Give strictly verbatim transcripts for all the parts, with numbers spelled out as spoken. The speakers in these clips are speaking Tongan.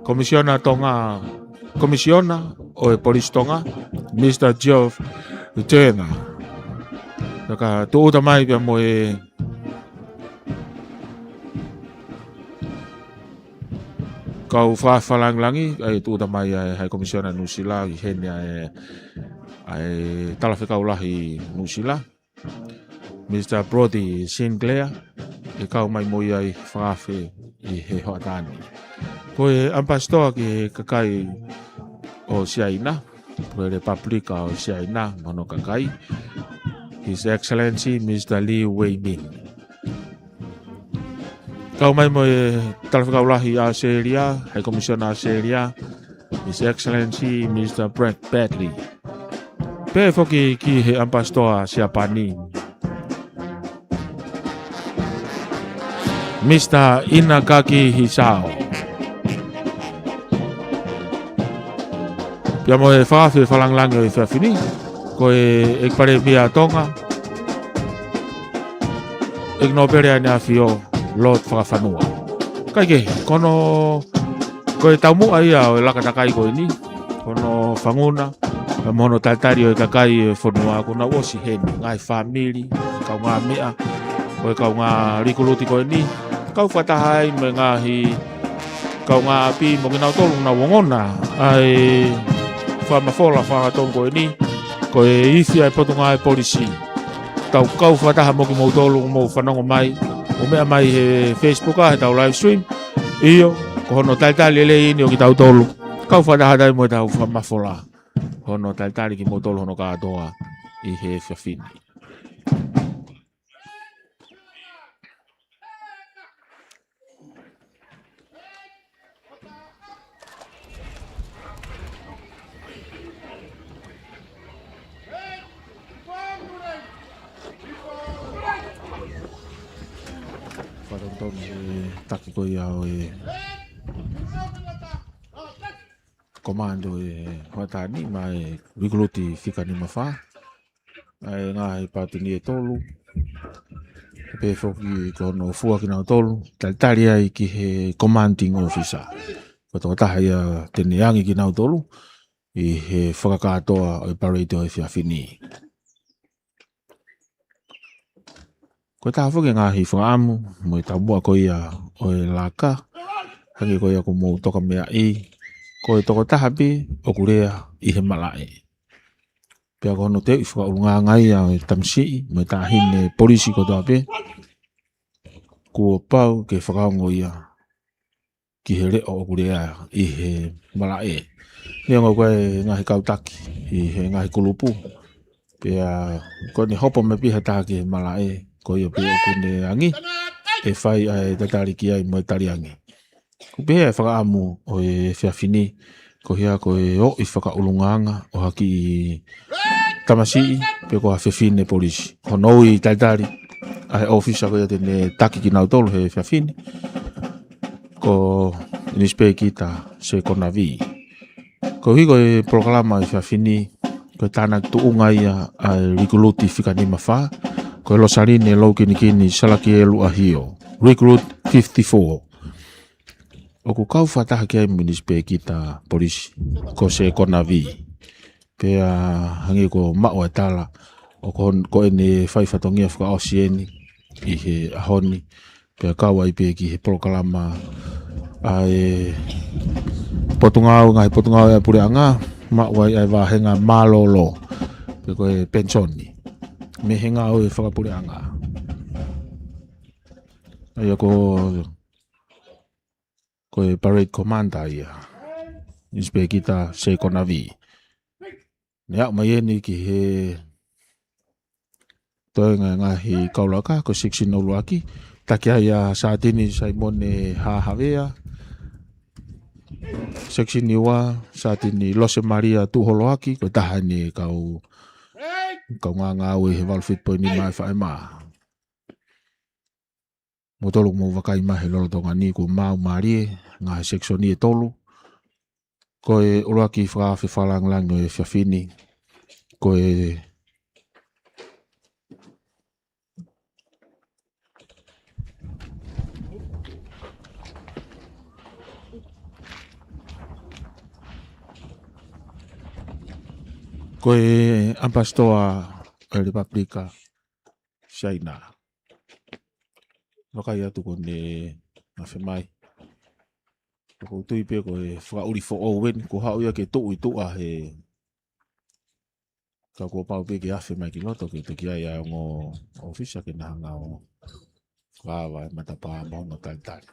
Komisiona Tonga, Komisiona ʻo e Polisi Tonga, Mr Geoff Turner. Ka tūʻuta mai pea mo e kau fakaafe fakalāngilangi, ʻa ia tūʻuta mai ʻa e High Commissioner Nuʻusila, ʻi heni ʻa e, ʻa e Talafekau Lahi Nuʻusila, Mr Brody Sinclair, ʻe kau mai mo ia ʻi he fakaafe ʻi he hoʻatā ni. Ko e ʻamipasitoa ki he kakai ʻo Siaina, ko e Lepupelika ʻo Siaina, mo hono kakai, His Excellency Mr Lee Wei-min. Kau mai mo e Talafekau Lahi ʻAositelēlia, High Commissioner ʻAositelēlia, His Excellency Mr Brad Paisley. Pehē foki ki he ʻamipasitoa Siapani, Mr Inagaki Hisao. Pea mo e fakaafe fakalāngilangi ʻo e efiafi ni, ko e ʻEiki Palēmia Tonga, ʻEiki Nōpele ʻAneafi ʻo Lord Fakafanua. Kae kehe, ko hono, ko e taumuʻa ia ʻo e laka takai ko eni, ko hono fanguna, pea mo hono talitali ʻo e kakai ʻo e fonua kuo nau ʻosi heni, ngaahi fāmili, kaungāmeʻa, ko e kaungā likuluti ko eni, kau fakataha ai mo e ngaahi kaungāʻapi mo kinautolu ʻoku nau ongona ʻa e fakamafola fakatonga ko eni, ko e ifi ʻa e Potungāue Polisi. Tau kau fakataha mo kimoutolu ʻoku mou fanongo mai, ʻo meʻa mai he Facebook ʻa ʻetau live stream. ʻIo, ko hono talitali lelei eni ʻo kitautolu. Kau fakataha atu ai mo ʻetau fakamafola. Hono talitali kimoutolu hono kātoa ʻi he efiafi ni. Fakatonutonu e taki ko ia ʻo e komando ʻi he hoʻatā ni maʻa e likuluti fika nima fā. ʻA e ngaahi paati ni ʻe tolu. Pehē foki ko hono fua kinautolu, talitali ai ki he commanding officer. Ko e tokotaha ia te ne angi kinautolu ʻi he fakakātoa ʻo e parade ʻo e efiafi ni. Ko e taha foki e ngaahi fakaʻamu mo e taumuʻa ko ia ʻo e laka, hangē ko ia kuo mou toka meaʻi, ko e tokotaha pē ʻoku lea ʻi he malaʻe. Pea ko hono teuʻi fakaʻulungaanga ia ʻo e tamasiʻi mo e taʻahine polisi kotoa pē, kuo pau ke fakaongo ia ki he leʻo ʻoku lea ʻi he malaʻe. Neongo ko e ngaahi kau taki ʻi he ngaahi kulupu, pea ko ʻene hopo mai pē ha taha ki he malaʻe, ko ia pē ʻoku ne angi, ʻe fai ʻa e talitali ki ai mo e tali angi. ʻOku pehē ʻa e fakaʻamu ʻo e efiafi ni, ko ia ko e ʻoʻi fakaʻulungaanga ʻo ha kiʻi tamasiʻi pe ko ha fefine polisi. Hono ui talitali ʻa e ʻōfisa ko ia te ne taki kinautolu he efiafi ni, ko Inisipēkita Sekonavi. Koeʻuhi ko e polokalama ʻo e efiafi ni, ko e tānaki tuʻunga ia ʻa e likuluti fika nima fā, ko e Losaline Loukinikini Salakielu ʻAhio, Recruit fifty-four. ʻOku kau fakataha ki ai mo e Inisipēkita Polisi ko Sekonavi. Pea hangē ko e maʻu ʻa e tala, ʻoku hon-, ko ʻene fai fatongia fakaʻosi eni ʻi he ʻaho ni. Pea kau ai pē ki he polokalama ʻa e potungāue, ngaahi potungāue ʻa e puleʻanga, maʻu ai ʻa e vāhenga mālōlō, pe ko e penisoni mei he ngāue fakapuleʻanga. ʻA ia ko, ko e parade commander ia, Inisipēkita Sekonavi. Ne aʻu mai eni ki he toenga e ngaahi kau laka, ko e section ʻuluaki, taki ai ʻa Sātini Saimone Hahavea. Section ua, Sātini Losemalia Tuʻuholoaki, ko e taha eni e kau, kaungāngāue he valu fitu poini nima ʻa e faʻē mā. Mou tolu mou vakai mai he lolotonga ni kuo maau mālie ngaahi section ʻe tolu. Ko e ʻuluaki fakaafe fakalāngilangi ʻo e efiafi ni, ko e Ko e ʻAmipasitoa ʻo e Lepupelika Siaina. Vakai atu ko ʻene afe mai. Ko u tui pē ko e fakaʻuli foʻou eni, ko e haʻu ia ke tuʻu ʻi tuʻa he ka kuo pau pē ke afe mai ki loto ke toki ʻai ʻa e ongo ʻōfisa ke na hanga ʻo fakaava e matapā mo hono talitali.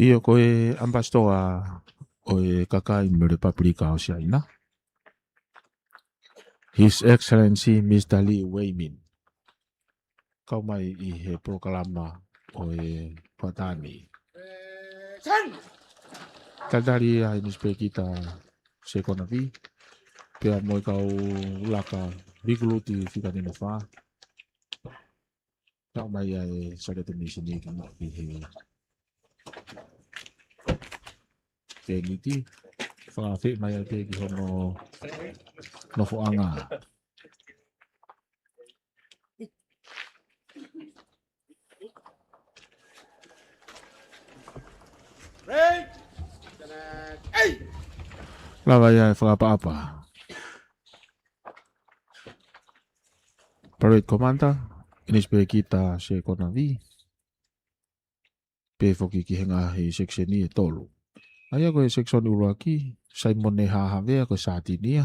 ʻIo, ko e ʻAmipasitoa ʻo e kakai mei he Lepupelika ʻo Siaina. His Excellency Mister Lee Wei Min. Kau mai ʻi he polokalama ʻo e fakataha ni. Talitali ʻa e Inisipēkita Sekonavi, pea mo e kau laka likuluti fika nima fā. Kau mai ʻa e Sāliote Misini ki mo ki he Tēniti. Fakafeʻi mai ʻa e ki hono nofoʻanga. Lava ia e fakaʻapaʻapa. Parade Commander, Inisipēkita Sekonavi, pea foki ki he ngaahi sekiseni ʻe tolu. ʻA ia ko e sekiseni ʻuluaki, Saimone Hahavea ko e sātini ia,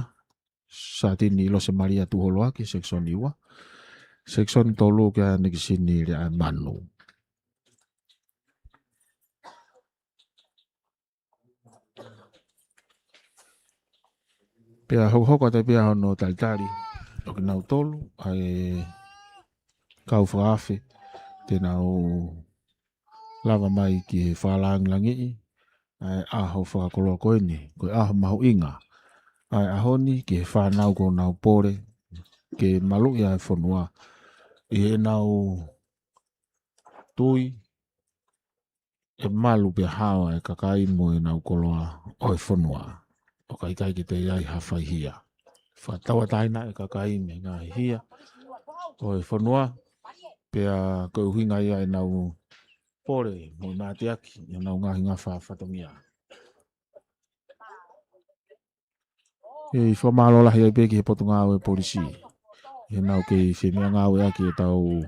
sātini Losemalia Tuholoaki, sekiseni ua, sekiseni tolu ko e Nikisini Leaʻaemanu. Pea hokohoko atu pē hono talitali ʻo kinautolu, ʻa e kau fakaafe, te nau lava mai ki he fakalāngilangiʻi ʻa e ʻaho fakakoloa ko eni, ko e ʻaho mahuʻinga ʻa e ʻaho ni ki he fānau kuo nau pole ke maluʻi ʻa e fonua ʻi heʻenau tui ʻe malu pea hao ʻa e kakai mo ʻenau koloa ʻo e fonua. ʻO ka ʻikai ke toe ʻi ai ha faihia. Fakatauʻatāina e kakai mei he ngaahi hia ʻo e fonua, pea ko e ʻuhinga ia ʻenau pole mo e mateaki ʻenau ngaahi ngafa fatongia. ʻE fakamālō lahi ai pē ki he Potungāue Polisi. ʻI heʻenau kei femeʻangāueʻaki ʻetau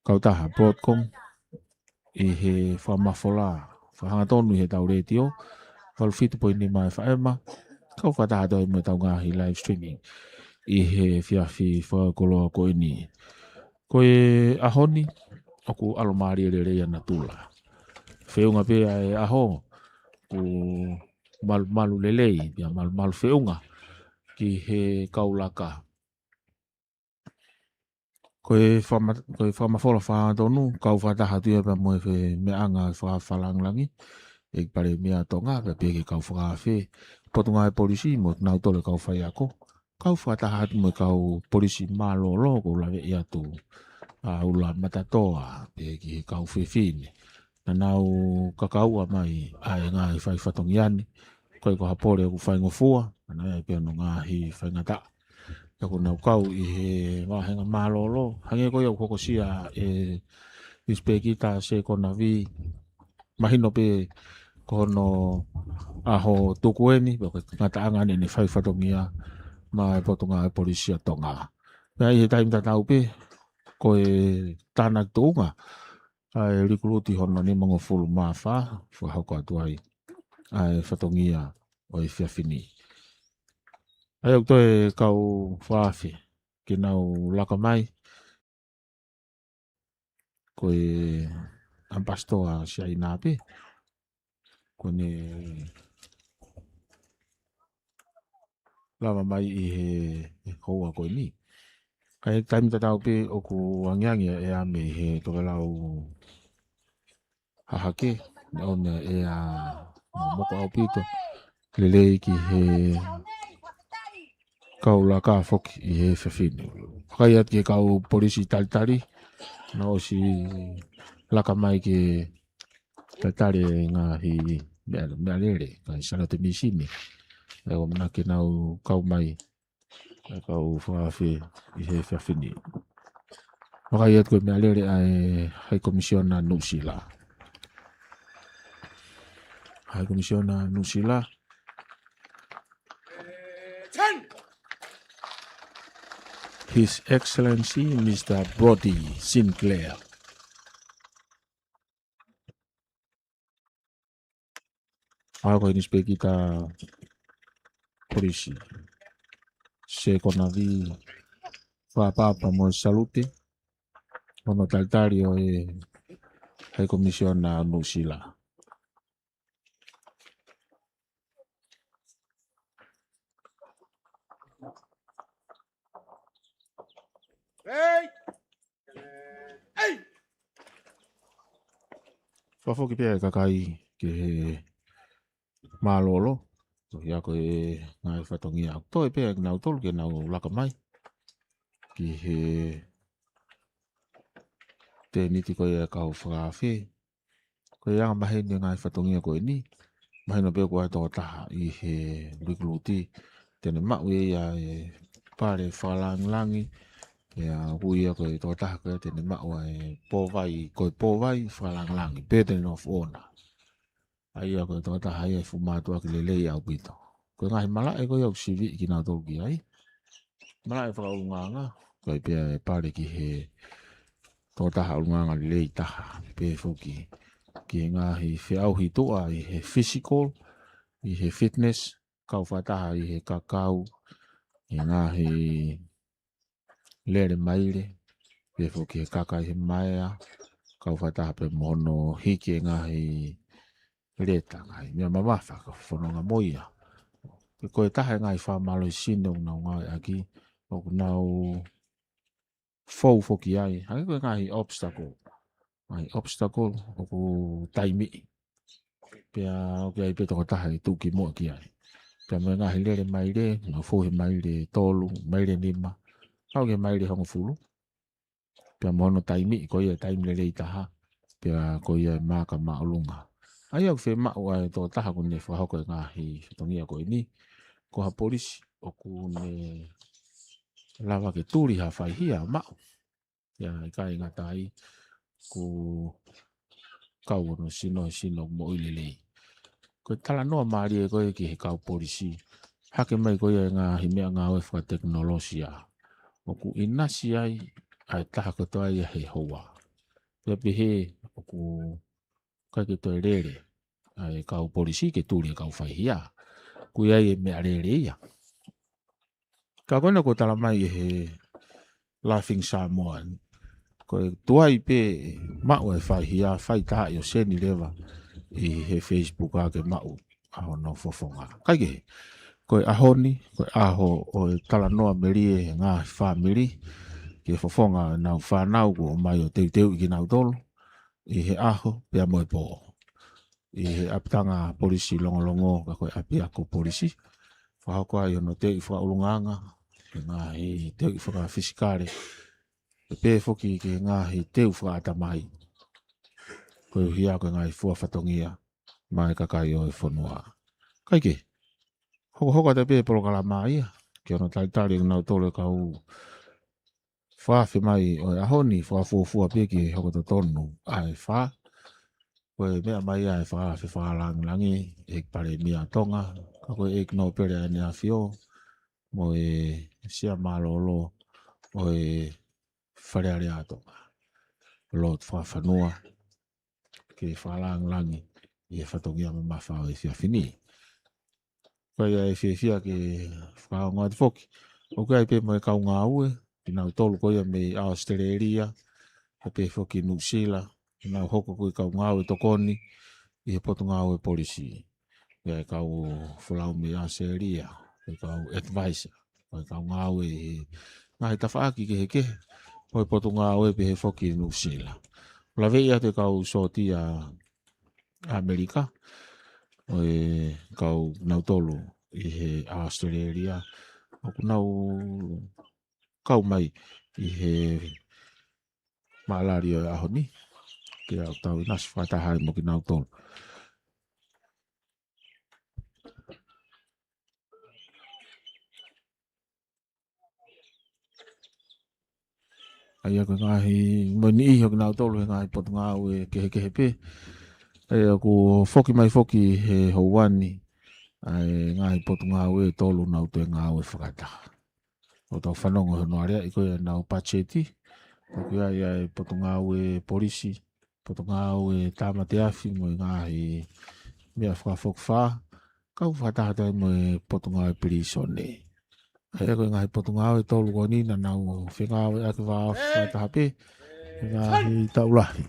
kautaha Broadcom ʻi he fakamafola fakahangatonu ʻi heʻetau letiō, valu fitu poini nima F M, kau fakataha atu ai mo ʻetau ngaahi live streaming ʻi he efiafi fakakoloa ko eni. Ko e ʻaho ni, ʻoku ʻalomālie lelei ʻa natula. Feʻunga pē ʻa e ʻaho, ʻoku malumalu lelei, pea malumalu feʻunga ki he kau laka. Ko e fakama-, ko e fakamafola fakahangatonu, kau fakataha atu ia pea mo e femeʻaʻanga fakafakalāngilangi, ʻEiki Palēmia Tonga, pea pehē ki he kau fakaafe, Potungāue Polisi, mo kinautolu e kau faiako, kau fakataha atu mo e kau polisi mālōlō, ʻoku ou laveʻi atu ʻa ʻUla Matatoa, pehē ki he kau fefine. Naʻa nau kakaua mai ʻa e ngaahi fai fatongia ni, ko e ko ha pole ʻoku faingofua, naʻa nau ʻi ai pē hono ngaahi faingataʻa. Pea ʻoku nau kau ʻi he vāhenga mālōlō, hangē ko ia ʻoku hokosia ʻe Inisipēkita Sekonavi, mahino pē ko hono ʻaho tuku eni, pea ko e ngataʻanga eni ʻene fai fatongia maʻa e Potungāue Polisi ʻa Tonga. Pea ʻi he taimi tatau pē, ko e tānaki tuʻunga ʻa e likuluti hono nimangofulu mā fā, fakahoko atu ai ʻa e fatongia ʻo e efiafi ni. ʻA ia ʻoku toe kau fakaafe ke nau laka mai, ko e ʻAmipasitoa Siaina pē, ko ʻene lava mai ʻi he, he houa ko eni. Ka ʻi he taimi tatau pē ʻoku angiangi ʻa e ʻea mei he tokelau hahake, naʻe ʻomi ʻa e ʻea mo moko ʻaupito, lelei ki he kau laka foki ʻi he efiafi ni. Vakai atu ki he kau polisi talitali, naʻe ʻosi laka mai ke talitali e ngaahi meʻa, meʻalele, ngaahi Sāliote Misini. ʻE ʻamanaki ke nau kau mai, ʻa e kau fakaafe ʻi he efiafi ni. Vakai atu ko e meʻalele ʻa e High Commissioner Nuʻusila. High Commissioner Nuʻusila. His Excellency Mister Brody Sinclair. ʻA ia ko e Inisipēkita Polisi, Sekonavi Fapapa mo e salute, hono talitali ʻo e High Commissioner Nuʻusila. Fakafoki pē ʻa e kakai ki he mālōlō, ʻo hoko ʻa e ngaahi fatongia. Toe pē ʻa kinautolu ke nau laka mai ki he tēniti ko ia ʻa e kau fakaafe. Ko e anga maheni ʻa e ngaahi fatongia ko eni, mahino pē ko e tokotaha ʻi he likuluti te ne maʻu ʻe ia e pale fakalāngilangi, ʻa ia ʻoku ʻi ai ko e tokotaha ko ia te ne maʻu ʻa e pōvai, ko e pōvai fakalāngilangi, pē te ne nofo ʻona. ʻA ia ko e tokotaha ia ʻe fuʻu mātuʻaki lelei ʻaupito. Ko e ngaahi malaʻe ko ia ʻoku siviʻi kinautolu ki ai. Malaʻe fakaʻulungaanga, ko e pea e pale ki he tokotaha ʻulungaanga lelei taha, pehē foki ki he ngaahi feʻauhi tuʻa ʻi he physical, ʻi he fitness, kau fakataha ʻi he kakau, ʻi he ngaahi lele maile, pehē foki ki he kaka ʻi he maea, kau fakataha pē mo hono hiki e ngaahi leta, ngaahi meʻa mamafa, ka fononga mo ia. Pea ko e taha e ngaahi fakamālohisino ʻoku nau ngāueʻaki, ʻoku nau fou foki ai, hangē ko e ngaahi obstacle. Ngaahi obstacle ʻoku taimiʻi. Pea ʻoku ʻi ai pē tokotaha ʻe tuʻu ki muʻa ki ai. Pea mo e ngaahi lele maile, nau fou he maile tolu, maile nima, kau ki he maile hongofulu. Pea mo hono taimiʻi, ko ia e taimi lelei taha, pea ko ia e maaka māʻolunga. ʻA ia ʻoku fiemaʻu ʻa e tokotaha ʻoku ne fakahoko e ngaahi fatongia ko eni, ko ha polisi ʻoku ne lava ke tuli ha faihia maʻu. ʻA ia ʻikai ngata ai, ʻoku kau hono sino he sino moʻui lelei. Ko e talanoa mālie ko ē ki he kau polisi, hake mai ko ia e ngaahi meʻangāue fakatekinolosia, ʻoku ʻinasi ai ʻa e taha kotoa ia he houa. Pea pehē ʻoku ʻikai ke toe lele ʻa e kau polisi ke tuli e kau faihia. ʻOku ʻi ai e meʻalele ia. Ka ko ena ʻoku tala mai ʻe he Laughing Samoan, ko e tuai pē maʻu e faihia, fai taha ʻo seni leva ʻi he Facebook ʻa ke maʻu ʻa hono fofonga. Kaikehe, ko e ʻaho ni, ko e ʻaho ʻo e talanoa melie he ngaahi fāmili ki he fofonga ʻenau fānau kuo ʻomai ʻo teuteuʻi kinautolu ʻi he ʻaho pea mo e pō ʻi he ʻapitanga polisi Longolongo, ka ko e ʻapiako polisi. Fakahoko ai hono teuʻi fakaʻulungaanga, he ngaahi teuʻi fakafisikale, pea pehē foki ki he ngaahi teu fakaʻatamai, koeʻuhi ko e ngaahi fua fatongia maʻa e kakai ʻo e fonua. Kaikehe, hokohoko atu pē polokalama ia, ki hono talitali ʻe kinautolu e kau fakaafe mai ʻo e ʻaho ni, fakafuofua pē ki he hoko totonu ʻa e fā. Ko e meʻa mai ʻa e fakaafe fakalāngilangi ʻe he Palēmia Tonga, ka ko e ʻEiki Nōpele ʻAneafió, mo e Sea Mālōlō ʻo e Fale Alea ʻa Tonga, Lord Fakafanua, ke fakalāngilangi ʻi he fatongia mamafa ʻo e efiafi ni. Ko ia ʻe fiefia ke fakaongo atu foki, ʻoku ʻi ai pē mo e kau ngāue, kinautolu ko ia mei ʻAositelēlia, pea pehē foki Nuʻusila, ʻoku nau hoko ko e kau ngāue tokoni ʻi he Potungāue Polisi. ʻI ai e kau folau mei ʻAositelēlia, ko e kau advisor, ko e kau ngāue ʻi he ngaahi tafaʻaki kehekehe ʻo e Potungāue, pehē foki Nuʻusila. Laveʻi atu e kau sōtia ʻAmelika, ʻo e kau nautolu ʻi he ʻAositelēlia, ʻoku nau kau mai ʻi he maʻalali ʻo e ʻaho ni, ke tau ʻinasi fakataha ai mo kinautolu. ʻA ia ko e ngaahi, mo e niʻihi ʻo kinautolu he ngaahi potungāue kehekehe pē. ʻA ia ʻoku foki mai foki he houa ni ʻa e ngaahi potungāue ʻe tolu ʻoku nau toe ngāue fakataha. ʻo tau fanongo hono aleaʻi ko ia ʻenau patiseti. Ko ia ʻa e Potungāue Polisi, Potungāue Tāmate Afi mo e ngaahi meʻa fakafokifā, kau fakataha atu ai mo e Potungāue Pilīsone. ʻA ia ko e ngaahi potungāue ʻe tolu ko eni naʻa nau fengāueʻaki vā ofi fakataha pē he ngaahi taʻu lahi.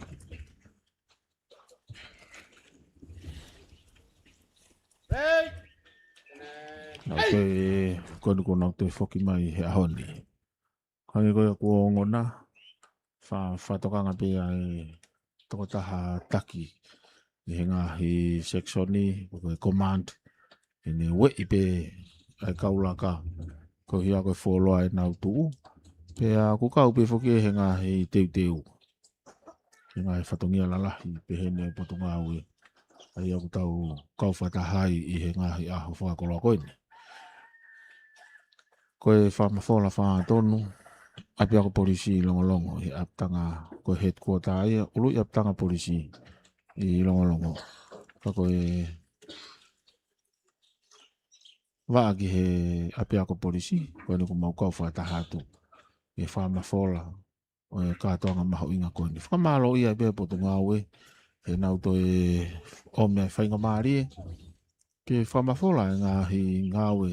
Naʻa ko e, ko eni kuo nau toe foki mai he ʻaho ni. Hangē ko ia kuo ongona, fa-, fakatokanga pē ʻa e tokotaha taki ʻi he ngaahi sekisoni, ko e command, ʻene ueʻi pē ʻa e kau laka, ko ia ko e fuoloa ʻenau tuʻu. Pea kuo kau pē foki he ngaahi teuteu, he ngaahi fatongia lalahi pehē ni ʻa e Potungāue, ʻa ia ʻoku tau kau fakataha ai ʻi he ngaahi ʻaho fakakoloa ko eni. Ko e fakamafola fātonu ʻApiako Polisi ʻi Longolongo, ʻi he ʻapitanga, ko e headquarter ia, ʻuluʻi ʻapitanga polisi ʻi Longolongo. Ka ko e vaʻa ki he ʻApiako Polisi, ko eni kuo mau kau fakataha atu ʻi he fakamafola ʻo e kātoanga mahuʻinga ko eni. Fakamālō ia pē Potungāue, he naʻa nau toe ʻomi ʻa e faingamālie ke fakamafola e ngaahi ngāue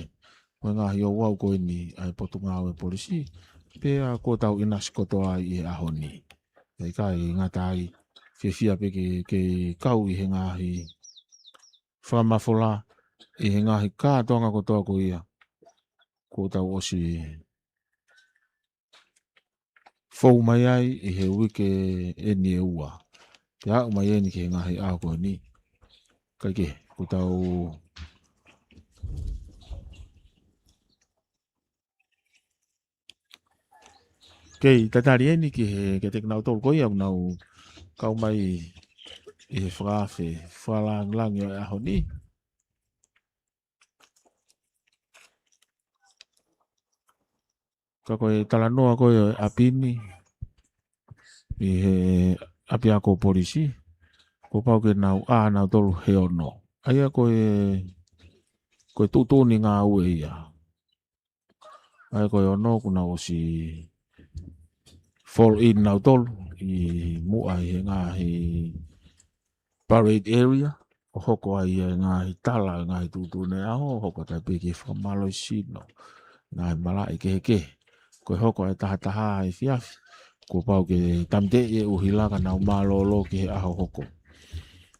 mo e ngaahi ouau ko eni ʻa e Potungāue Polisi, pea kuo tau ʻinasi kotoa ai ʻi he ʻaho ni. ʻIkai ngata ai, fiefia pē ke, ke kau ʻi he ngaahi fakamafola ʻi he ngaahi kātoanga kotoa ko ia kuo tau ʻosi fou mai ai ʻi he uike eni ʻe ua. Pea aʻu mai eni ki he ngaahi ʻaho ko eni. Kae kehe, kuo tau kei tatali eni ki he, kiate kinautolu ko ia ʻoku nau kau mai ʻi he fakaafe fakalāngilangi ʻo e ʻaho ni. Ka ko e talanoa ko ē ʻo e ʻapi ni ʻi he ʻApiako Polisi, kuo pau ke nau ʻā nautolu he ono. ʻA ia ko e, ko e tuʻutuʻuni ngāue ia. ʻA ia ko e ono kuo nau ʻosi fall in nautolu ʻi muʻa ʻi he ngaahi parade area, ʻo hoko ai e ngaahi tala, e ngaahi tuʻutuʻuni ʻaho, ʻo hoko atu ai pē ki he fakamālohisino, ngaahi malaʻe kehekehe. Ko e hoko ʻa e tahataha ʻi he efiafi, kuo pau ke tāmateʻi e ʻuhila ka nau mālōlō ki he ʻaho hoko.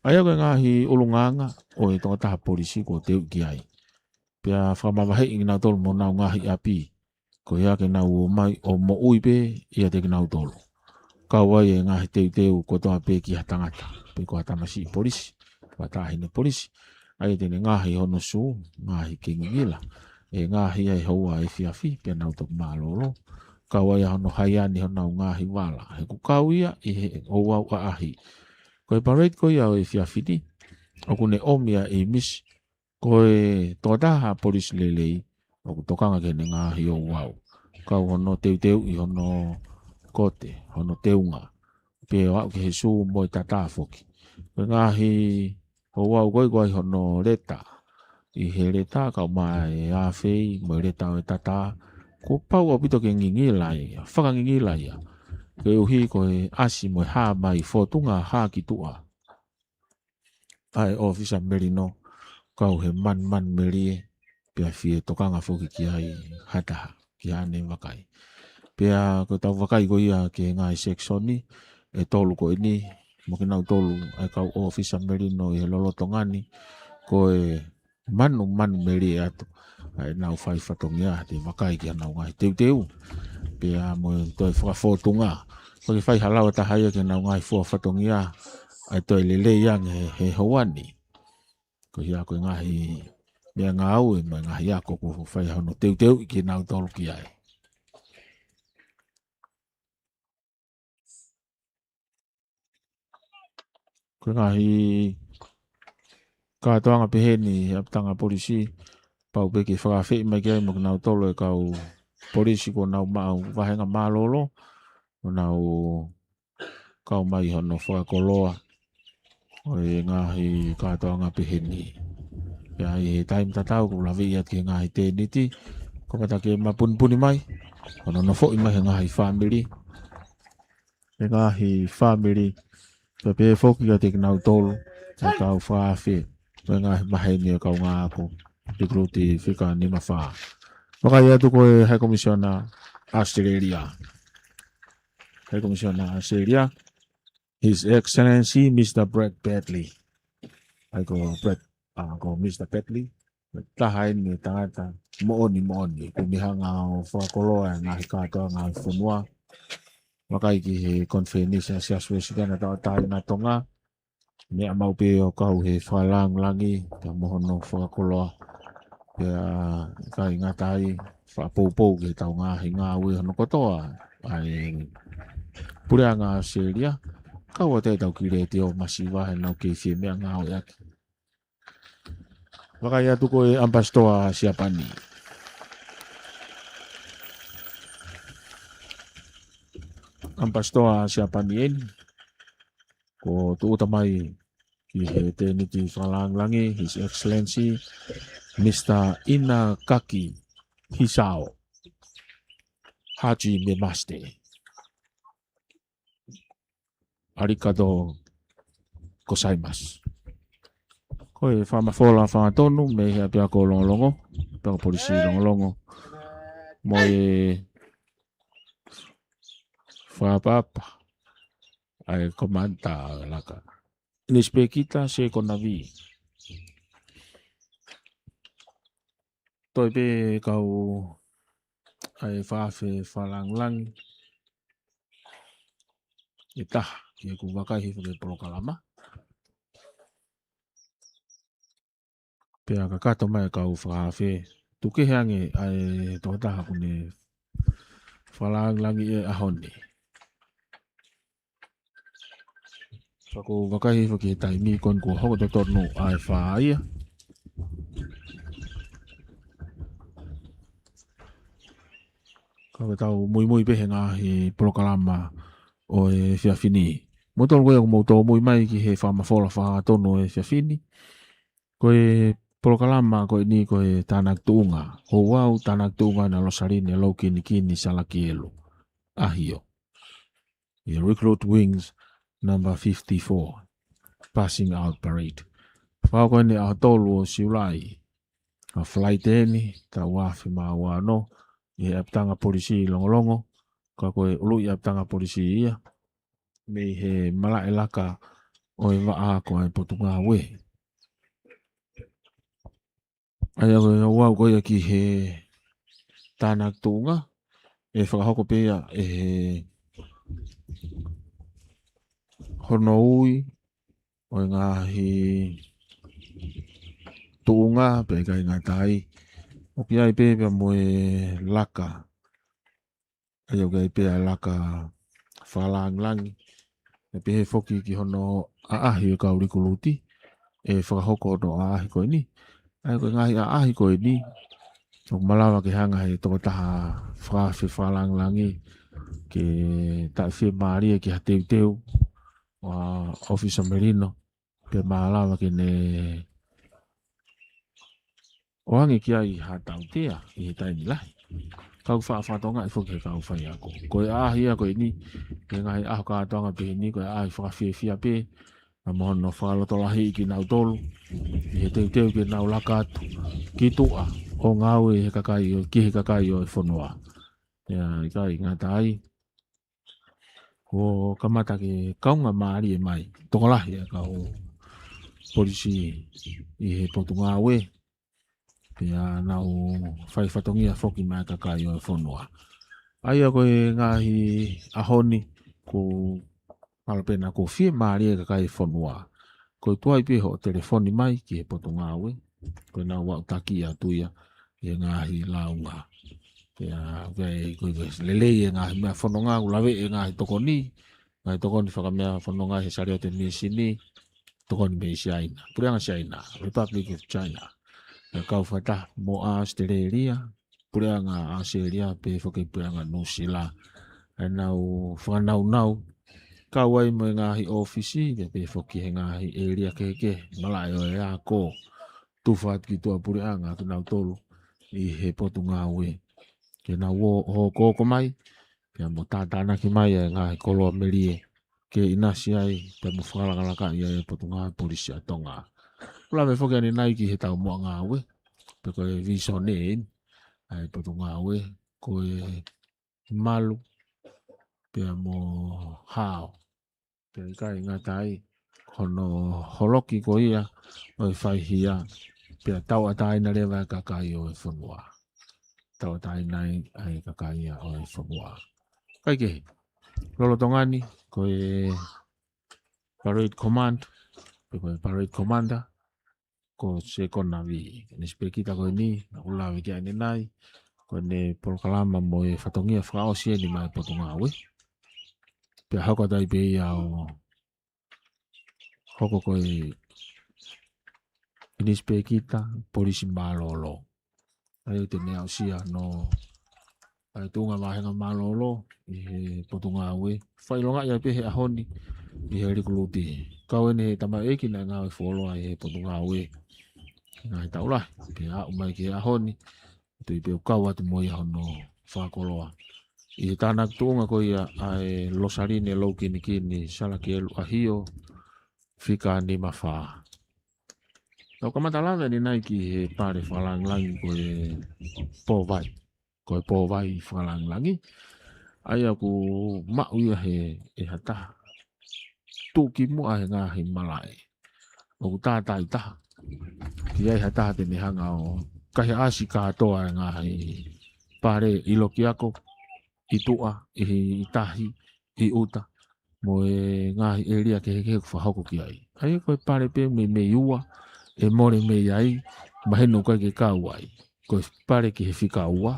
ʻA ia ko e ngaahi ʻulungaanga ʻo e tokotaha polisi kuo teuʻi ki ai. Pea fakamavaheʻi kinautolu mo honau ngaahi ʻapi, ko ia ke nau ō mai ʻo moʻui pē ʻiate kinautolu. Kau ai e ngaahi teuteu kotoa pē ki ha tangata, pe ko ha tamasiʻi polisi, pe ko ha taʻahine polisi, ʻa ia te ne ngaohi hono sū, ngaohi ke ngingila, ʻe ngaohi ai houa efiafi, pea nau toki mālōlō. Kau ai ʻa hono haiani honau ngaahi vala, he ʻoku kau ia ʻi he ouau ʻaʻahi. Ko e parade ko ia ʻo e efiafi ni, ʻoku ne ʻomi ʻa e ʻīmisi, ko e tokotaha polisi lelei, ʻoku tokanga ki heʻene ngaahi ouau. Kau hono teuteuʻi hono kote, hono teunga. Pea ʻo aʻu ki he sū mo e tatā foki. Ko e ngaahi ouau ko ē ʻoku ʻi ai hono leta. ʻI he leta kau mai e afei, mo e leta ʻo e tatā. Kuo pau ʻaupito ke ngingila ia, fakangingila ia. Koeʻuhi ko e ʻasi mo e hā mai fōtunga hā ki tuʻa ʻa e ʻōfisa melino, kau he manumanu melie, pea fie tokanga foki ki ai ha taha, ki haʻane vakai. Pea ko ʻetau vakai ko ia ki he ngaahi sekisoni ʻe tolu ko eni, mo kinautolu ʻa e kau ʻōfisa melino ʻi he lolotonga ni, ko e manumanu melie atu ʻa ʻenau fai fatongia, te vakai ki heʻenau ngaahi teuteu. Pea mo e toe fakafōtunga. Ko e fai ha lau ʻe taha ia ki heʻenau ngaahi fua fatongia, ʻa e toe lelei ange he, he houa ni. Ko ia ko e ngaahi meʻangāue mo e ngaahi ako kuo fai hono teuteuʻi kinautolu ki ai. Ko e ngaahi kātoanga pehē ni he ʻapitanga polisi, pau pē ke fakaafeʻi mai ki ai mo kinautolu e kau polisi kuo nau maʻu vāhenga mālōlō, kuo nau kau mai hono fakakoloa ʻo e ngaahi kātoanga pehē ni. Pea ʻi he taimi tatau ʻoku ou laveʻi atu ki he ngaahi tēniti, ko Fakatake mapunipuni mai, ʻo nonofoʻi mai he ngaahi fāmili. He ngaahi fāmili, pea pehē foki kiate kinautolu, ʻa e kau fakaafe, mo e ngaahi maheni ʻo e kaungā ako, likuluti fika nima fā. Vakai atu ko e High Commissioner ʻAositelēlia. High Commissioner ʻAositelēlia, His Excellency Mister Brad Badley. ʻA ia ko Brad, ʻa, ko Mister Badley. Taha eni e tangata moʻoni moʻoni. Kumi hanga ʻo fakakoloa e ngaahi kātoanga ʻo e fonua. Vakai ki he konifelenisi ʻa e Siasi Uēsiliana Tauʻatāina ʻo Tonga. Meʻa maʻu pē ʻo kau he fakalāngilangi, pea mo hono fakakoloa. Pea ʻikai ngata ai, fakapoupou ki he tau ngaahi ngāue hono kotoa ʻa e Puleʻanga ʻAositelēlia, kau atu e tau kiʻi letiō masiva he ʻenau kei fie meʻangāueʻaki. Vakai atu ko e ʻAmipasitoa Siapani. ʻAmipasitoa Siapani eni, kuo tūʻuta mai ki he tēniti fakalāngilangi, His Excellency Mister Inakaki Hisao Hajimemashite. Arigato gozaimasu. Ko e fakamafola fakatonu mei he ʻApiako Longolongo, ʻApiako Polisi Longolongo, mo e fakaʻapaʻapa ʻa e Komanda Laka, Inisipēkita Sekonavi. Toe pē kau ʻa e fakaafe fakalāngilangi ʻe taha, ke u vakai hifo ki he polokalama. Pea kakato mai e kau fakaafe, tuku kehe ange ʻa e tokotaha ʻoku ne fakalāngilangiʻi e ʻaho ni. Ka ʻoku ou vakai hifo ki he taimi ko eni kuo hoko totonu ʻa e fā ia. Ka ʻoku tau muimui pē he ngaahi polokalama ʻo e efiafi ni. Mou tonu ko ia ʻoku mou tōmui mai ki he fakamafola fakatonu ʻo e efiafi ni. Ko e polokalama ko eni ko e tānaki tuʻunga. Ko e ʻū tānaki tuʻunga ʻa Losaline Loukinikini Salakielu ʻAhio. ʻI he Recruit Wings number fifty-four, Passing Out Parade. Fakahoko eni ʻaho tolu ʻo Siulai, ʻa Falaite eni, taʻu ua afe mā ua ono, ʻi he ʻapitanga polisi Longolongo, ka ko e ʻuluʻi ʻapitanga polisi ia mei he malaʻe laka ʻo e vaʻa ako ʻa e Potungāue. ʻA ia ko e ʻoku ou ʻalu ko ia ki he tānaki tuʻunga, ʻe fakahoko pē ia ʻe he hono ui ʻo e ngaahi tuʻunga, pea ʻikai ngata ai, ʻoku ʻi ai pē pea mo e laka. ʻA ia ʻoku ʻi ai pē ʻa e laka fakalāngilangi. ʻE pehē foki ki hono ʻaʻahi ʻo e kau likuluti, ʻe fakahoko hono ʻaʻahi ko eni. ʻA ia ko e ngaahi ʻaʻahi ko eni, ʻoku malava ke hanga he tokotaha fakaafe fakalāngilangi ke taʻefiemālie ki ha teuteu ʻa ʻŌfisa Melino, pea malava ke ne ʻoange ki ai ha tautea ʻi he taimi lahi. Kau faʻa fatongia foki he kau faiako. Ko e ʻaʻahi ia ko eni, he ngaahi ʻaho kātoanga pehē ni, ko e ʻaʻahi fakafiefia pē, ʻa mo hono fakalotolahiʻi kinautolu ʻi he teuteu ke nau laka atu ki tuʻa ʻo ngāue he kakai ʻo, ki he kakai ʻo e fonua. Pea ʻikai ngata ai, kuo kamata ke kaungāmālie mai tokolahi ʻa e kau polisi ʻi he Potungāue, pea nau fai fatongia foki maʻa e kakai ʻo e fonua. ʻA ia ko e ngaahi ʻaho ni, ʻoku ʻalu pē naʻa ʻoku fiemālie e kakai e fonua, ko e tuai pē hoʻo telefoni mai ki he Potungāue, ko ʻenau aʻutaki atu ia ʻi he ngaahi lāunga. Pea, pea ko e lelei e ngaahi meʻa fononga, ʻoku laveʻi e ngaahi tokoni, ngaahi tokoni fakameʻa fononga he saliote mīsini, tokoni mei Siaina, Puleʻanga Siaina, Republic of China. Pea kau fakataha mo ʻAositelēlia, Puleʻanga ʻAositelēlia, pehē foki Puleʻanga Nuʻusila. ʻA ʻenau fakanaunau, kau ai mo e ngaahi ʻōfisi, pea pehē foki he ngaahi ʻēlia kehekehe, malaʻe ʻo e ako, tufa atu ki tuʻa puleʻanga kinautolu ʻi he Potungāue. ke nau ō ʻo hokohoko mai, pea mo tātānaki mai ʻa e ngaahi koloa melie ke ʻinasi ai, pea mo fakalakalaka ai ʻa e Potungāue Polisi ʻa Tonga. Pula me foki ʻanenai ki he taumuʻa ngāue, pe ko e visone ʻeni ʻa e Potungāue, ko e malu, pea mo hao. Pea ʻikai ngata ai, ko hono holoki ko ia ʻo e faihia, pea tauʻatāina leva e kakai ʻo e fonua. Tauʻatāina ai ʻa e kakai ia ʻo e fonua. Kaikehe, lolotonga ni, ko e parade command, pe ko e parade commander, ko Sekona Vī. ʻInisipēkita ko eni, naʻa ku lave ki ai ʻanenai, ko ʻene polokalama mo e fatongia fakaʻosi ʻeni maʻa e Potungāue. Pea hoko atu ai pē ia ʻo hoko ko e ʻinisipēkita polisi mālōlō. ʻA ia te ne aʻusia hono ʻa e tuʻunga vāhenga mālōlō ʻi he Potungāue. Fakaʻilongaʻi ai pē he ʻaho ni ʻi he likuluti. Kau ʻeni he tamaioʻeiki naʻe ngāue fuoloa ʻi he Potungāue he ngaahi taʻu lahi. Pea aʻu mai ki he ʻaho ni, tui pē ʻoku kau atu mo ia hono fakakoloa. ʻI he tānaki tuʻunga ko ia ʻa e Losaline Loukinikini Salakielu ʻAhio, fika nima fā. Tau kamata lave ʻanenai ki he pale fakalāngilangi ko e Pōvai. Ko e Pōvai fakalāngilangi. ʻA ia ʻoku maʻu ia he, ʻe ha taha tuʻukimuʻa he ngaahi malaʻe. ʻOku tātāitaha ki ai ha taha te ne hanga ʻo kaihaʻasi kātoa e ngaahi pale ʻi loki ako, ʻi tuʻa, ʻi, ʻi tahi, ʻi ʻuta, mo e ngaahi ʻēlia kehekehe ʻoku fakahoko ki ai. ʻA ia ko e pale pē meimei ua ʻe mole mei ai, mahino ʻoku ʻikai ke kau ai. Ko e pale ki he fika ua,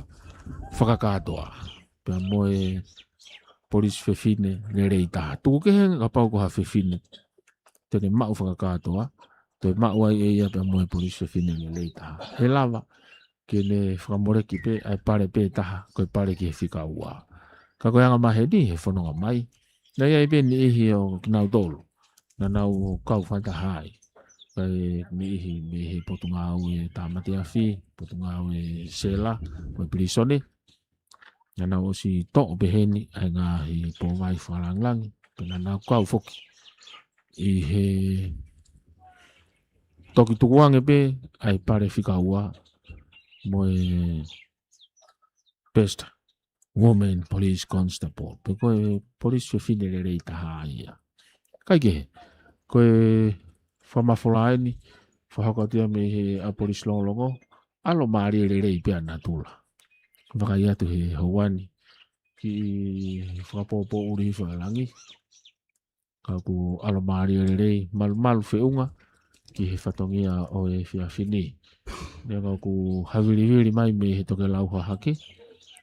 fakakātoa. Pea mo e polisi fefine lelei taha. Tuku kehe kapau ko ha fefine te ne maʻu fakakātoa, toe maʻu ai ʻe ia pea mo e polisi fefine lelei taha. ʻE lava ke ne fakamoleki pē ʻa e pale pē taha, ko e pale ki he fika ua. Ka ko e anga maheni he fononga mai, naʻe ʻi ai pē niʻihi ʻo kinautolu naʻa nau kau fakataha ai. Ko e niʻihi mei he Potungāue Tāmate Afi, Potungāue Sela, mo e pilīsone. Naʻa nau ʻosi toʻo pē heni ʻa e ngaahi Pōvai fakalāngilangi, pea naʻa nau kau foki ʻi he toki tukuange pē ʻa e pale fika ua mo e Best Woman Police Constable. Pe ko e polisi fefine lelei taha ia. Kaikehe, ko e fakamafola ʻeni, fakahoko atu ia mei he ʻa Polisi Longolongo, ʻalomālie lelei pē ʻa natula. Vakai atu he houa ni, kiʻi fakapōpōʻuli hifo e langi. Ka ʻoku ʻalomālie lelei, malumalu feʻunga ki he fatongia ʻo e efiafi ni. Neongo ʻoku havilivili mai mei he tokelau hahake,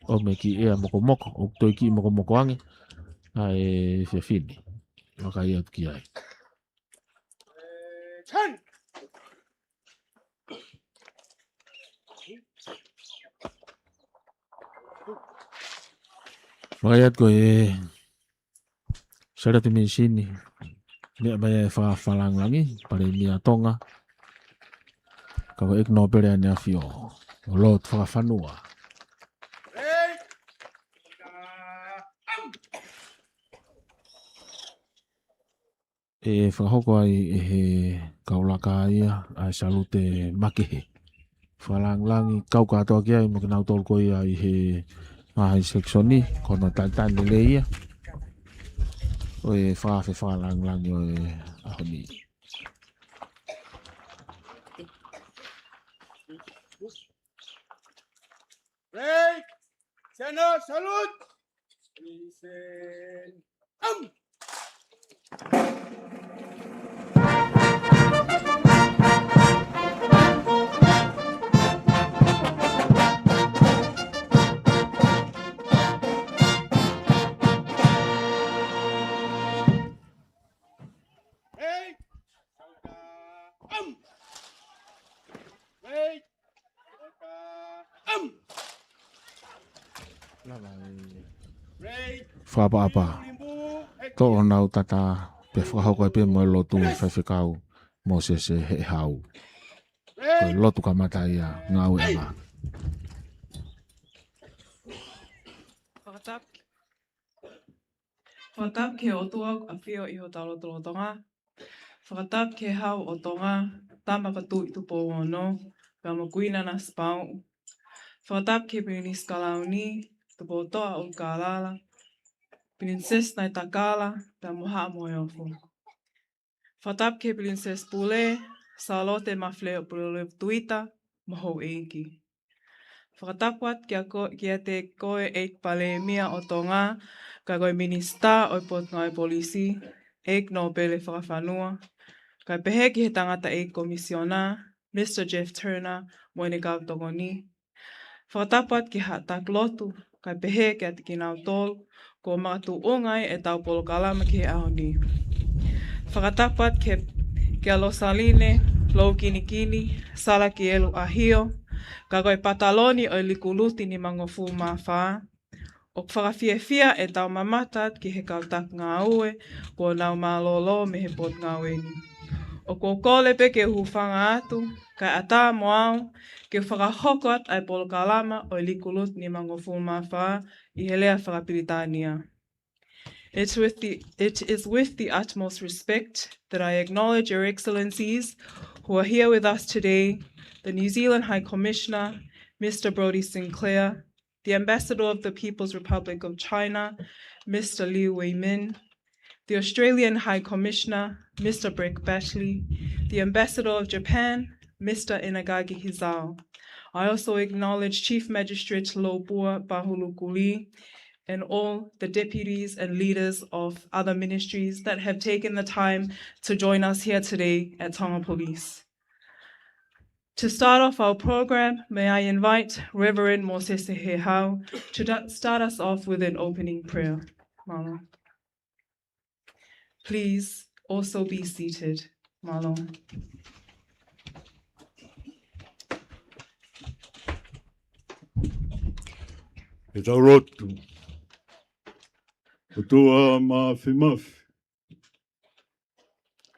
ʻo mei he kiʻi ʻea mokomoko, ʻoku toe kiʻi mokomoko ange ʻa e efiafi ni. Vakai atu ki ai. Vakai atu ko e Sāliote Misini, meʻa mai e fakafakalāngilangi, Palēmia Tonga, ka ko e ʻEiki Nōpele ʻAneafi ʻo Lord Fakafanua. ʻE fakahoko ai ʻe he kau laka ia ʻa e sālute makehe fakalāngilangi, kau kātoa ki ai mo kinautolu ko ia ʻi he ngaahi sekisoni, ko hono talitali lelei ia ʻo e fakaafe fakalāngilangi ʻo e ʻaho ni. Break! Sena, salute! Listen. Am! Hey! Am! Hey! Am! Fakaʻapaʻapa. Toʻo honau tata, pea fakahoko ai pē mo e lotu ʻa e faifekau Mōsese Heʻehau. Ko e lotu kamata ia, ngāueʻanga. Fakatapu ki he ʻOtua ʻoku ʻafio ʻi hotau lotolotonga. Fakatapu ki he Hau ʻo Tonga, Tama ko Tuʻi Tupou Ono, pea mo Kuini Nanasipauʻu. Fakatapu ki he Pilinisi Kalauni, Tupoutoʻa ʻUlukalala, Pilinisesi Naitakala, pea mo Haʻa Moheofo. Fakatapu ki he Pilinisesi Pule, Sālote Mafileʻo Puleʻuleʻu Tuita, mo houʻeiki. Fakatapu atu kia ko-, kiate koe ʻEiki Palēmia ʻo Tonga, kae ko e Minisitā ʻo e Potungāue Polisi, ʻEiki Nōpele Fakafanua, kae pehē ki he Tangataʻeiki Komisiona, Mister Jeff Turner, mo ʻene kau tokoni. Fakatapu atu ki he Haʻa Taki Lotu, kae pehē kiate kinautolu kuo makatuʻunga ai ʻetau polokalama ki he ʻaho ni. Fakatapu atu ki he, kia Losaline Loukinikini Salakielu ʻAhio, kae ko e pataloni ʻo e Likuluti Nimangofulu Mā Fā, ʻoku fakafiefia ʻetau mamata atu ki he kau taki ngāue kuo nau mālōlō mei he potungāue ni. ʻOku ou kole pē ke u hūfanga atu, kae ʻatā mo au ke u fakahoko atu ʻa e polokalama ʻo e Likuluti Nimangofulu Mā Fā ʻi he lea fakapilitānia. It's with the, it is with the utmost respect that I acknowledge Your Excellencies who are here with us today, the New Zealand High Commissioner, Mister Brodie Sinclair, the Ambassador of the People's Republic of China, Mister Liu Weimin, the Australian High Commissioner, Mister Brett Batley, the Ambassador of Japan, Mister Inagaki Hisao. I also acknowledge Chief Magistrate Lopua Pahulu Kuli and all the deputies and leaders of other ministries that have taken the time to join us here today at Tonga Police. To start off our program, may I invite Reverend Mosese Hehau to da-, start us off with an opening prayer. Mālō. Please also be seated. Mālō. Ke tau lotu. ʻOtua Māfimafi,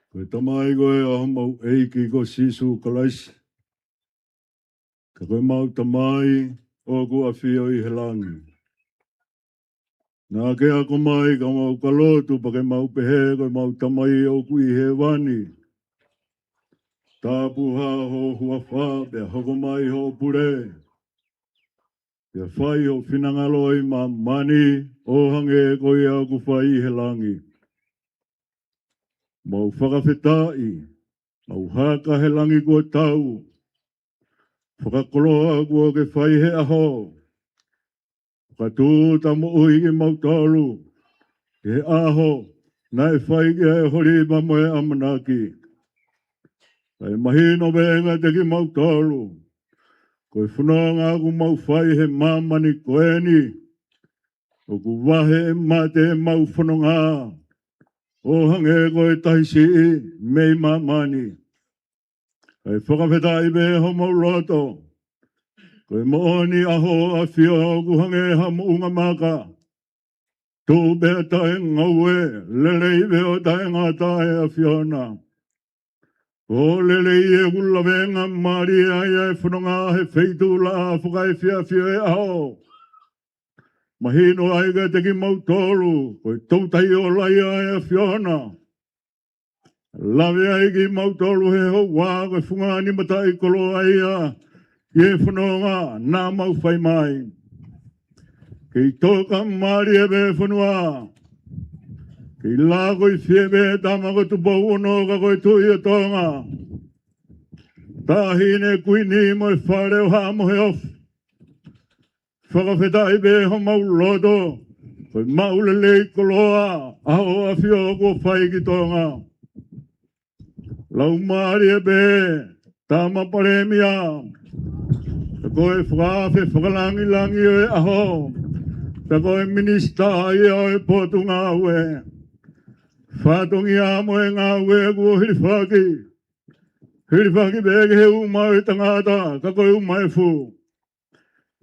ko e Tamai koe ʻa homau ʻEiki ko Sīsū Kalaisi, ka ko ʻemau Tamai ʻoku ʻafio ʻi he langi. Naʻa ke ako mai ka mau ka lotu pea ke mau pehē, ko ʻemau Tamai ʻoku ʻi hēvani, tāpuhā ho huafa, pea hoko mai hoʻo pule, pea fai ho finangalo ʻi māmani ʻo hangē ko ia ʻoku fai ʻi he langi. Mau fakafetaʻi, mau haka he langi kuo tau, fakakoloa kuo ke fai he ʻaho, fakatūtamoʻui kimautolu ʻi he ʻaho naʻe fai ki ai e holi pea mo e ʻamanaki. Kae mahino pē kiate kimautolu, ko e fononga ʻoku mau fai he māmani ko eni, ʻoku vahe ʻe mate ʻemau fononga ʻo hangē ko e tahi siʻi mei māmani. Kae fakafetaʻi pē homau loto, ko e moʻoni ʻa hoʻo ʻafio ʻoku hangē ha moʻunga maka, tuʻu pē ʻo taʻengaue, lelei pē ʻo taʻengata ʻe ʻAfiona. Ko hoʻo lelei ʻoku lavengamālie ai ʻa e fononga he feituʻu laʻā fakaefiafi ʻo e ʻaho. Mahino ai kiate kimautolu, ko e toutai ola ia ʻa e ʻAfiona. Lave ai kimautolu he houa ko e fungani mataʻikoloa ia ki he fononga naʻa mau fai mai. Kei toka mālie pē fonua. Kei lākoifie pē Tama ko Tupou Ono ka ko e Tuʻi ʻo Tonga, Taʻahine Kuini mo e Fale ʻo Haʻa Moheofo. Fakafetaʻi pē homau loto, ko e maʻu lelei koloa ʻa hoʻo ʻafio kuo fai ki Tonga. Laumālie pē Tama Palēmia, pea ko e Fakaafe Fakalangilangi ʻo e ʻaho, pea ko e Minisitā ia ʻo e Potungāue. Fatongia mo e ngāue kuo hilifaki, hilifaki pē ki he uma ʻo e tangata, ka ko e uma efu.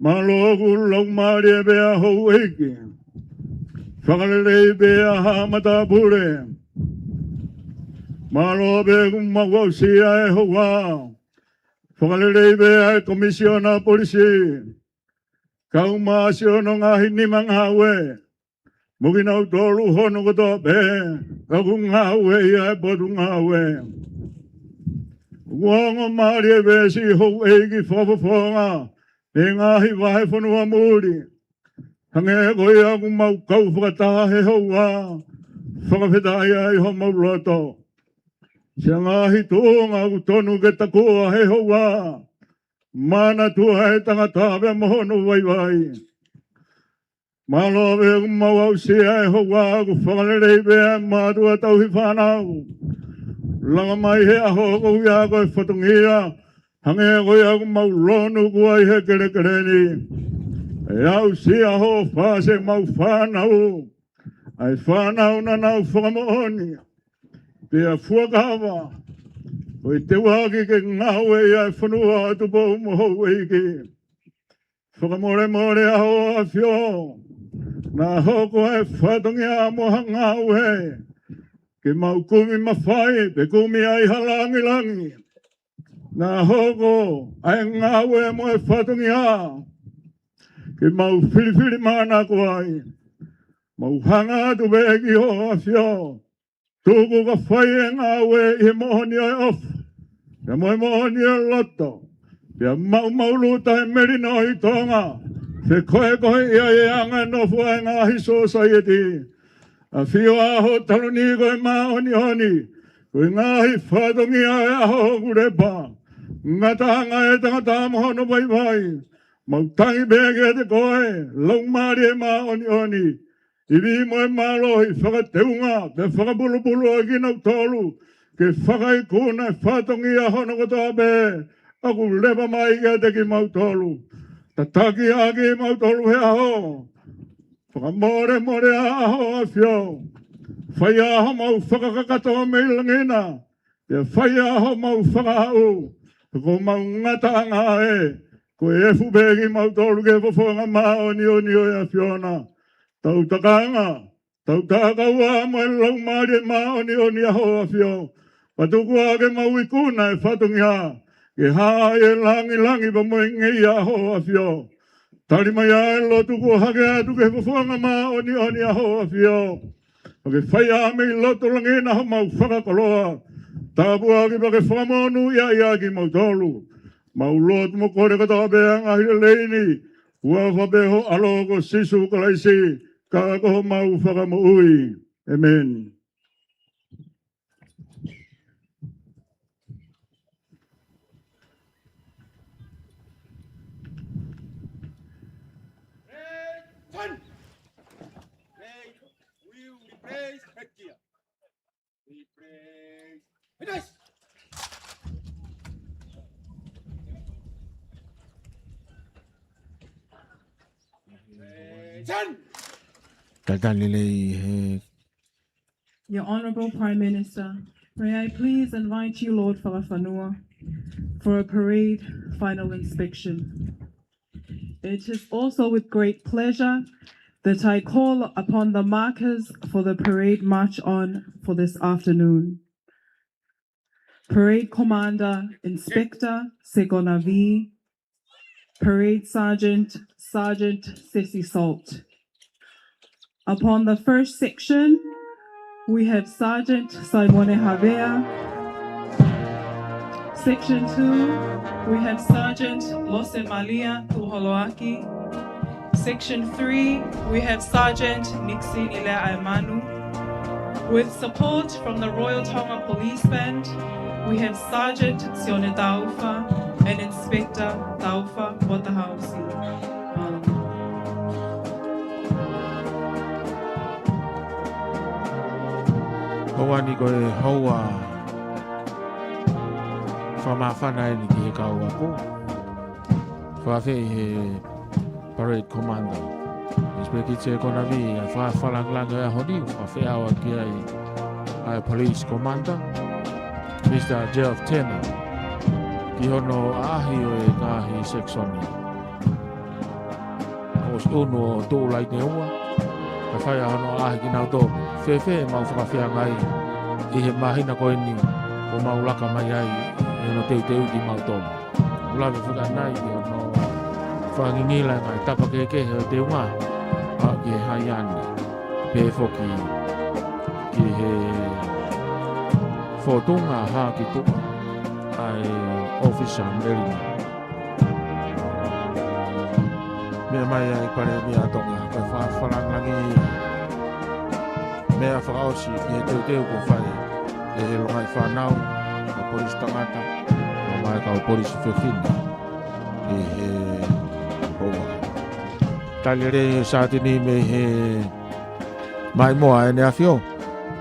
Mālō ʻoku laumālie pē ʻa houʻeiki. Fakalelei pē ʻa haʻa matāpule. Mālō pē ʻoku mau aʻusia e houa. Fakalelei pē ʻa e Komisiona Polisi. Kau mai siʻono ngaahi nima ngāue mo kinautolu hono kotoa pē ʻoku ngāueʻi ʻa e Potungāue. Kuo ongo mālie e veesi houʻeiki fakafofonga ʻi he ngaahi vahefonua muli. Hangē ko ia ʻoku mau kau fakataha he houa, fakafetaʻi ai homau loto. Siʻa ngaahi tuʻunga ʻoku tonu ke takua he houa, manatua e tangata pea mo hono vaivai. Mālō pē ʻoku mau aʻusia e houa ʻoku fakalelei pē ʻa e mātuʻa tauhi fānau. Langa mai he ʻaho ʻoku ui ko e fatongia, hangē ko ia ʻoku mau lonu kuo ʻi he kelekele ni. ʻE aʻusia ho fāsē mau fānau, ʻa e fānau naʻa nau fakamoʻoni pea fuakava ko e teuaki ke ngāueʻi ʻa e fonua ʻo Tupou mo Houʻeiki. Fakamolemole ʻa Hoʻo ʻAfio, naʻa hoko e fatongia mo ha ngāue ke mau kumi mafai pe kumi ai ha langilangi. Naʻa hoko ʻa e ngāue mo e fatongia ke mau filifilimānako ai. Mau hanga atu pē ki Hoʻo ʻAfio, tuku ka fai e ngāue ʻi he moʻoni ʻo e ʻofa pea mo e moʻoni ʻo e loto, pea maʻumaʻuluta e melino ʻi Tonga, fekoekoeʻi ai e anga e nofo ʻa e ngaahi sōsaieti. ʻAfio, ʻa hoʻo taloni ko e māʻoniʻoni, ko e ngaahi fatongia ʻo e ʻaho ʻoku lepa, ngataʻanga e tangata mo hono vaivai. Mau tangi pē kiate koe, Laumālie Māʻoniʻoni, ivi mo e mālohi, fakateunga pea fakapulupulu ʻa kinautolu ke fakaikuna e fatongia hono kotoa pē ʻoku lepa mai kiate kimautolu. Tataki ʻa kimautolu he ʻaho. Fakamolemole ʻa Hoʻo ʻAfio, fai ʻa homau fakakakato mei langi na, pea fai ʻa homau fakaaʻu, he ko homau ngataʻanga ē, ko e efu pē kimautolu ki he fofonga māʻoniʻoni ʻo e ʻAfiona. Tau takaanga, tau takaua mo e Laumālie Māʻoniʻoni ʻa Hoʻo ʻAfio, pea tuku ā ke mau ikuna e fatongia ke hā ai e langilangi pea mo e ngeia ʻa Hoʻo ʻAfio. Tali mai ā e lotu kuo hake atu ki he fofonga māʻoniʻoni ʻa Hoʻo ʻAfio, pea ke fai ā mei loto langi na homau fakakoloa. Tāpuaki pea ke fakamonūʻia ai kimautolu. Mau lotu mo kole kotoa pē ʻa e ngaahi lelei ni ʻi he huafa pē ho ʻAlo ko Sīsū Kalaisi, ka ko homau Fakamoʻui. ʻĒmeni. Praise, we will praise Hekia. We praise. Witness. Praise. Talitali lelei he Your Honourable Prime Minister, may I please invite you, Lord Fakafanua, for a parade final inspection. It is also with great pleasure that I call upon the markers for the parade march on for this afternoon. Parade Commander, Inspector Sekonavi, Parade Sergeant, Sergeant Sesi Salt. Upon the first section, we have Sergeant Simone Havea. Section two, we have Sergeant Lose Malia Tuholoaki. Section three, we have Sergeant Nixon Ileaemanu. With support from the Royal Tonga Police Band, we have Sergeant Sione Taufa and Inspector Taufa Waterhouse. Houa ni ko e houa fakamāfana eni ki he kau ako. Fakafeʻi he Parade Commander, Inspector Sekonavi, ʻa e fakafakalāngilangi ʻo e ʻaho ni, fakafeʻao ki ai ʻa e Police Commander, Mister Jeff Tene, ki hono ʻaʻahi ʻo e ngaahi section. ʻOsi ʻunu ʻo tuʻu laine ua, kae fai ʻa hono ʻaʻahi kinautolu. Fēfē ʻemau fakafeangai ʻi he māhina ko eni kuo mau laka mai ai ʻi hono teuteuʻi kimautolu. Lave fakaʻanai ki hono Fakangingila e ngaahi tapa kehekehe ʻo e teunga, ʻa ki he haiane, pehē foki ki he fōtunga hā ki tuʻa ʻa e ʻōfisa melino. Meʻa mai ai Palēmia Tonga, ko e fa-, fakalāngilangi meʻa fakaʻosi ki he teuteu kuo fai ʻe he longaʻi fānau, kau polisi tangata, pea mo e kau polisi fefine ʻi he houa. Tali lelei e Sātini mei he maʻimoa ʻEne ʻAfio,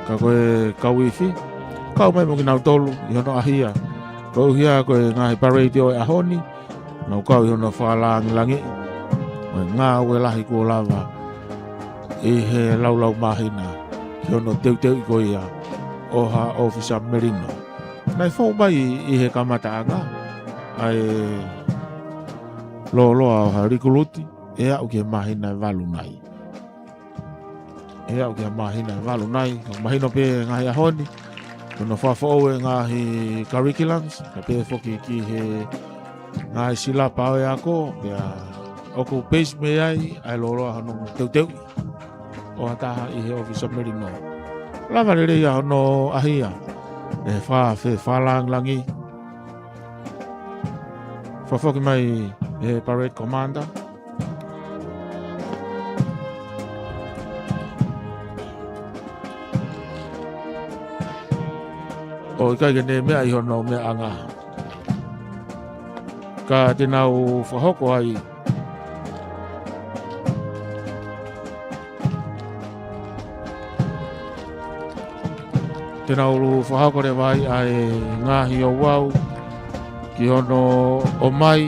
ka ko e kau ifi, kau mai mo kinautolu ʻi hono ʻahia. Koeʻuhi ko e ngaahi parade ʻo e ʻaho ni, nau kau ʻi hono fakalāngilangiʻi ʻo e ngāue lahi kuo lava ʻi he laulau māhina ki hono teuteuʻi ko ia ʻo ha ʻōfisa melino. Naʻe fou mai ʻi he kamataʻanga ʻa e lōloa ʻo ha likuluti ʻe aʻu ki he māhina ʻe valu nai. ʻE aʻu ki he māhina ʻe valu nai, ka mahino pē ngaahi ʻaho ni, ko hono fakafoʻou e ngaahi curriculums, ka pehē foki ki he ngaahi silapa ʻo e ako, pea ʻoku base mei ai ʻa e lōloa hono teuteuʻi ʻo ha taha ʻi he ʻōfisa melino. Lava lelei ʻa hono ʻahia ʻe he fa-, fe-, fakalāngilangi. Fakafoki mai ʻe he Parade Commander. ʻOku ʻikai ke ne meʻa ʻi hono meʻaʻanga. Ka te nau fakahoko ai, te nau fakahoko leva ai ʻa e ngaahi ouau ki hono ʻomai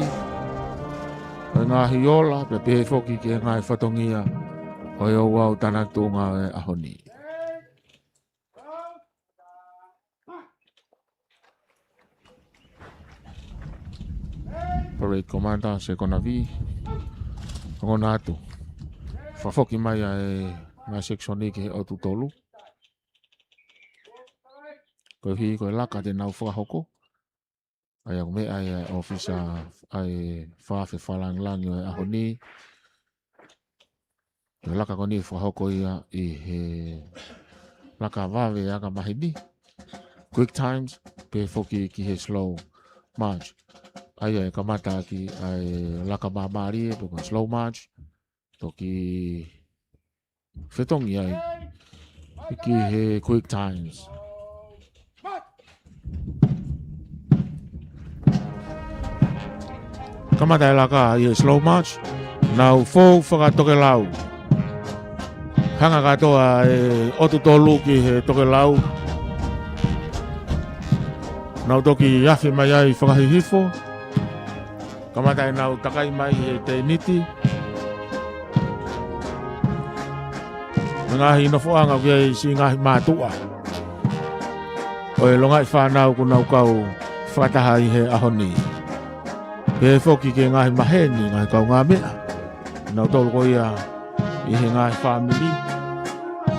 ʻo e ngaahi ola, pea pehē foki ki he ngaahi fatongia ʻo e ouau tānaki tuʻunga ʻo e ʻaho ni. Parade Commander, Sekona V, ongona atu. Fakafoki mai ʻa e ngaahi section ʻi he ʻotu tolu. Koeʻuhi ko e laka te nau fakahoko. ʻA ia ko e meʻa ia ʻa e ʻōfisa ʻa e Fakaafe Fakalāngilangi ʻo e ʻaho ni. Ko e laka ko eni fakahoko ia ʻi he laka vave ʻa e ʻaho ni. Quick times, pehē foki ki he slow march. ʻA ia ʻe kamata ʻaki ʻa e laka māmālie, pe ko e slow march. Toki fetongi ai ki he quick times. Kamata e laka ʻi he slow march, nau fou fakatokelau. Hanga kātoa e ʻotu tolu ki he tokelau. Nau toki afe mai ai fakahihifo. Kamata ʻenau takai mai he tēniti. Mo e ngaahi nofoʻanga ʻoku ʻi ai siʻi ngaahi mātuʻa ʻo e longaʻi fānau kuo nau kau fakataha ʻi he ʻaho ni. Pehē foki ki he ngaahi maheni, ngaahi kaungāmeʻa. Nautolu ko ia ʻi he ngaahi fāmili.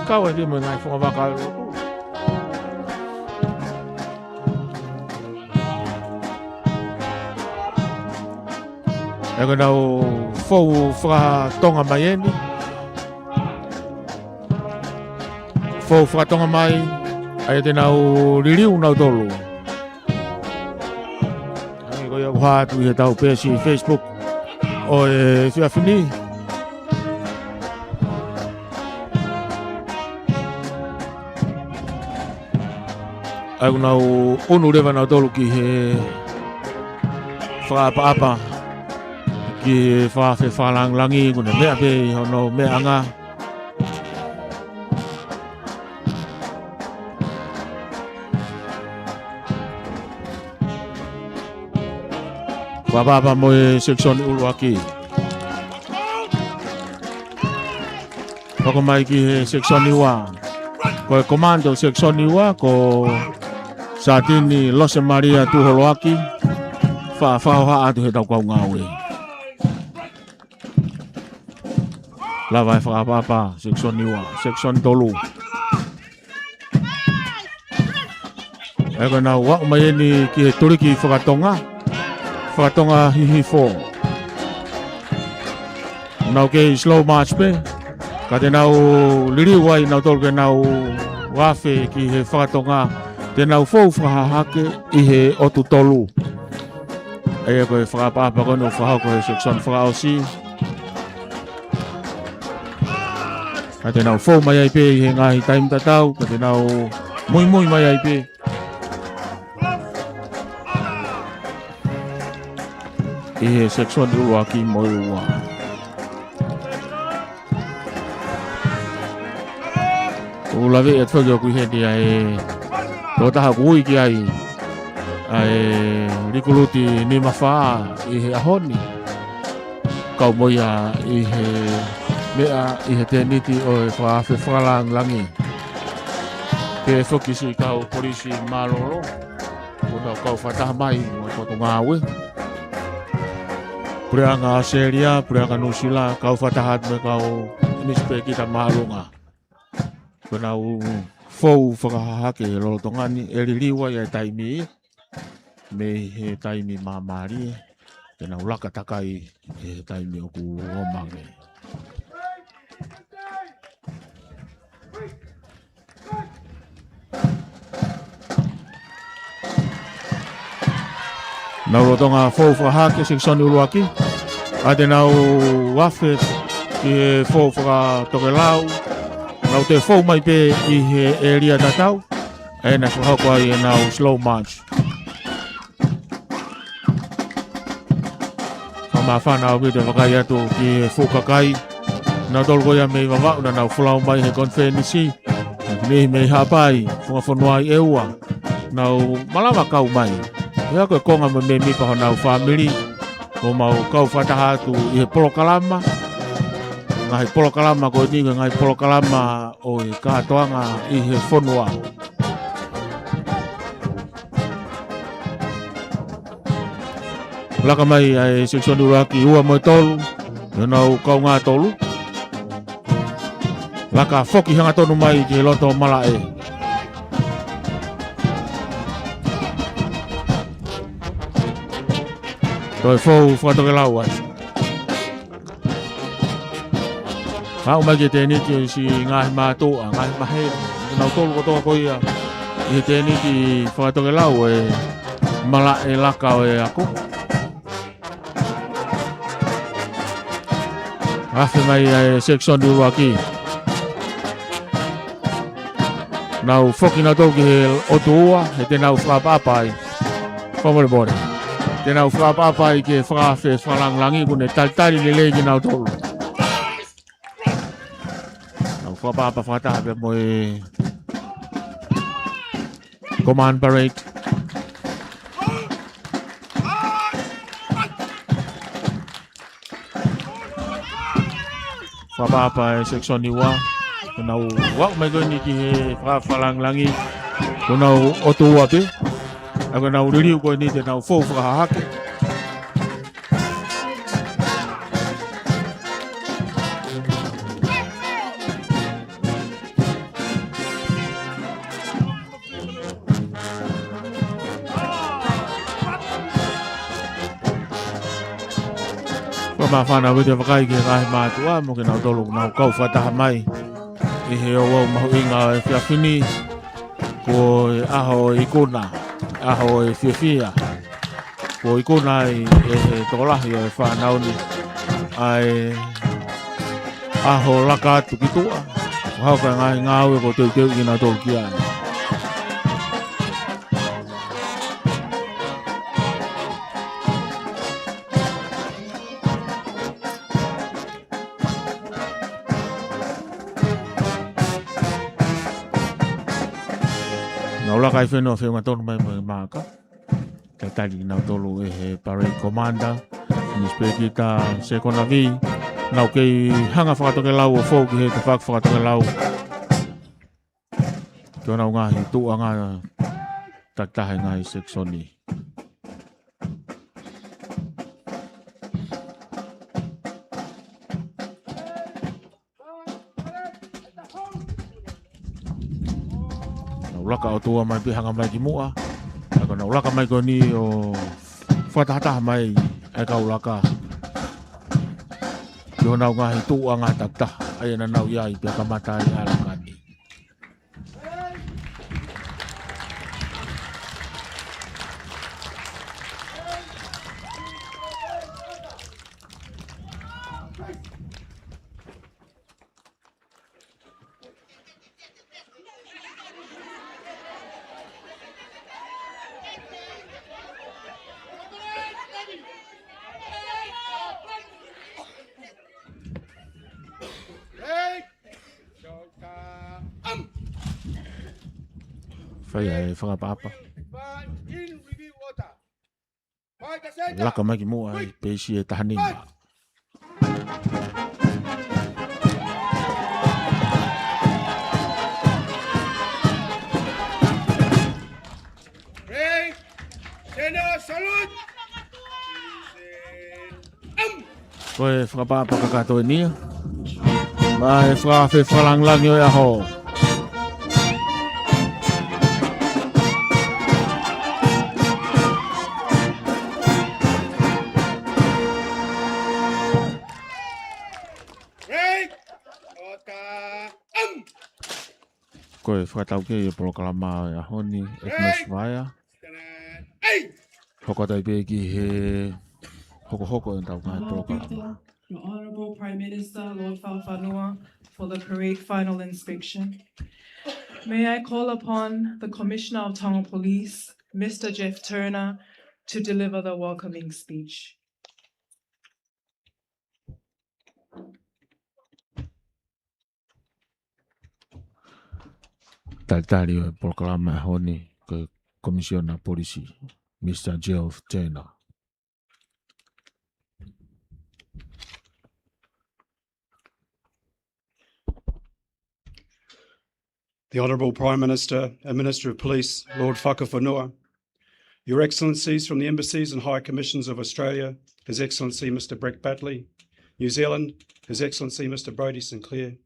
Kau ai pē mo e ngaahi fungavaka ʻo e lotu. ʻE ko ʻenau fou fakatonga mai eni. Fou fakatonga mai, ʻa ia te nau liliu nautolu. ʻA ia ko ia ʻoku hā atu ʻi heʻetau peesi Facebook ʻo e efiafi ni. ʻA ia ʻoku nau ʻunu leva nautolu ki he fakaʻapaʻapa ki he Fakaafe Fakalāngilangi, ʻoku ne meʻa pē ʻi hono meʻaʻanga. Fakaʻapaʻapa mo e sekisoni ʻuluaki. Hoko mai ki he sekisoni ua. Ko e komando sekisoni ua, ko Satini Losemalia Tuholoaki. Fa-, fakahoha atu heʻetau kau ngāue. Lava e fakaʻapaʻapa, sekisoni ua, sekisoni tolu. ʻE ko ʻenau aʻu mai eni ki he tuliki fakatonga. Fakatonga hihifo. Nau kei slow march pē, ka te nau liliu ai nautolu ke nau afe ki he fakatonga, te nau fou fakahahake ʻi he ʻotu tolu. ʻA ia ko e fakaʻapaʻapa ko eni ʻoku fakahoko he section fakaʻosi. Ka te nau fou mai ai pē ʻi he ngaahi taimi tatau, ka te nau muimui mai ai pē ʻi he section ʻuluaki mo e ua. ʻOku laveʻi atu foki ʻoku ʻi heni ʻa e tokotaha ʻoku ui ki ai ʻa e likuluti nima fā ʻi he ʻaho ni. Kau mo ia ʻi he meʻa ʻi he tēniti ʻo e fakaafe fakalāngilangi. Pehē foki siʻi kau polisi mālōlō kuo nau kau fakataha mai mo e Potungāue. Puleʻanga ʻAositelēlia, Puleʻanga Nuʻusila, kau fakataha atu mo e kau inisipēkita māʻolunga. Kuo nau fou fakahahake he lolotonga ni, ʻe liliu ai ʻa e taimi mei he taimi māmālie, ke nau laka takai he taimi ʻoku ʻomai. Nau lolotonga fou fakahahake section ʻuluaki. ʻA ia te nau afe ki he fou fakatokelau. Nau toe fou mai pē ʻi he ʻēlia tatau. ʻA ia naʻe fakahoko ai ʻenau slow march. Fakamāfana ʻaupito e vakai atu ki he fuʻu kakai. Nautolu ko ia mei Vavaʻu naʻa nau folau mai he konifelenisi. Mei, mei Haʻapai, funga fonua ʻi ʻEua. Nau malava kau mai. ʻA ia ko e konga mo e mēmipa honau fāmili. Kuo mau kau fakataha atu ʻi he polokalama. Ngaahi polokalama ko eni, ngaahi polokalama ʻo e kātoanga ʻi he fonua. Laka mai ʻa e section ʻuluaki, ua mo e tolu, ʻi honau kaungā tolu. Laka foki hangatonu mai ki he loto malaʻe. Toe fou fakatokelau ai. Aʻu mai ki he tēniti ʻo e siʻi ngaahi mātuʻa, ngaahi maheni, nautolu kotoa ko ia ʻi he tēniti fakatokelau ʻo e malaʻe laka ʻo e ako. Afe mai ʻa e section ʻuluaki. Nau foki nautolu ki he ʻotu ua, he te nau fakaʻapaʻapa ai. Fakamolemole. Te nau fakaʻapaʻapa ai ki he fakaafe fakalāngilangi, kuo ne talitali lelei kinautolu. Nau fakaʻapaʻapa fakataha pē mo e Command Parade. Fakaʻapaʻapa e section ʻuluaki. Kuo nau aʻu mai ko eni ki he fakaafe fakalāngilangi. Kuo nau ʻotu ua pē. ʻA ia kuo nau liliu ko eni te nau fou fakahahake. Fakamāfana ʻaupito e vakai ki he ngaahi mātuʻa mo kinautolu ʻoku nau kau fakataha mai ʻi he ouau mahuʻinga ʻo e efiafi ni. Ko e ʻaho ʻo e ikuna, ʻaho ʻo e fiefia. Ko e ikuna ai ʻe he tokolahi ʻo e fānau ni ʻa e ʻaho laka atu ki tuʻa. Fakahoko e ngaahi ngāue kuo teuteuʻi kinautolu ki ai. Nau laka ʻi fenua feʻunga tonu mai mo e maaka. Talitali kinautolu ʻe he Parade Commander, Inisipēkita Sekonavi, nau kei hanga fakatokelau ʻo fou ki he tafaʻaki fakatokelau. Ki honau ngaahi tuʻunga takitaha e ngaahi section. Nau laka ʻo tuʻu mai pē hanga mai ki muʻa. Ka ko e nau laka mai ko eni ʻo fakatahataha mai e kau laka. Ko honau ngaahi tuʻuʻanga takitaha, ʻa ia naʻa nau ʻi ai pea kamata ai ʻa e ʻalakani. Fai ʻa e fakaʻapaʻapa. Laka mai ki muʻa ʻi he peisi ʻe taha nima. Ko e fakaʻapaʻapa kakato eni ia. Maʻa e fakaafe fakalāngilangi ʻo e ʻaho. Ko e fakataukei ʻo e polokalama ʻo e ʻaho ni, Agnes Vaea. Hoko atu ai pē ki he hokohoko ʻetau ngaahi polokalama. The Honourable Prime Minister, Lord Fakafanua, for the parade final inspection. May I call upon the Commissioner of Tonga Police, Mister Jeff Turner, to deliver the welcoming speech. Talitali ʻo e polokalama ʻo e ʻaho ni, ko e Komisiona Polisi, Mister Jeff Turner. The Honourable Prime Minister and Minister of Police, Lord Fakafanua, Your Excellencies from the Embassies and High Commissions of Australia, His Excellency Mister Brett Batley, New Zealand, His Excellency Mister Brodie Sinclair,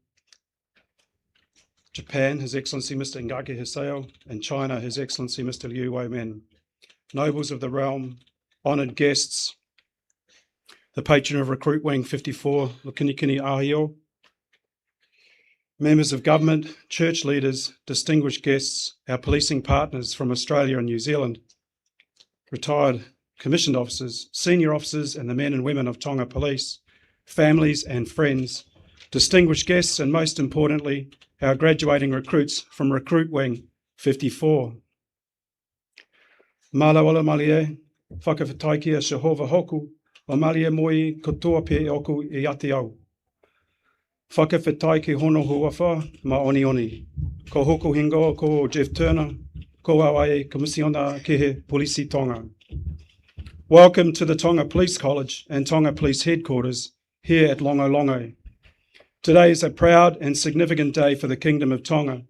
Japan, His Excellency Mister Ngaki Hisao, and China, His Excellency Mister Liu Weimin, nobles of the realm, honoured guests, the patron of Recruit Wing fifty-four, Lukinikini ʻAhio, members of government, church leaders, distinguished guests, our policing partners from Australia and New Zealand, retired commissioned officers, senior officers, and the men and women of Tonga Police, families and friends, distinguished guests, and most importantly, our graduating recruits from Recruit Wing fifty-four. Mālō ʻaupito mālie, fakafetaʻi kia Sihova hoku, ʻo mālie mo e kotoa pē ʻoku ʻiate au. Fakafetaʻi ki hono huafa māʻoniʻoni. Ko hoku hingoa ko Jeff Turner, ko au ʻa e Komisiona ki he Polisi Tonga. Welcome to the Tonga Police College and Tonga Police Headquarters here at Longolongo. Today is a proud and significant day for the Kingdom of Tonga,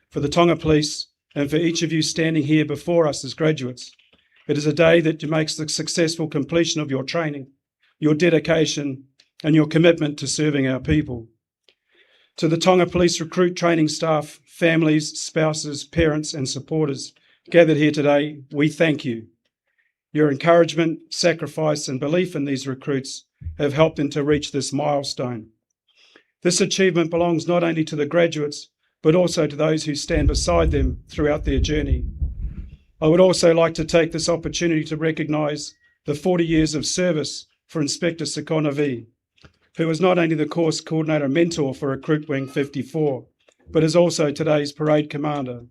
for the Tonga Police, and for each of you standing here before us as graduates. It is a day that makes the successful completion of your training, your dedication, and your commitment to serving our people. To the Tonga Police recruit training staff, families, spouses, parents, and supporters gathered here today, we thank you. Your encouragement, sacrifice, and belief in these recruits have helped them to reach this milestone. This achievement belongs not only to the graduates, but also to those who stand beside them throughout their journey. I would also like to take this opportunity to recognise the forty years of service for Inspector Sikona Vee, who is not only the course coordinator and mentor for Recruit Wing fifty-four, but is also today's parade commander.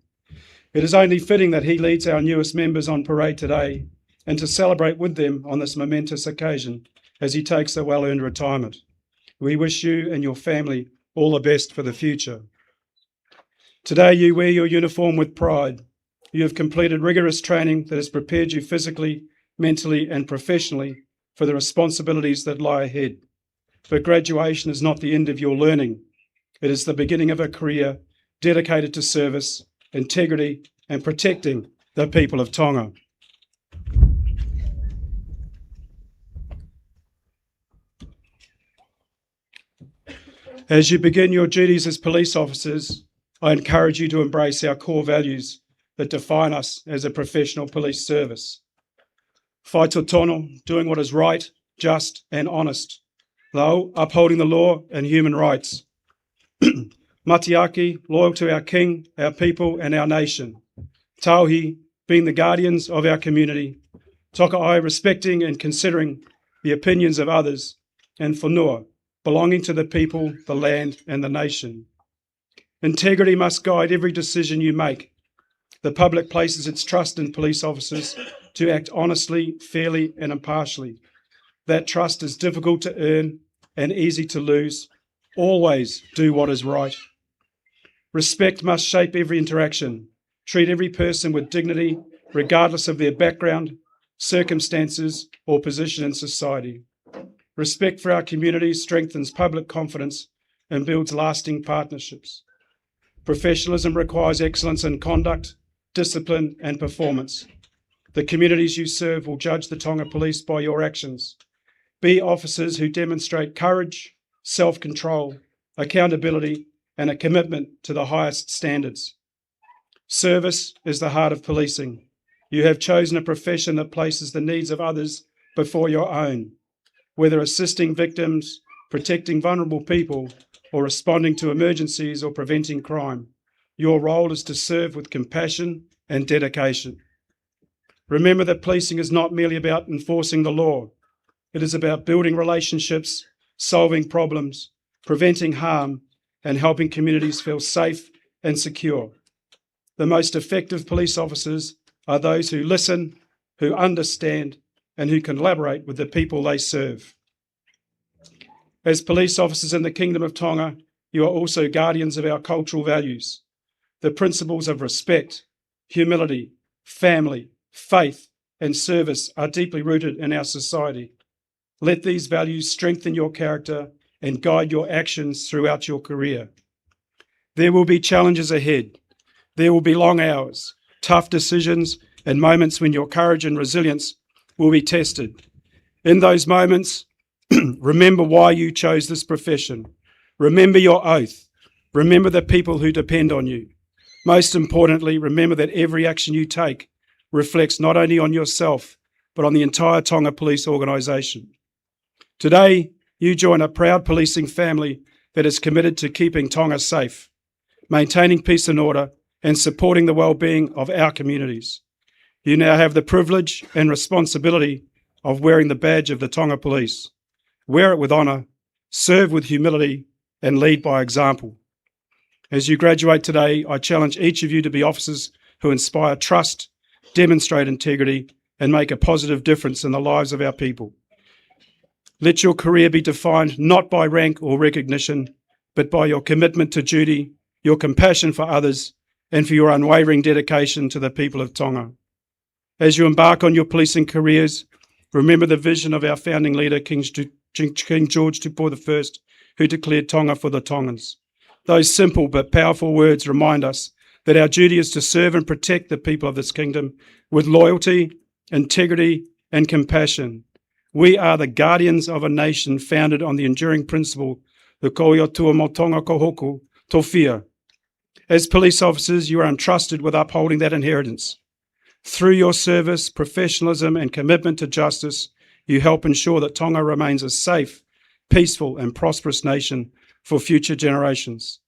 It is only fitting that he leads our newest members on parade today and to celebrate with them on this momentous occasion as he takes a well-earned retirement. We wish you and your family all the best for the future. Today you wear your uniform with pride. You have completed rigorous training that has prepared you physically, mentally, and professionally for the responsibilities that lie ahead. But graduation is not the end of your learning. It is the beginning of a career dedicated to service, integrity, and protecting the people of Tonga. As you begin your duties as police officers, I encourage you to embrace our core values that define us as a professional police service. Faitotonu, doing what is right, just, and honest. Lau, upholding the law and human rights. Matiaki, loyal to our king, our people, and our nation. Tauhi, being the guardians of our community. Tokaʻi, respecting and considering the opinions of others. And fonua, belonging to the people, the land, and the nation. Integrity must guide every decision you make. The public places its trust in police officers to act honestly, fairly, and impartially. That trust is difficult to earn and easy to lose. Always do what is right. Respect must shape every interaction. Treat every person with dignity, regardless of their background, circumstances, or position in society. Respect for our community strengthens public confidence and builds lasting partnerships. Professionalism requires excellence in conduct, discipline, and performance. The communities you serve will judge the Tonga Police by your actions. Be officers who demonstrate courage, self-control, accountability, and a commitment to the highest standards. Service is the heart of policing. You have chosen a profession that places the needs of others before your own. Whether assisting victims, protecting vulnerable people, or responding to emergencies or preventing crime, your role is to serve with compassion and dedication. Remember that policing is not merely about enforcing the law. It is about building relationships, solving problems, preventing harm, and helping communities feel safe and secure. The most effective police officers are those who listen, who understand, and who collaborate with the people they serve. As police officers in the Kingdom of Tonga, you are also guardians of our cultural values. The principles of respect, humility, family, faith, and service are deeply rooted in our society. Let these values strengthen your character and guide your actions throughout your career. There will be challenges ahead. There will be long hours, tough decisions, and moments when your courage and resilience will be tested. In those moments, remember why you chose this profession. Remember your oath. Remember the people who depend on you. Most importantly, remember that every action you take reflects not only on yourself, but on the entire Tonga Police organisation. Today, you join a proud policing family that is committed to keeping Tonga safe, maintaining peace and order, and supporting the well-being of our communities. You now have the privilege and responsibility of wearing the badge of the Tonga Police. Wear it with honour, serve with humility, and lead by example. As you graduate today, I challenge each of you to be officers who inspire trust, demonstrate integrity, and make a positive difference in the lives of our people. Let your career be defined not by rank or recognition, but by your commitment to duty, your compassion for others, and for your unwavering dedication to the people of Tonga. As you embark on your policing careers, remember the vision of our founding leader, King Stu-, King, King George Tupou the First, who declared Tonga for the Tongans. Those simple but powerful words remind us that our duty is to serve and protect the people of this kingdom with loyalty, integrity, and compassion. We are the guardians of a nation founded on the enduring principle, the Ko ia Tua mo Tonga ko hoku, tofia. As police officers, you are entrusted with upholding that inheritance. Through your service, professionalism, and commitment to justice, you help ensure that Tonga remains a safe, peaceful, and prosperous nation for future generations.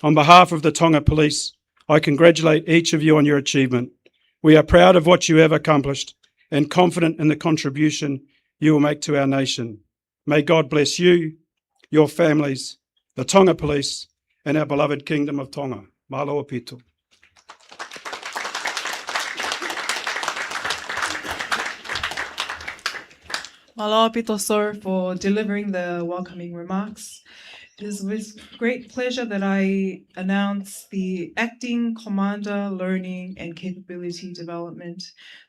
On behalf of the Tonga Police, I congratulate each of you on your achievement. We are proud of what you have accomplished and confident in the contribution you will make to our nation. May God bless you, your families, the Tonga Police, and our beloved Kingdom of Tonga. Mālō ʻaupito. Mālō ʻaupito, sir, for delivering the welcoming remarks. It is with great pleasure that I announce the Acting Commander Learning and Capability Development,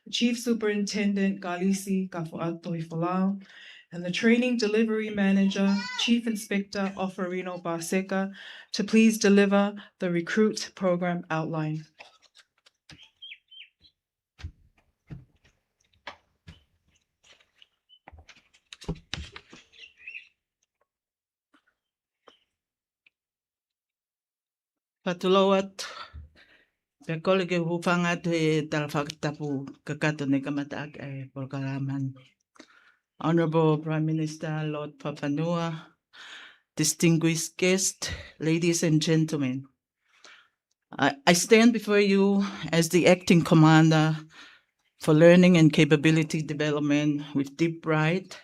the Chief Superintendent Kalisi Kafoʻatu Tohifolau, and the Training Delivery Manager, Chief Inspector Offerino Paseka, to please deliver the recruit program outline. Fakatulou atu. Pea kole ke u hūfanga atu he tala fakatapu kakato ne kamataʻaki ʻa e polokalama ni. Honorable Prime Minister Lord Fakafanua, distinguished guests, ladies and gentlemen. I, I stand before you as the acting commander for learning and capability development with deep pride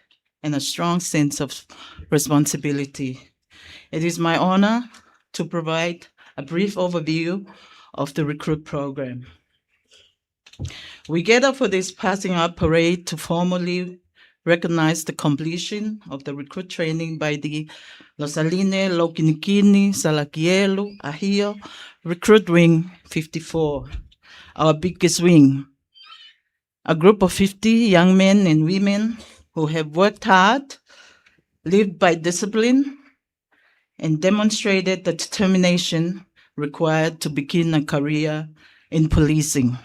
and a strong sense of responsibility. It is my honor to provide a brief overview of the recruit program. We gather for this passing out parade to formally recognize the completion of the recruit training by the Losaline Lokinikini Salakielu ʻAhio Recruit Wing fifty-four, our biggest wing. A group of fifty young men and women who have worked hard, lived by discipline, and demonstrated the determination required to begin a career in policing.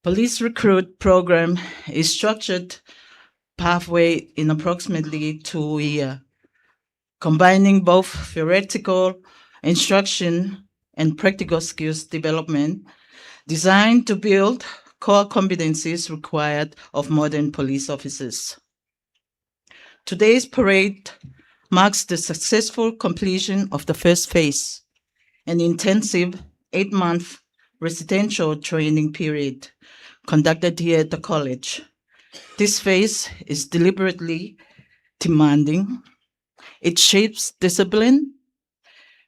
Police recruit program is structured pathway in approximately two year, combining both theoretical instruction and practical skills development designed to build core competencies required of modern police officers. Today's parade marks the successful completion of the first phase, an intensive eight-month residential training period conducted here at the college. This phase is deliberately demanding. It shapes discipline,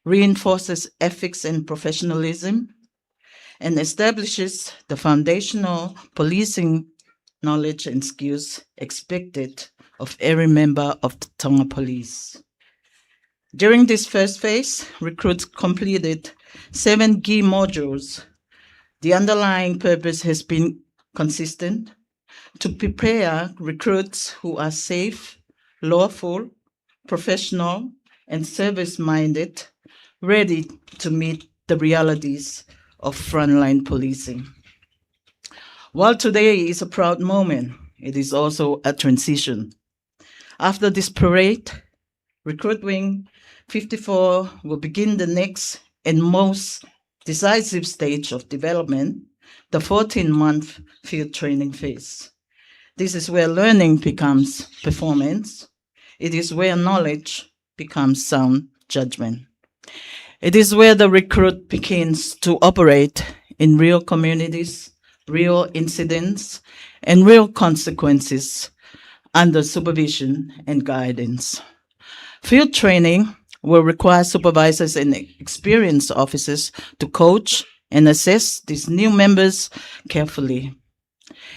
reinforces ethics and professionalism, and establishes the foundational policing knowledge and skills expected of every member of the Tonga Police. During this first phase, recruits completed seven key modules. The underlying purpose has been consistent: to prepare recruits who are safe, lawful, professional, and service-minded, ready to meet the realities of frontline policing. While today is a proud moment, it is also a transition. After this parade, Recruit Wing fifty-four will begin the next and most decisive stage of development, the fourteen-month field training phase. This is where learning becomes performance. It is where knowledge becomes sound judgment. It is where the recruit begins to operate in real communities, real incidents, and real consequences under supervision and guidance. Field training will require supervisors and experienced officers to coach and assess these new members carefully.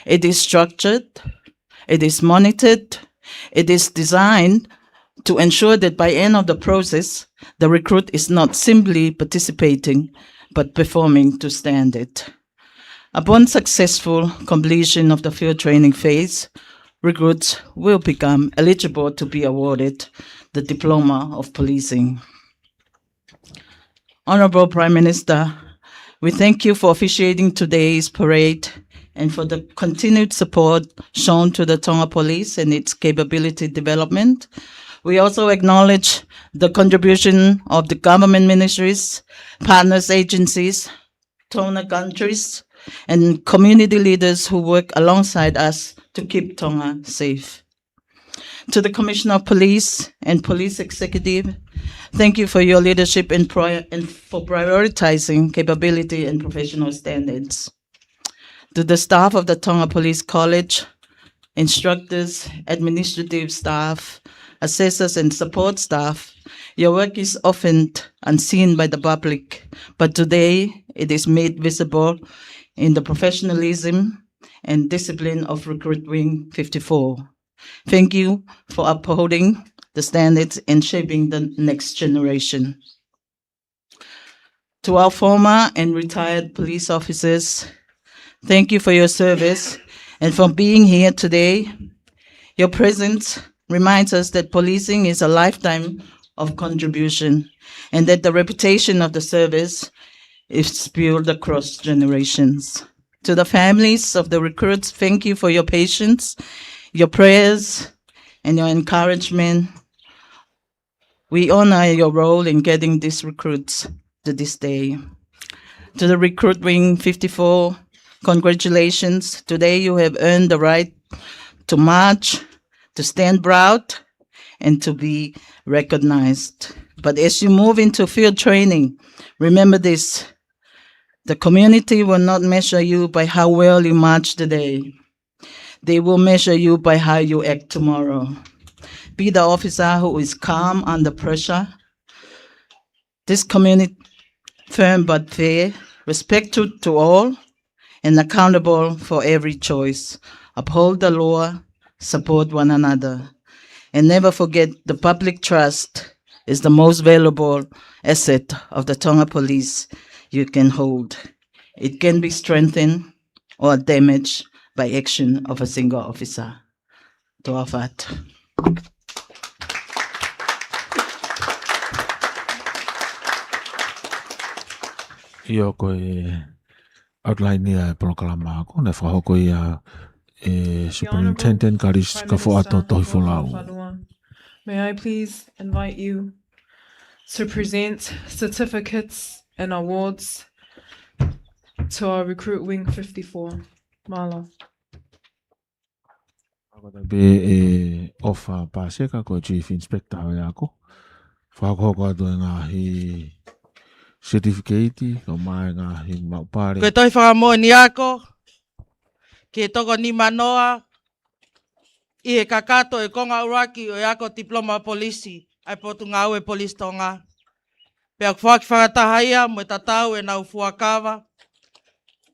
It is structured, it is monitored, it is designed to ensure that by end of the process, the recruit is not simply participating, but performing to standard. Upon successful completion of the field training phase, recruits will become eligible to be awarded the Diploma of Policing. Honorable Prime Minister, we thank you for officiating today's parade and for the continued support shown to the Tonga Police and its capability development. We also acknowledge the contribution of the government ministries, partners agencies, donor countries, and community leaders who work alongside us to keep Tonga safe. To the Commissioner of Police and Police Executive, thank you for your leadership and, prior- and for prioritizing capability and professional standards. To the staff of the Tonga Police College, instructors, administrative staff, assessors, and support staff, your work is often unseen by the public, but today it is made visible in the professionalism and discipline of Recruit Wing fifty-four. Thank you for upholding the standards and shaping the next generation. To our former and retired police officers, thank you for your service and for being here today. Your presence reminds us that policing is a lifetime of contribution and that the reputation of the service is built across generations. To the families of the recruits, thank you for your patience, your prayers, and your encouragement. We honor your role in getting these recruits to this day. To the Recruit Wing fifty-four, congratulations. Today you have earned the right to march to stand proud and to be recognized. But as you move into field training, remember this: the community will not measure you by how well you march today. They will measure you by how you act tomorrow. Be the officer who is calm under pressure. This community, firm but fair, respectful to all, and accountable for every choice. Uphold the law, support one another, and never forget the public trust is the most valuable asset of the Tonga Police you can hold. It can be strengthened or damaged by action of a single officer. Toa ʻofa atu. ʻIo, ko e outline ia e polokalama ako, naʻe fakahoko ia ʻe Superintendent Kalisi Kafoato Tohifolau. May I please invite you to present certificates and awards to our Recruit Wing fifty-four. Mālō. Ako ta pē ʻe ʻOfa Paseka, ko e Chief Inspector ʻo e ako. Fakahokohoko atu e ngaahi certificate, ʻo mai e ngaahi maʻu pale. Ko e tohi fakamoʻoni ako ki he toko nimanoa ʻi he kakato e konga ʻuluaki ʻo e ako tipiloma polisi ʻa e Potungāue Polisi Tonga. Pea ʻoku foaki fakataha ia mo e tatau ʻenau fuakava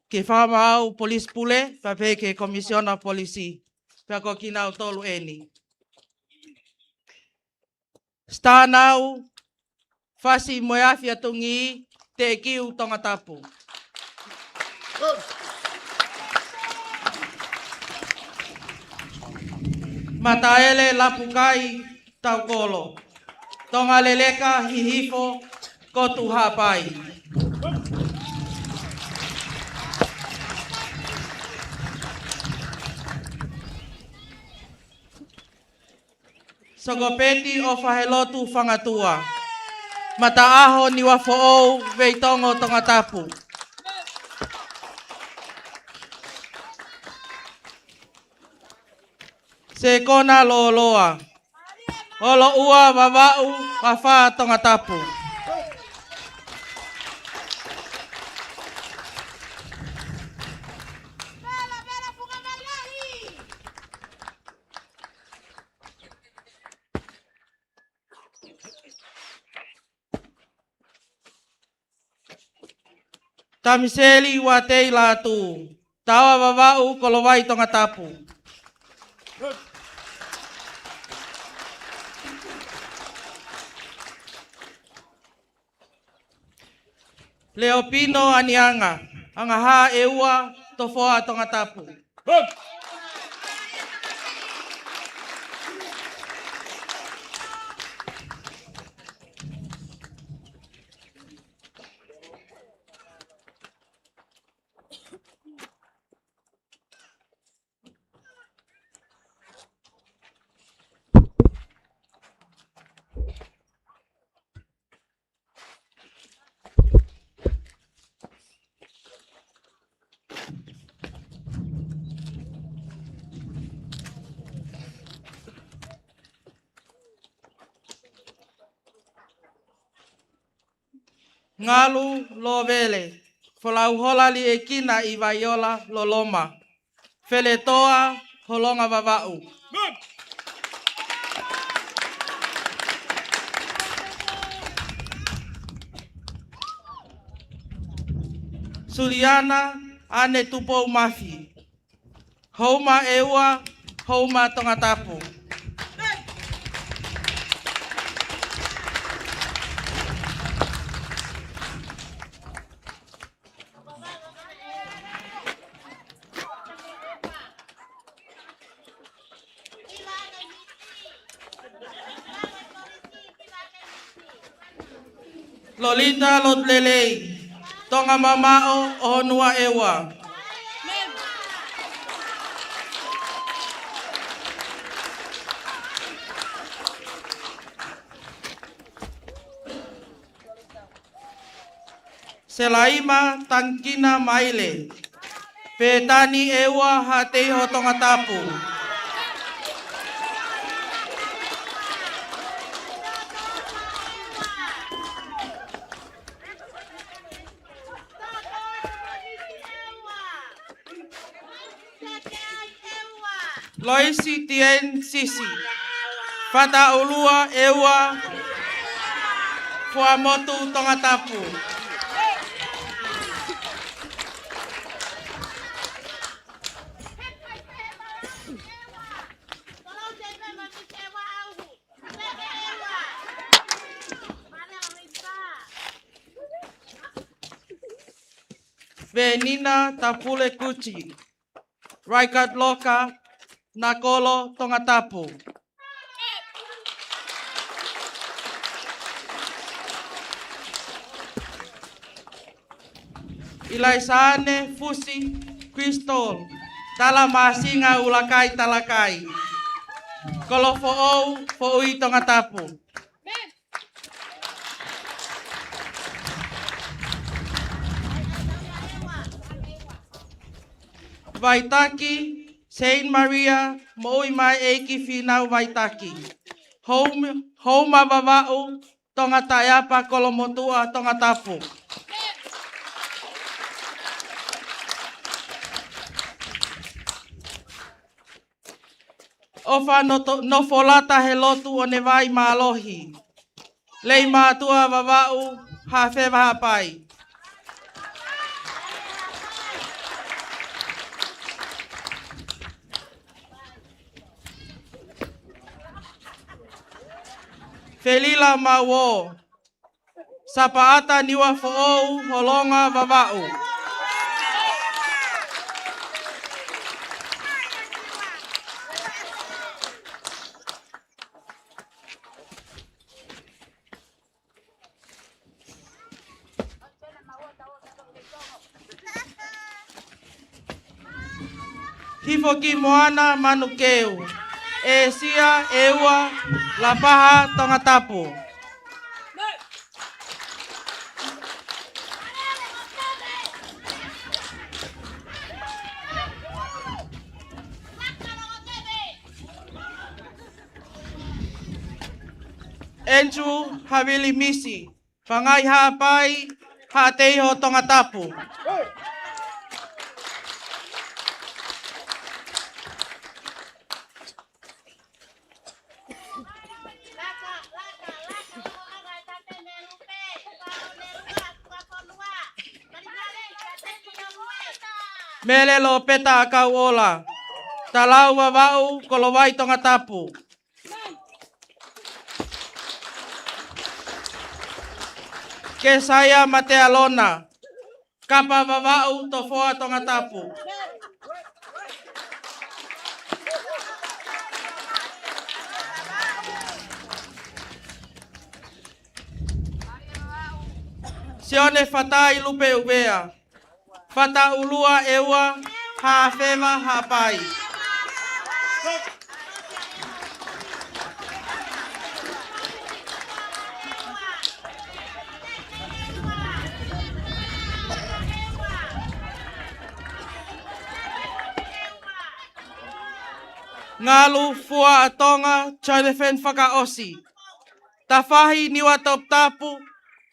ki he Fakamaau Polisi Pule, pea pehē ki he Komisiona Polisi. Pea ko kinautolu eni: Sitana Fasi Moeafi Atungi, Teʻekiu, Tongatapu. Mataele Lapukai Taukolo, Tongaleleka Hihifo, Kotu Haʻapai. Sokopeti ʻOfahelotu Fangatua, Mataʻaho Niuafoʻou, Veitongo, Tongatapu. Sekona Loloa, ʻOloʻua Vavaʻu, Afā, Tongatapu. Tamiseli Uatei Lātū, Taoa Vavaʻu, Kolovai, Tongatapu. Leopino Anianga, Angahā ʻe Ua, Tofoa, Tongatapu. Ngalu Lovele, Folauhola Liekina ʻi Vaiola, Loloma, Feletoa Holonga Vavaʻu. Suliana ʻAne Tupou Mafi, Houma ʻe Ua, Houma, Tongatapu. Lolinda Lotlelei, Tonga Mamaʻo, ʻOhonua ʻe Ua. Selaima Tangikina Maile, Petani ʻe Ua, Haʻateiho, Tongatapu. Loisi Tien Sisi, Fataʻulua ʻEua, Fuaʻamotu Tongatapu. Venina Tapule Kuti, Raikad Loka, Nakolo Tongatapu. ʻIlaisaane Fusi Crystal, Tala Māsinga ʻUlakai Talakai, Kolofoʻou, Foʻui Tongatapu. Vaitaki Saint Maria, moʻui mai ʻEiki Fīnau Vaitaki. Houm-, Houma Vavaʻu, Tonga Taʻeapa, Kolomotuʻa, Tongatapu. ʻOfa Noto-, Nofolata Helotu ʻOnevai Mālohi, Lei Mātuʻa Vavaʻu, Haʻafeva Haʻapai. Felila Mauō, Sapaʻata Niuafoʻou, Holonga Vavaʻu. Hifokimoana Manukeu, ʻĒsia ʻEua, Lapaha, Tongatapu. Andrew Havili Misi, Fangai Haʻapai, Haʻateiho, Tongatapu. Mele Lopeta ʻAkauʻola, Talau Vavaʻu, Kolovai, Tongatapu. Kesaia Matealona, Kapa Vavaʻu, Tofoa, Tongatapu. Sione Fatai Lupe ʻUvea, Fataʻulua ʻEua, Haʻafeva Haʻapai. Ngalu Fuaʻatonga Jonathan Fakaʻosi, Tafahi Niuatoputapu,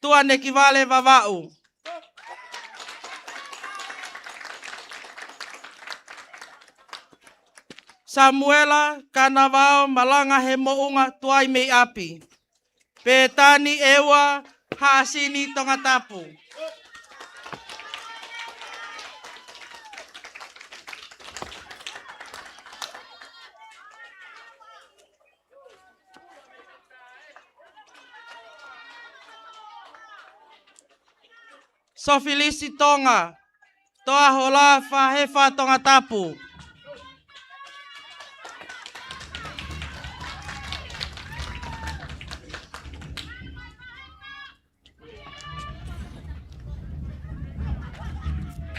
Tuʻanekivale Vavaʻu. Samuela Kanavao Malanga he Moʻunga Tuai mei ʻApi, Petani ʻEua, Haʻasini, Tongatapu. Sofilisi Tonga, Toa Hola, Fahefa, Tongatapu.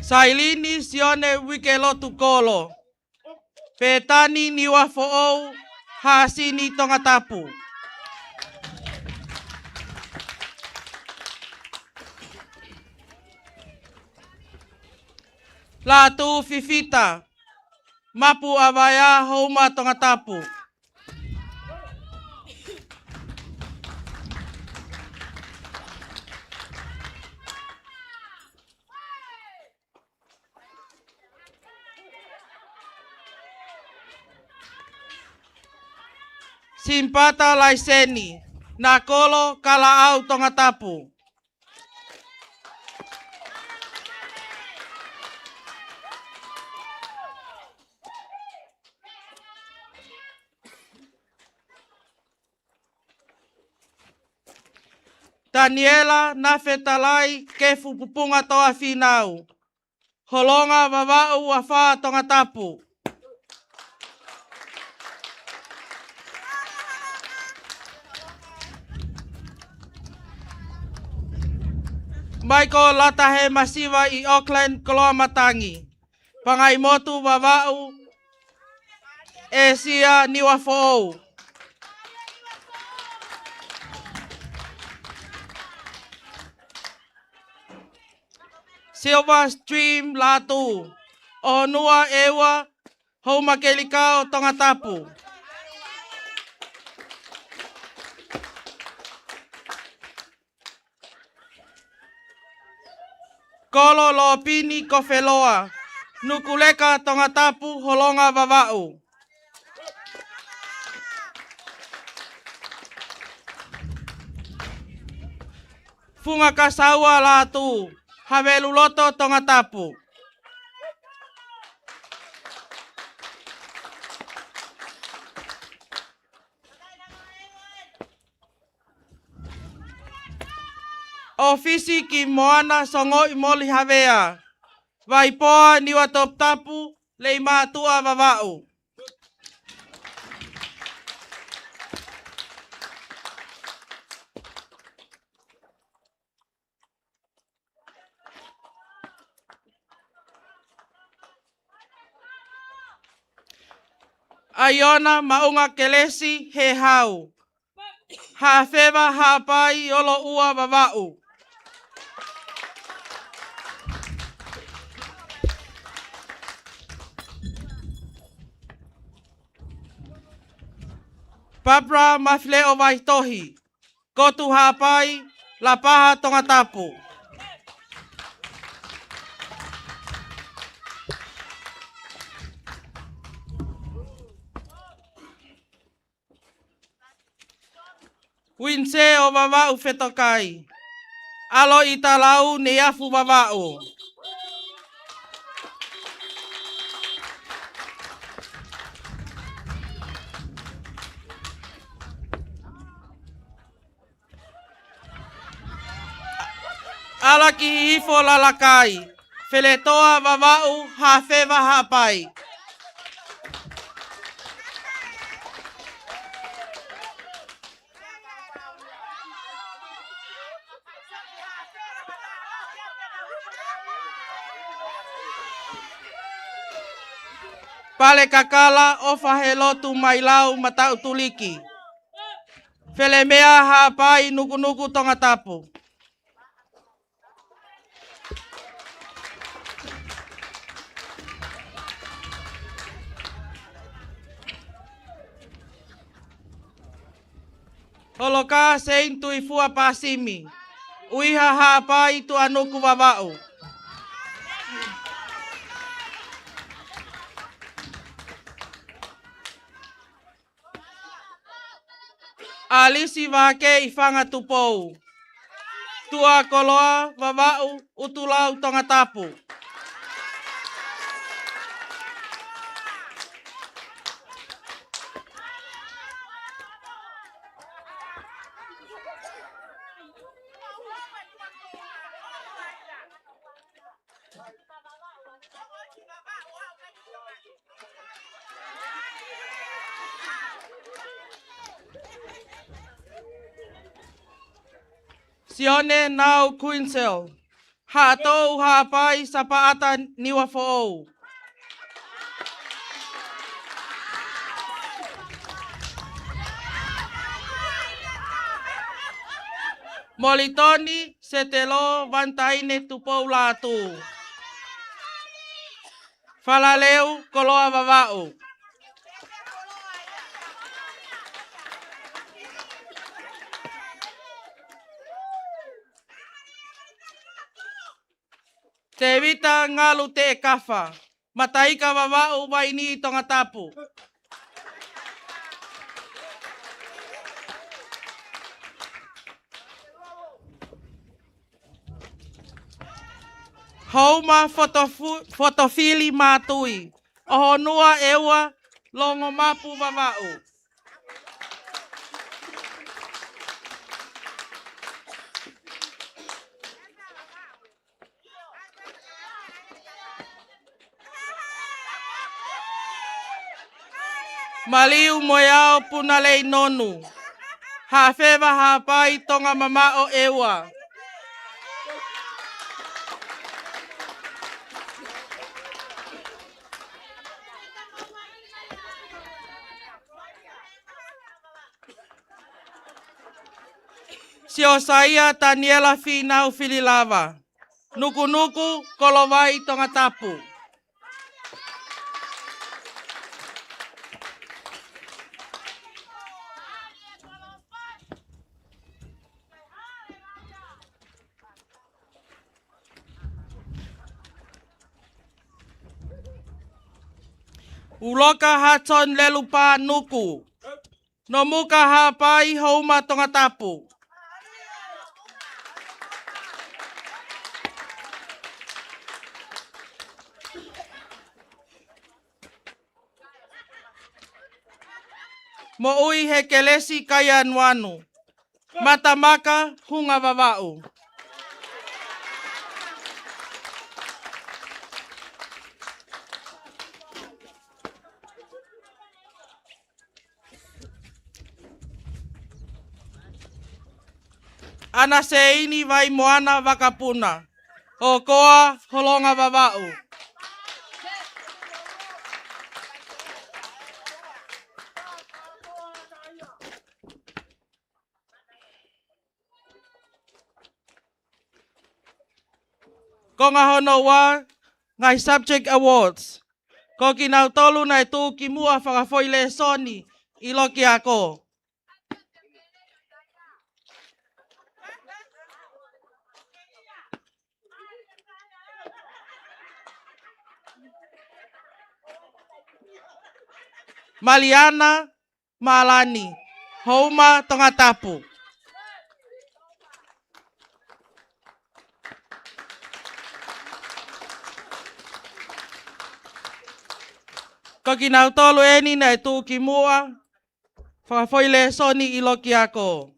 Sailini Sione Uikelotu Kolo, Petani Niuafoʻou, Haʻasini, Tongatapu. Latu Fifita, Mapu ʻAvaea, Houma, Tongatapu. Timpata Laiseni, Nakolo, Kalaʻau, Tongatapu. Taniela Nafetalai Kefu, Pupunga, Toafinau, Holonga Vavaʻu, Afā, Tongatapu. Michael Latahe Masiva ʻi Auckland, Koloamatangi, Pangaimotu Vavaʻu, ʻĒsia, Niuafoʻou. Silver Stream Lātū, ʻOhonua ʻEua, Houmakelikao, Tongatapu. Kolo Lopini Kofeloa, Nukuleka, Tongatapu, Holonga Vavaʻu. Fungakasaua Lātū, Haveluloto, Tongatapu. ʻOfisi ki Moana Songoʻi Moli Havea, Vaipoa, Niuatoputapu, Leimātuʻa Vavaʻu. ʻAiona Maunga Kelesi Hehau, Haʻafeva Haʻapai, Oloʻua Vavaʻu. Barbara Mafileʻo Vaitohi, Kotu Haʻapai, Lapaha, Tongatapu. Uinise ʻo Vavaʻu Fetokai, ʻAlo ʻi Talau, Neiafu Vavaʻu. ʻAlakihihifo Lalakai, Feletoa Vavaʻu, Haʻafeva Haʻapai. Palekakala ʻOfahelotu Mailau, Mataʻutuliki, Felemea Haʻapai, Nukunuku, Tongatapu. Holoka Seini Tuifua Pasimi, ʻUiha Haʻapai, Tuʻanuku Vavaʻu. ʻAlisi Vake ʻi Fanga Tupou, Tuʻakoloa Vavaʻu, ʻUtulau, Tongatapu. Sione Nau Kuinsel, Haʻatou Haʻapai, Sapaʻata, Niuafoʻou. Molitoni Setelo Vantaine, Tupou Lātū, Falaleu, Koloa Vavaʻu. Tevita Ngalu Teʻekafa, Mataika Vavaʻu, Vaini, Tongatapu. Houma Fotofu-, Fotofili Mātui, ʻOhonua ʻEua, Longomapu, Vavaʻu. Maliu Moeao Punaleinonu, Haʻafeva Haʻapai, Tonga Mamaʻo ʻEua. Siosaia Taniela Fīnau Fililava, Nukunuku, Kolovai, Tongatapu. ʻUloka Hudson Lelupa, Nuku. Nomuka Haʻapai, Houma, Tongatapu. Moʻui Hekelesi Kaianuanu, Matamaka, Hunga, Vavaʻu. ʻAna Seini Vaimoana Vakapuna, ʻOkoa, Holonga, Vavaʻu. Konga hono ua, ngaahi subject awards. Ko kinautolu naʻe tuʻu ki muʻa fakafoʻi lēsoni ʻi loki ako. Maliana Malani, Houma, Tongatapu. Ko kinautolu eni naʻe tuʻu ki muʻa fakafoʻi lēsoni ʻi loki ako.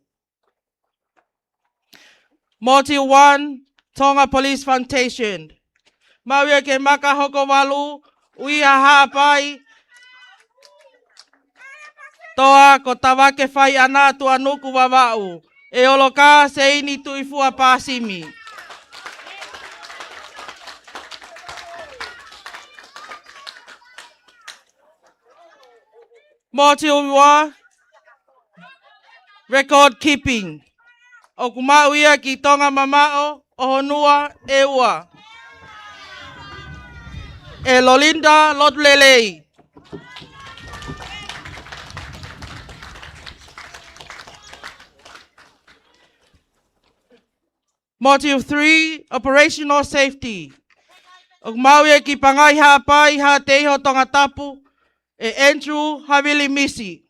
Module one, Tonga Police Foundation. Maʻu ia ke maka hoko valu, ʻUiha Haʻapai, toa ko Tavake Faiʻana Tuʻanuku, Vavaʻu, ʻe ʻOloka Seini Tuʻifua Pāsimi. Module ua, Record Keeping. ʻOku maʻu ia ki Tonga Mamaʻo, ʻOhonua ʻEua, ʻe Lolinda Lotulelei. Module three, Operational Safety. ʻOku maʻu ia ki Pangai Haʻapai, Haʻateiho, Tongatapu, ʻe Andrew Havili Misi.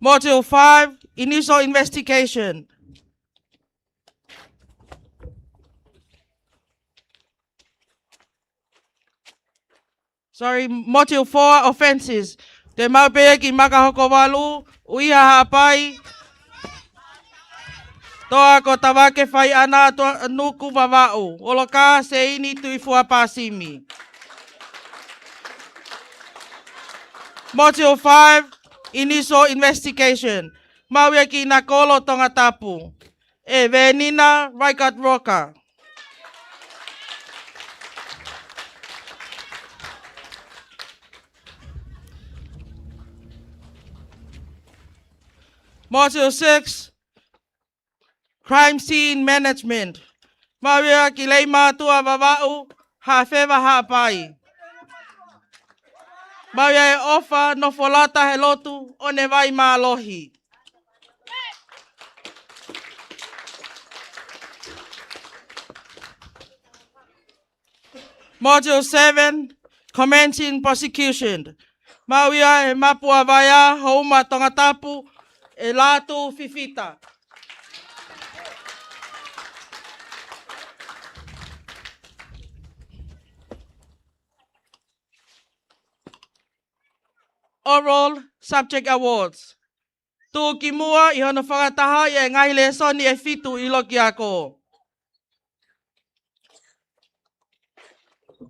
Module five, Initial Investigation. Sorry, Module four, Offences. Te mau pē ki maka hoko valu, ʻUiha Haʻapai, toa ko Tavake Faiʻana Tuʻanuku, Vavaʻu, ʻOloka Seini Tuʻifua Pāsimi. Module five, Initial Investigation. Maʻu ia ki Nakolo, Tongatapu, ʻe Venina Raikart Roka. Module six, Crime Scene Management. Maʻu ia ki Leimātuʻa, Vavaʻu, Haʻafeva Haʻapai. Maʻu ia ʻe ʻOfa Nofolata Helotu ʻOnevai Mālohi. Module seven, Commencing Prosecution. Maʻu ia ʻe Mapu ʻa Vaea, Houma Tongatapu, ʻe Lātū Fifita. Overall Subject Awards. Tuʻukimuʻa ʻi hono fakatahaʻi e ngaahi lēsoni ʻe fitu ʻi loki ako.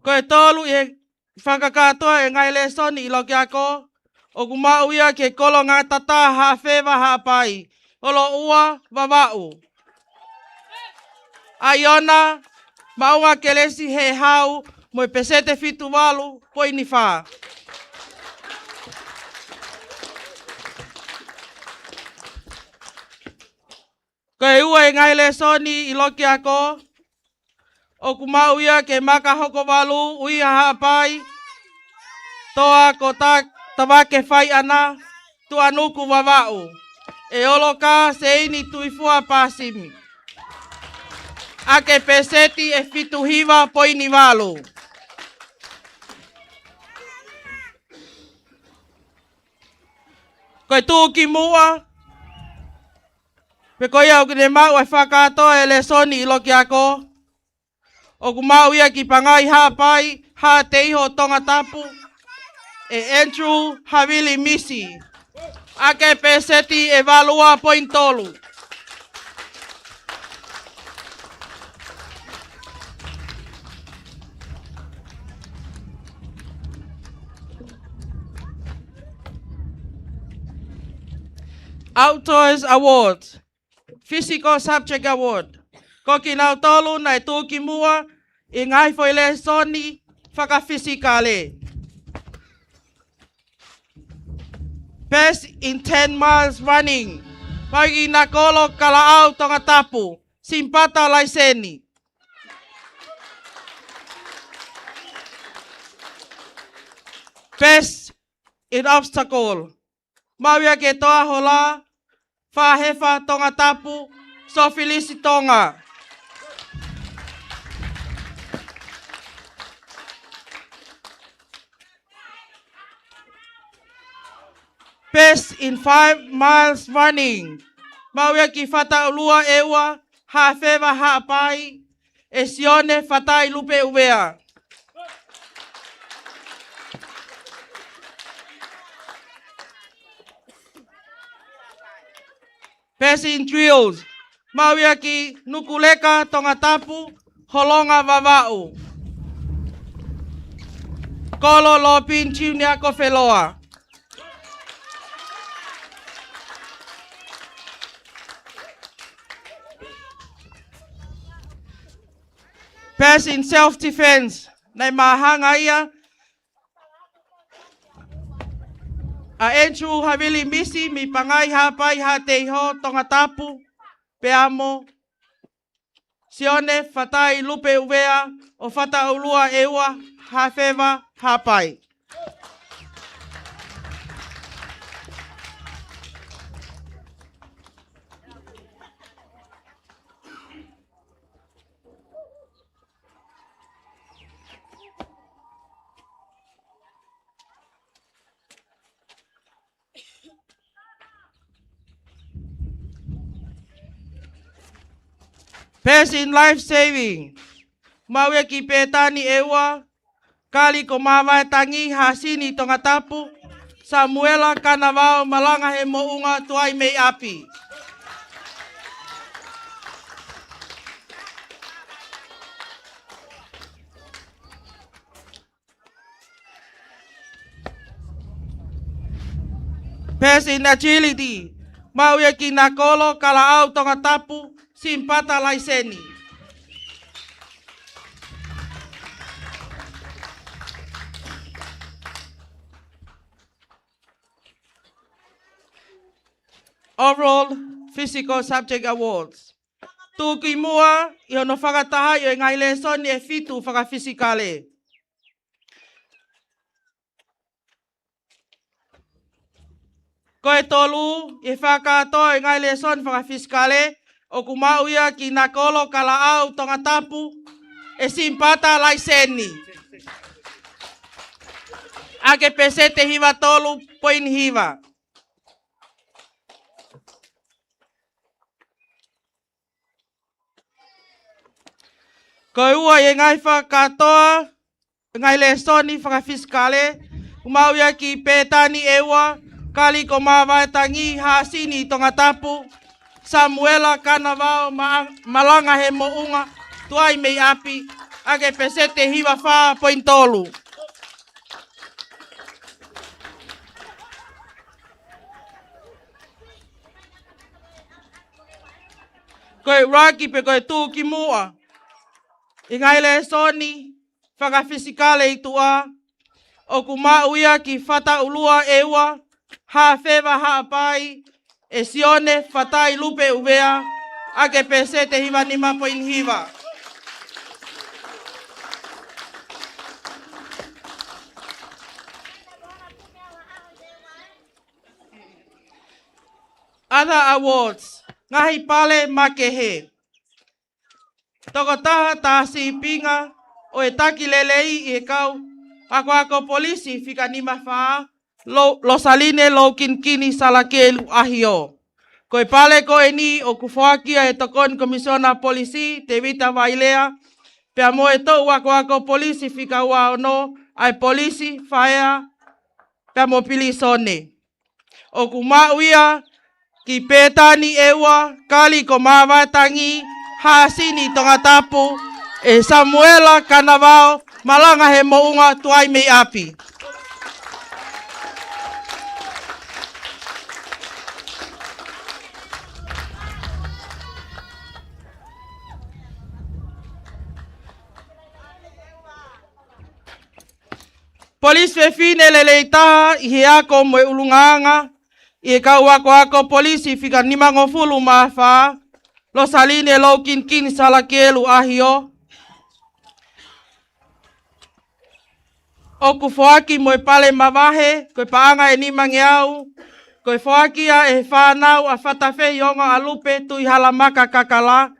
Ko e tolu ʻi he fakakātoa e ngaahi lēsoni ʻi loki ako, ʻoku maʻu ia ki he Kolongatata, Haʻafeva, Haʻapai, Holoʻua, Vavaʻu. ʻAiona, Maʻunga Kelesi, Hehau, mo e peseti fitu valu poini fā. Ko e ua e ngaahi lēsoni ʻi loki ako, ʻoku maʻu ia ki he Maka Hokovalu, ʻUiha, Haʻapai, toa ko Ta-, Tavake Faiʻana, Tuʻanuku, Vavaʻu, ʻe ʻOloka Seini Tuifua Pasimi, ʻaki e peseti ʻe fitu hiva poini valu. Ko e tuʻukimuʻa, pe ko ia ʻoku ne maʻu e fakakātoa e lēsoni ʻi loki ako, ʻoku maʻu ia ki Pangai, Haʻapai, Haʻateiho, Tongatapu, ʻe Andrew Havili Misi, ʻaki e peseti ʻe valu ua poini tolu. Outdoors Award, Physical Subject Award. Ko kinautolu naʻe tuʻukimuʻa ʻi he ngaahi foʻi lēsoni fakafisikale. Best in ten miles running, maʻu ia ʻe Nakolo Kalaʻau, Tongatapu, Simpata, Laiseni. Best in obstacle, maʻu ia ʻe Toahola Fahefa, Tongatapu, Sofilisi, Tonga. Best in five miles running, maʻu ia ʻe Fataʻulua ʻEua, Haʻafeva, Haʻapai, ʻe Sione Fatai Lupe ʻUvea. Best in drills, maʻu ia ʻe Nukuleka, Tongatapu, Holonga, Vavaʻu, Kolo Lopin Junior, Kofeloa. Best in self defense, naʻe māhanga ia ʻa Andrew Havili Misi mei Pangai, Haʻapai, Haʻateiho, Tongatapu, pea mo Sione Fatai Lupe ʻUvea ʻo Fataʻulua ʻEua, Haʻafeva, Haʻapai. Best in life saving, maʻu ia ʻe Pētani ʻEua, Kaliko Māvaetangi, Hasini, Tongatapu, Samuela Kanavao Malanga he Moʻunga, Tuaimeiʻapi. Best in agility, maʻu ia ʻe Nakolo Kalaʻau, Tongatapu, Simpata, Laiseni. Overall Physical Subject Awards. Tuʻukimuʻa ʻi hono fakatahaʻi ʻo e ngaahi lēsoni ʻe fitu fakafisikale. Ko e tolu ʻi he fakakātoa e ngaahi lēsoni fakafisikale, ʻoku maʻu ia ʻe Nakolo Kalaʻau, Tongatapu, ʻe Simpata, Laiseni. ʻaki e peseti hiva tolu poini hiva. Ko e ua ʻi he ngaahi fakakātoa, ngaahi lēsoni fakafisikale, ʻoku maʻu ia ki Pētani ʻEua, Kali ko Māvaetangi, Hāsini Tongatapu, Samuela Kanavao, Ma-, Malanga he Moʻunga, Tuai mei ʻApi, ʻaki e peseti hiva fā poini tolu. Ko e ʻuluaki pe ko e tuʻukimuʻa ʻi he ngaahi lēsoni fakafisikale ʻi tuʻa, ʻoku maʻu ia ki Fataʻulua ʻEua, Hafeva Haʻapai, ʻe Sione Fatai Lupe ʻUvea, ʻaki e peseti hiva nima poini hiva. Other awards, ngaahi pale makehe. Tokotaha tā sīpinga ʻo e taki lelei ʻi he kau akoako polisi fika nima fā, Lo-, Losaline Loukinikini Salakelu ʻAhio. Ko e pale ko eni ʻoku foaki ia ʻe he Tokoni Komisiona Polisi, Tevita Vailea, pea mo e toʻu akoako polisi fika ua ono, ʻa e polisi, faea, pea mo pilīsone. ʻOku maʻu ia ki Pētani ʻEua, Kali ko Māvaetangi, Hāsini Tongatapu, ʻe Samuela Kanavao, Malanga he Moʻunga, Tuai mei ʻApi. Polisi fefine lelei taha ʻi he ako mo e ʻulungaanga ʻi he kau akoako polisi fika nimangofulu mā fā, Losaline Loukinikini Salakelu ʻAhio. ʻOku foaki mo e pale mavahe, ko e paʻanga ʻe nimangeau, ko e foaki ia ʻe he fānau ʻa Fatafehi Ongoʻalupe Tuʻihalamaka Kakala,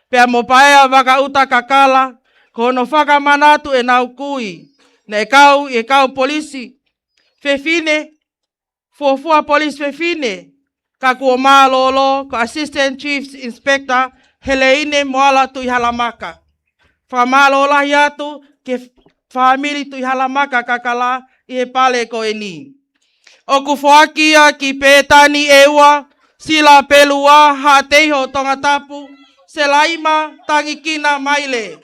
pea mo Paea Vakaʻuta Kakala, ko hono fakamanatu ʻenau kui naʻe kau ʻi he kau polisi fefine, fuofua polisi fefine, ka kuo mālōlō ko Assistant Chief Inspector Heleine Moala Tuʻihalamaka. Fakamālō lahi atu ki he fāmili Tuʻihalamaka Kakala ʻi he pale ko eni. ʻOku foaki ia ki Pētani ʻEua, Sila Pelua, Haʻateiho Tongatapu, Selaima Tangikina Maile.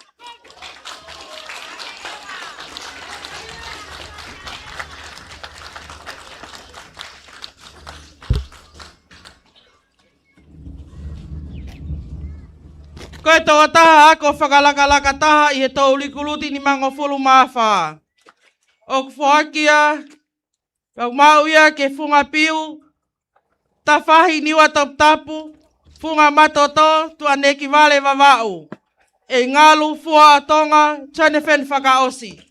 Ko e tokotaha ako fakalakalaka taha ʻi he toʻu likuluti nimangofulu mā fā. ʻOku foaki ia, ʻoku maʻu ia ki he Funga Piu, Tafahi Niua Toputapu, Funga Matoto, Tuʻanekivale Vavaʻu, ʻe Ngalu Fuaʻatonga, Jonathan Fakaʻosi.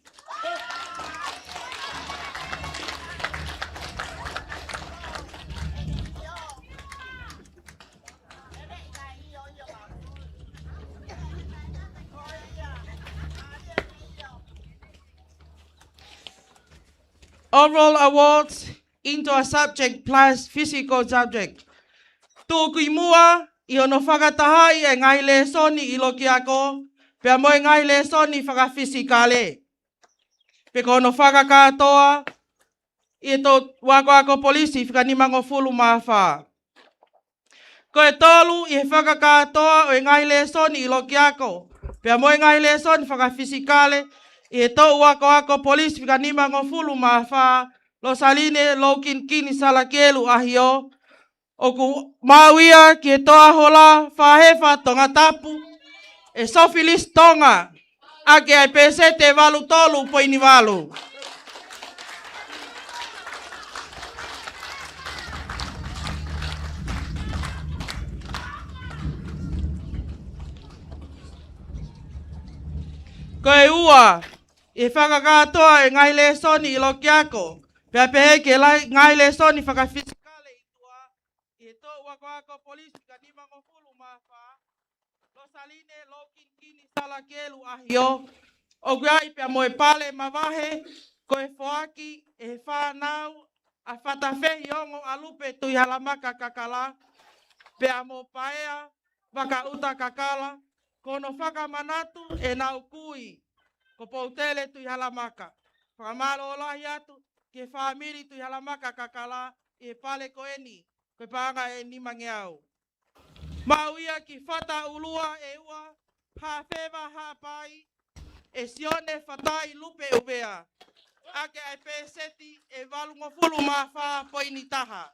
Overall awards, indoor subject plus physical subject. Tuʻukimuʻa ʻi hono fakatahaʻi e ngaahi lēsoni ʻi lokiako, pea mo e ngaahi lēsoni fakafisikale, pe ko hono fakakātoa ʻi he toʻu akoako polisi fika nimangofulu mā fā. Ko e tolu ʻi he fakakātoa ʻo e ngaahi lēsoni ʻi lokiako, pea mo e ngaahi lēsoni fakafisikale ʻi he toʻu akoako polisi fika nimangofulu mā fā, Losaline Loukinikini Salakelu ʻAhio. ʻOku maʻu ia ki he Toa Hola Fahefa Tongatapu, ʻe Sofilis Tonga, ʻaki ʻa e pēseti valu tolu poini valu. Ko e ua ʻi he fakakātoa e ngaahi lēsoni ʻi lokiako, pea pehē ki he lai-, ngaahi lēsoni fakafisikale ʻi tuʻa, ʻi he toʻu akoako polisi fika nimangofulu mā fā, Losaline Loukinikini Salakelu ʻAhio. ʻOku ʻi ai pea mo e pale mavahe, Ko e foaki ʻe he fānau ʻa Fatafehi Ongo ʻa Lupe Tuʻihalamaka Kakala, pea mo Paea Vakaʻuta Kakala, ko hono fakamanatu ʻenau kui, ko Poutele Tuʻihalamaka. Fakamālō lahi atu ki he fāmili Tuʻihalamaka Kakala ʻi he pale ko eni, ko e paʻanga ʻe nimangeau. Maʻu ia ki Fata ʻUlua ʻe ua, Hafeva Haʻapai, ʻe Sione Fatai Lupe ʻUvea, ʻaki ʻa e pēseti ʻe valungofulu mā fā poini taha.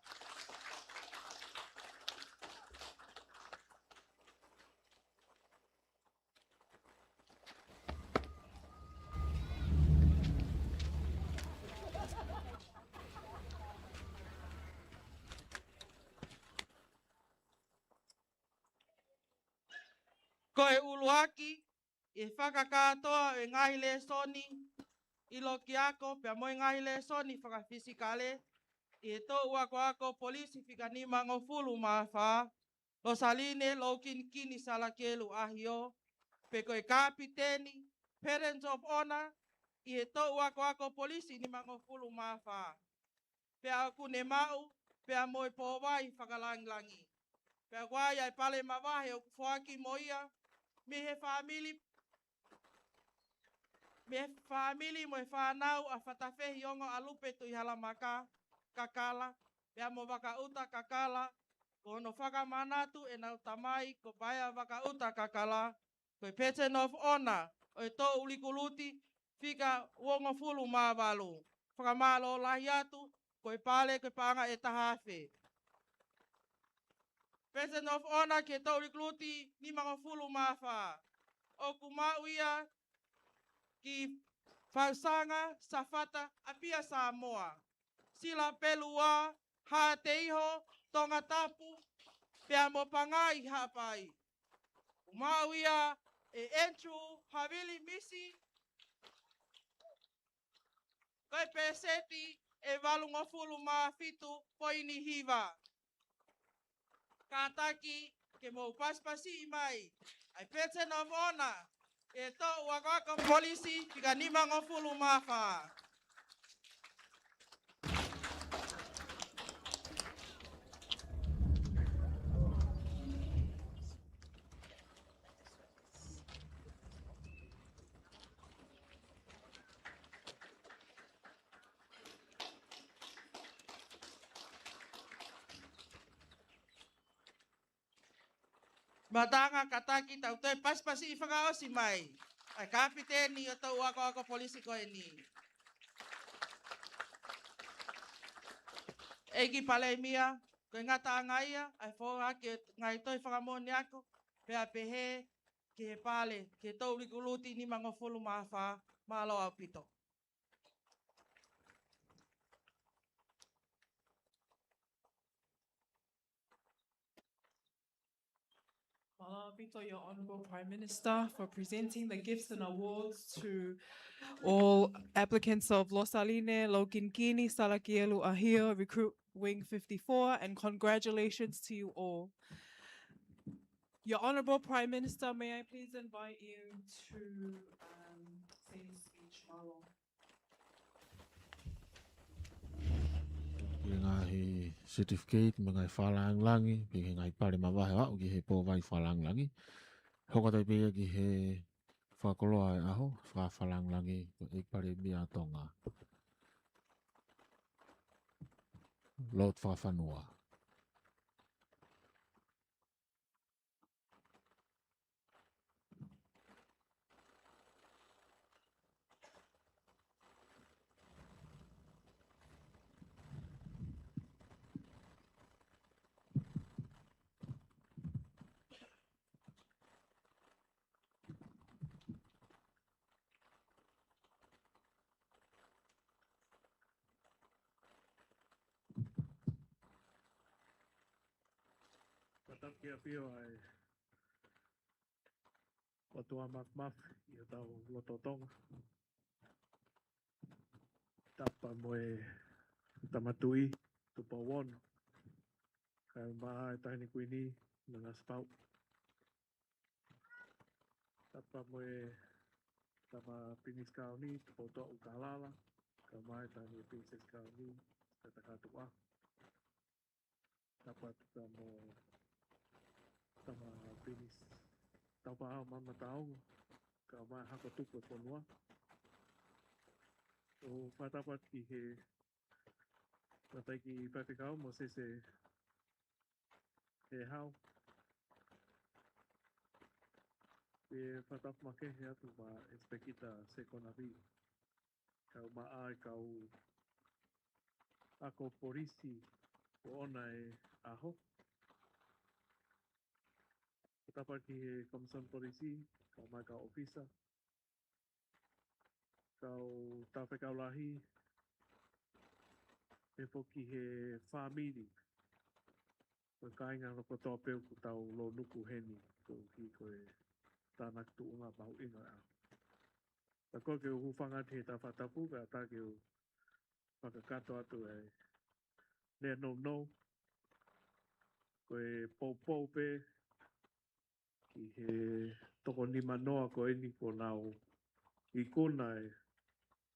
Ko e ʻuluaki ʻi he fakakātoa ʻo e ngaahi lēsoni ʻi loki ako pea mo e ngaahi lēsoni fakafisikale ʻi he toʻu akoako polisi fika nimangofulu mā fā, Losaline Loukinikini Salakielu ʻAhio, pe ko e kapiteni, Presence of Honour, ʻi he toʻu akoako polisi nimangofulu mā fā. Pea ʻoku ne maʻu pea mo e pōvai fakalangilangi. Pea ʻoku ʻi ai ʻa e pale mavahe ʻoku foaki mo ia mei he fāmili, mei he fāmili mo e fānau ʻa Fatafehi Ongo ʻa Lupe Tuʻihalamaka Kakala, pea mo Vakaʻuta Kakala, ko hono fakamanatu ʻenau tamai ko Paea Vakaʻuta Kakala, ko e Presence of Honour ʻo e toʻu likuluti fika uongofulu mā valu. Fakamālō lahi atu, ko e pale ko e paʻanga ʻe taha afe. Presence of Honour ki he toʻu likuluti nimangofulu mā fā. ʻOku maʻu ia ki Fausanga Safata ʻApia Samoa, Sila Pelua Haʻateiho Tongatapu, pea mo Pangai Haʻapai. ʻOku maʻu ia ʻe Andrew Havili Misi, ko e pēseti ʻe valungofulu mā fitu poini hiva. Kātaki ke mou pasipasiʻi mai ʻa e Presence of Honour ʻi he toʻu akoako polisi fika nimangofulu mā fā. Mātanga, kātaki tau toe pasipasiʻi fakaʻosi mai ʻa e kapiteni ʻo e toʻu akoako polisi ko eni. ʻEiki Palēmia, ko e ngataʻanga ia ʻa e foaki ʻo e ngaahi toe fakamoʻoni ako, pea pehē ki he pale, ki he toʻu likuluti nimangofulu mā fā. Mālō ʻaupito. Mālō ʻaupito, Your Honourable Prime Minister, for presenting the gifts and awards to all applicants of Losaline Loukinikini Salakielu ʻAhio, Recruit Wing fifty-four, and congratulations to you all. Your Honourable Prime Minister, may I please invite you to, um, say your speech, Mālō. Ko e ngaahi certificate mo e ngaahi fakalangilangi, pea ki he ngaahi pale mavahe ʻo aʻu ki he pōvai fakalangilangi. Hoko atu ai pē ia ki he fakakoloa ʻo e ʻaho, fakalangilangi, ko e ʻEiki Palēmia ʻo Tonga, Lord Fakafanua. Kātaki ʻaupito ʻa e ʻOtua Māfimafi ʻi hotau loto Tonga. Tapu mo e Tama Tuʻi, Tupou Ono. Kaeʻumaʻā e Taʻahine Kuini, Nanasipauʻu. Tapu mo e Tama Pilinisi Kalauni, Tupoutoʻa ʻUlukālala. Kau mai Tani Princess Kauni, ka takatuʻa. Tapa tuka mo Tama Pinis. Tapa au Mama Tau. Kau mai Hako Tuku e Fonua. ʻO fakatapu atu ki he Mataʻi ki Faifekau mo Sese he hau. ʻE fakatapu makehe atu ma Inspector Sekonavi. Kau mai ai kau ako polisi ʻo ʻona e ʻaho. Fakatapu ki he Komisoni Polisi, kau mai kau ʻōfisa. Kau tāfekau lahi, pehē foki he fāmili. Ko e kāinga lokotoa pē ʻoku tau lōnuku heni, koeʻuhi ko e tānaki tuʻunga mahuʻinga ʻa. Ka ko ke u hūfanga atu he tafatapu, ka ta ke u fakakakato atu e lea nounou. Ko e poupou pē ki he toko nima noa ko eni kuo nau ikuna e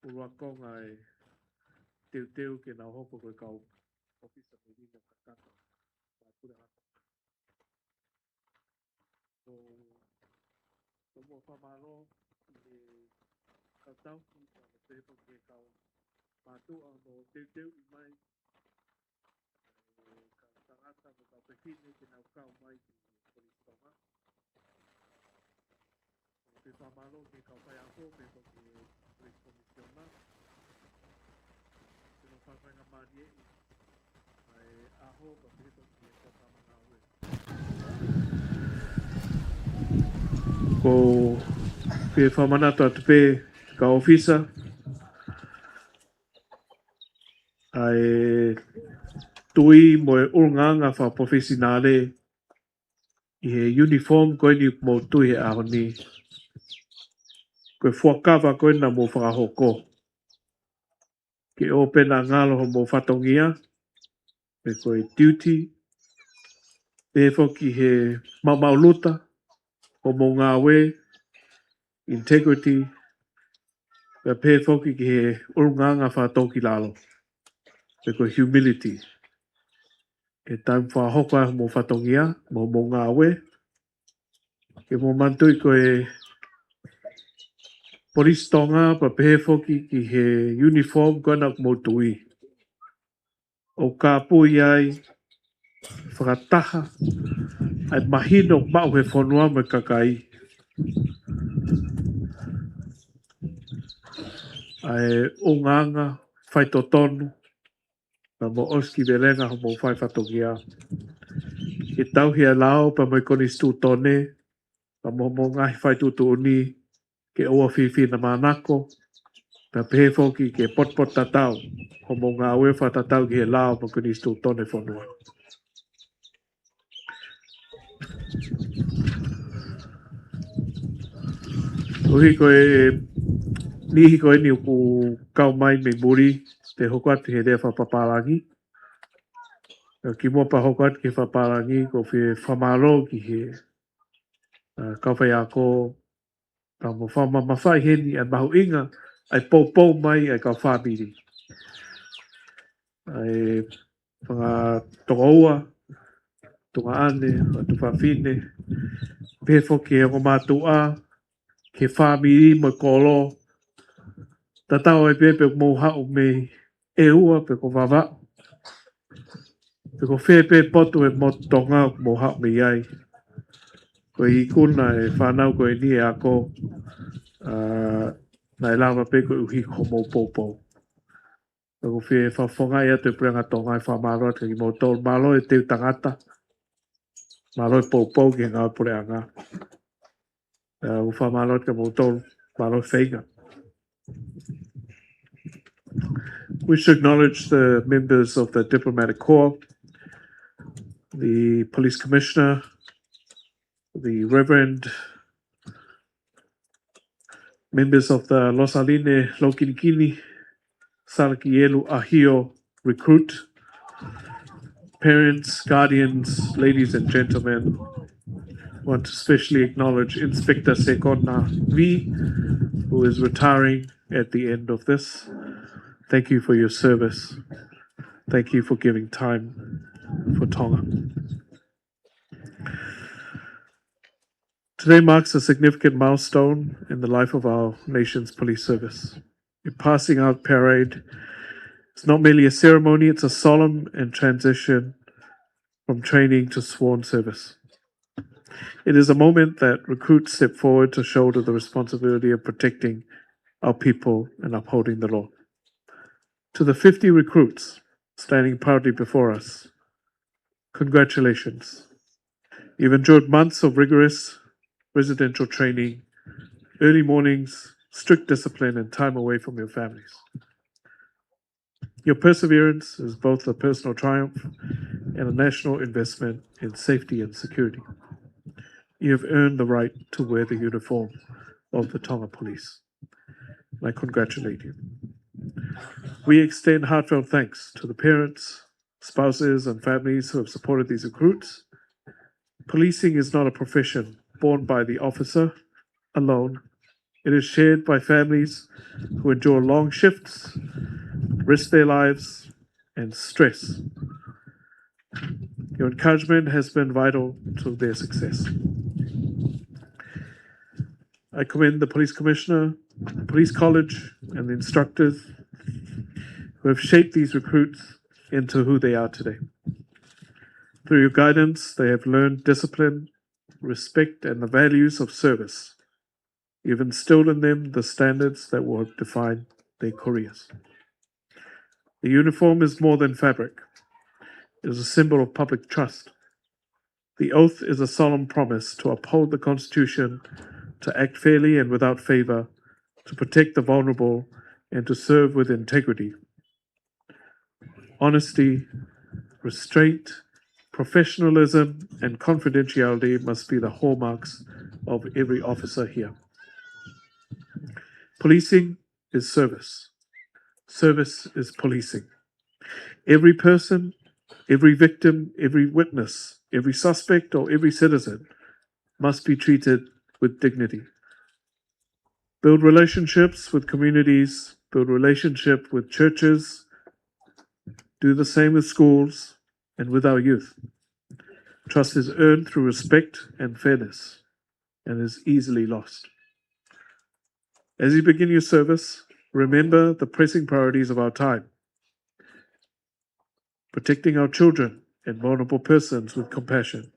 ʻuluakonga e teuteu ke nau hoko ko e kau ʻōfisa melino kakato. Ko, ko mo fakamālō ki he kau tauhi, ka mo pehē foki ki he kau mātuʻa ʻo teuteuʻi mai e kau tangata mo e kau fefine ke nau kau mai ki Kolisi Tonga. Pea fakamālō ki he kau faiako, pea ko e Police Commissioner. Ke nau fakafaingamālieʻi ʻa e ʻaho, pea pehē foki ki he kau tama ngāue. Ko e fakamanatu atu pē kau ʻōfisa, ʻa e tui mo e ʻulungaanga fakapolofesinale ʻi he uniform ko eni ʻoku mou tui he ʻaho ni. Ko e fuakava ko ena mou fakahoko. Ke ʻoua pē naʻa ngalo hoʻomou fatongia, pe ko e duty, pehē foki he maʻumaʻuluta hoʻomou ngāue, integrity, pea pehē foki ki he ʻulungaanga fakatōkilalo, pe ko e humility. He taimi ʻoku fakahoko ai hoʻomou fatongia, mo hoʻomou ngāue, ke mou manatuʻi ko e Polisi Tonga, pea pehē foki ki he uniform ko ena ʻoku mou tui. ʻOku kāpui ai, fakataha, ʻa e mahino ʻoku maʻu he fonua mo e kakai. ʻA e ʻulungaanga faitotonu, pea mo ʻosikivelenga hoʻomou fai fatongia. Ke tauhi ʻa e lao, pea mo e konisitūtone, pea mo hoʻomou ngaahi fai tuʻutuʻuni, ke ʻoua fifinamanako, pea pehē foki ke potopoto tatau hoʻomou ngāue fakatatau ki he lao mo e konisitūtone fonua. Koeʻuhi ko e niʻihi ko eni ʻoku kau mai mei muli, te u hoko atu he lea fakapapālangi. Kimuʻa pea u hoko atu ki he fakapālangi, ʻoku ou fie fakamālō ki he, ʻa, kau faiako, ka mo fakamamafaʻi heni ʻa e mahuʻinga ʻa e poupou mai ʻa e kau fāmili. ʻA e fanga tokoua, tuongaʻane, tuofefine, pehē foki ki he ongo mātuʻa, ki he fāmili mo e kolo, tatau ai pē pe ʻoku mou haʻu mei ʻEua pe ko Vavaʻu, pe ko fē pē potu he motu Tonga ʻoku mou haʻu mei ai. Ko e ikuna e fānau ko eni e ako, ʻa, naʻe lava pē koeʻuhi ko hoʻomou poupou. Pea ʻoku ou fie fakafofongaʻi atu e Puleʻanga Tonga e fakamālō atu kiate kimoutolu, mālō e teu tangata, mālō e poupou ki he ngāue puleʻanga. Pea ʻoku ou fakamālō atu kiate kimoutolu, mālō e feinga. Wish to acknowledge the members of the Diplomatic Corps, the Police Commissioner, the Reverend, members of the Losaline Lokinikini Salakielu ʻAhio recruit, parents, guardians, ladies and gentlemen. Want to specially acknowledge Inspector Sekona V, who is retiring at the end of this. Thank you for your service. Thank you for giving time for Tonga. Today marks a significant milestone in the life of our nation's police service. The passing out parade is not merely a ceremony, it's a solemn and transition from training to sworn service. It is a moment that recruits step forward to shoulder the responsibility of protecting our people and upholding the law. To the fifty recruits standing proudly before us, congratulations. You've endured months of rigorous residential training, early mornings, strict discipline, and time away from your families. Your perseverance is both a personal triumph and a national investment in safety and security. You have earned the right to wear the uniform of the Tonga Police. And I congratulate you. We extend heartfelt thanks to the parents, spouses, and families who have supported these recruits. Policing is not a profession borne by the officer alone. It is shared by families who endure long shifts, risk their lives, and stress. Your encouragement has been vital to their success. I commend the police commissioner, the police college, and the instructors who have shaped these recruits into who they are today. Through your guidance, they have learned discipline, respect, and the values of service. You've instilled in them the standards that will define their careers. The uniform is more than fabric. It is a symbol of public trust. The oath is a solemn promise to uphold the Constitution, to act fairly and without favor, to protect the vulnerable, and to serve with integrity. Honesty, restraint, professionalism, and confidentiality must be the hallmarks of every officer here. Policing is service. Service is policing. Every person, every victim, every witness, every suspect, or every citizen must be treated with dignity. Build relationships with communities, build relationship with churches, do the same with schools and with our youth. Trust is earned through respect and fairness and is easily lost. As you begin your service, remember the pressing priorities of our time: protecting our children and vulnerable persons with compassion.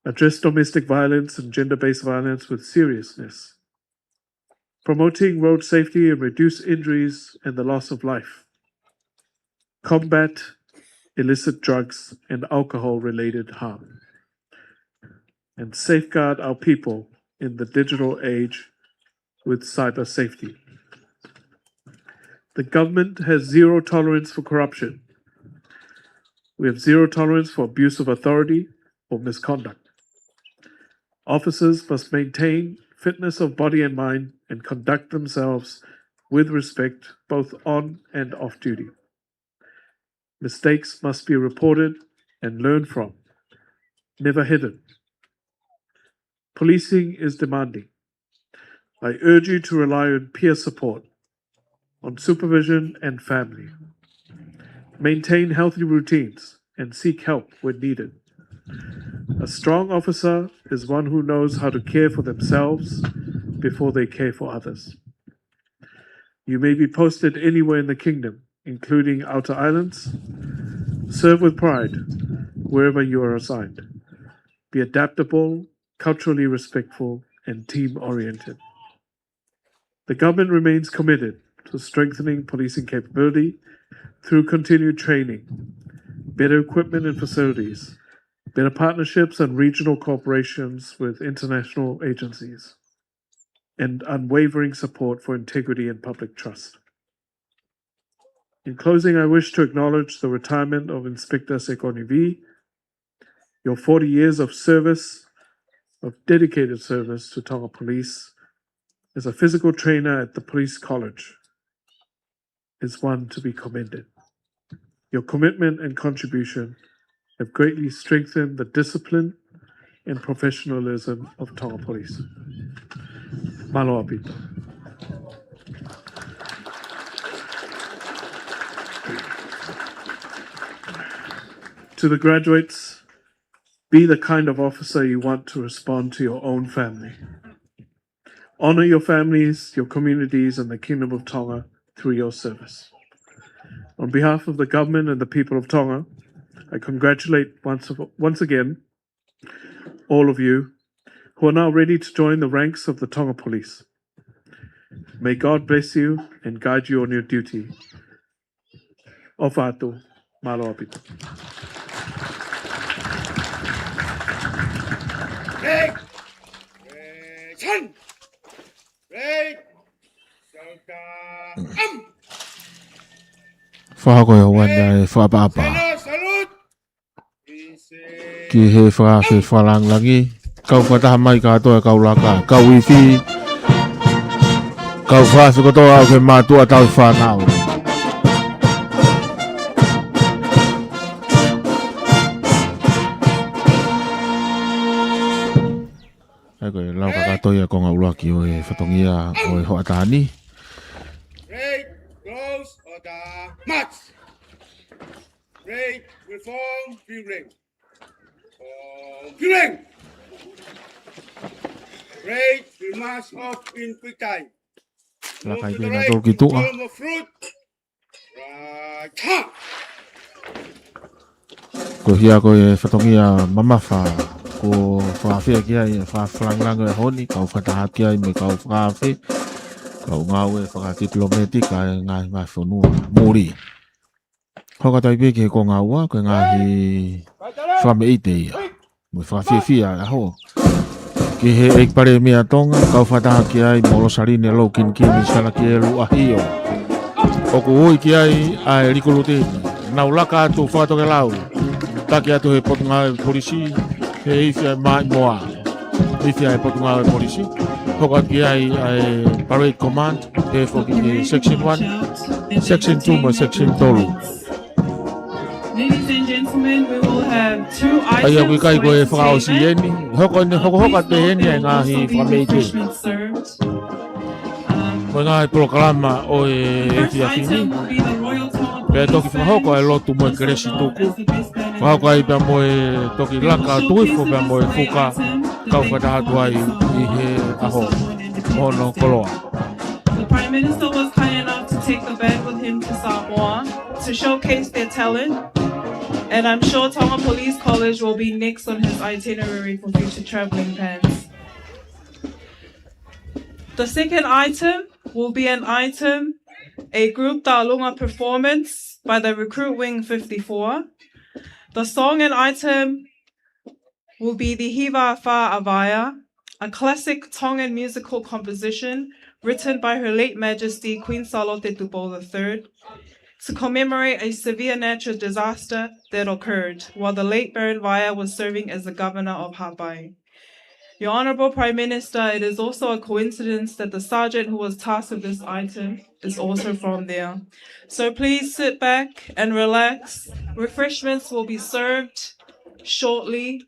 Address domestic violence and gender-based violence with seriousness. Promoting road safety and reduce injuries and the loss of life. Combat illicit drugs and alcohol-related harm. And safeguard our people in the digital age with cyber safety. The government has zero tolerance for corruption. We have zero tolerance for abuse of authority or misconduct. Officers must maintain fitness of body and mind and conduct themselves with respect, both on and off duty. Mistakes must be reported and learned from, never hidden. Policing is demanding. I urge you to rely on peer support, on supervision and family. Maintain healthy routines and seek help when needed. A strong officer is one who knows how to care for themselves before they care for others. You may be posted anywhere in the kingdom, including outer islands. Serve with pride wherever you are assigned. Be adaptable, culturally respectful, and team-oriented. The government remains committed to strengthening policing capability through continued training, better equipment and facilities, better partnerships and regional cooperations with international agencies, and unwavering support for integrity and public trust. In closing, I wish to acknowledge the retirement of Inspector Sekoni Vee. Your forty years of service, of dedicated service to Tonga Police as a physical trainer at the Police College, is one to be commended. Your commitment and contribution have greatly strengthened the discipline and professionalism of Tonga Police. Mālō ʻaupito. To the graduates, be the kind of officer you want to respond to your own family. Honor your families, your communities, and the Kingdom of Tonga through your service. On behalf of the government and the people of Tonga, I congratulate once, once again all of you who are now ready to join the ranks of the Tonga Police. May God bless you and guide you on your duty. ʻOfa atu, mālō ʻaupito. Great! Great! Great! Fakahoko e houa ni ʻa e fakaʻapaʻapa ki he fakaafe fakalāngilangi. Kau fakataha mai kātoa e kau laka, kau ifi, kau fakaafe kotoa ʻo e mātuʻa tauhi fānau. ʻA ia ko e lau kātoa ia e konga ʻuluaki ʻo e fatongia ʻo e hoʻatā ni. Great close of the march. Great reform building. Building. Great remarks of in quick time. Laka ai pē nautolu ki tuʻa. Column of fruit. Right. Ha! Ko ia ko e fatongia mamafa kuo fakaafe ki ai e fakafakalāngilangi ʻo e ʻaho ni, kau fakataha ki ai mo e kau fakaafe, kau ngāue fakakitilometika e ngaahi, ngaahi fonua muli. Hoko atu ai pē ki he konga ua, ko e ngaahi fakameʻite ia mo e fakafiefia ʻa e ʻaho. Ki he ʻEiki Palēmia Tonga, kau fakataha ki ai mo Losaline Loukinikini Salakielu ʻAhio. ʻOku ui ki ai ʻa e likuluti ni. Nau laka atu fakatokelau, taki atu he Potungāue Polisi, he ifi ʻa e Maʻimoa, ifi ʻa e Potungāue Polisi. Hoko atu ki ai ʻa e Parade Command, pehē foki ki he Section one, Section two mo e Section tolu. Ladies and gentlemen, we will have two items for you to take back. ʻA ia ʻoku ʻikai ko e fakaʻosi eni, hoko eni, hokohoko atu pē eni ʻa e ngaahi fakameʻite. Ko e ngaahi polokalama ʻo e efiafi ni. Pea toki fakahoko ʻa e lotu mo e kelesi tuku. Fakahoko ai pea mo e toki laka tuifo pea mo e fuka, kau fakataha atu ai ʻi he ʻaho mo hono koloa. The Prime Minister was kind enough to take the band with him to Samoa to showcase their talent, and I'm sure Tonga Police College will be next on his itinerary for future travelling plans. The second item will be an item, a group Taolunga performance by the Recruit Wing fifty-four. The song and item will be the Hiva Afā ʻa Vaea, a classic Tongan musical composition written by Her Late Majesty Queen Sālote Tupou the third, to commemorate a severe natural disaster that occurred while the late Baron Vaea was serving as the governor of Haʻapai. Your Honourable Prime Minister, it is also a coincidence that the sergeant who was tasked with this item is also from there. So please sit back and relax. Refreshments will be served shortly,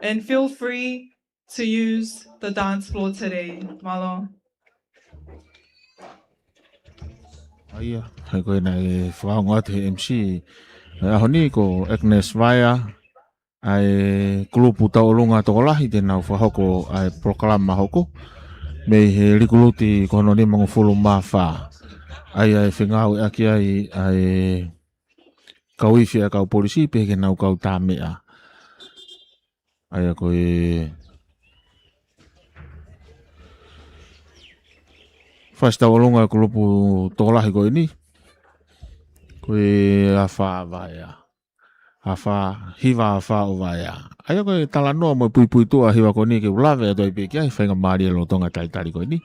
and feel free to use the dance floor today. Mālō. ʻA ia, he ko e naʻe fakaongo atu he M C ʻo e ʻaho ni ko Agnes Vaea, ʻa e kulupu tauʻolunga tokolahi te nau fakahoko ʻa e polokalama hoko mei he likuluti ko hono nimangofulu mā fā. ʻA ia ʻe fengāueʻaki ai ʻa e kau ifi ʻa e kau polisi pehē ki he nau kau tā meʻa. ʻA ia ko e fasi tauʻolunga ʻo e kulupu tokolahi ko eni, ko e Afā ʻa Vaea. Afā, Hiva Afā ʻo Vaea. ʻA ia ko e talanoa mo e puipuituʻa ʻa e hiva ko eni ke u lave atu ai pē ki ai, faingamālie lolotonga e talitali ko eni.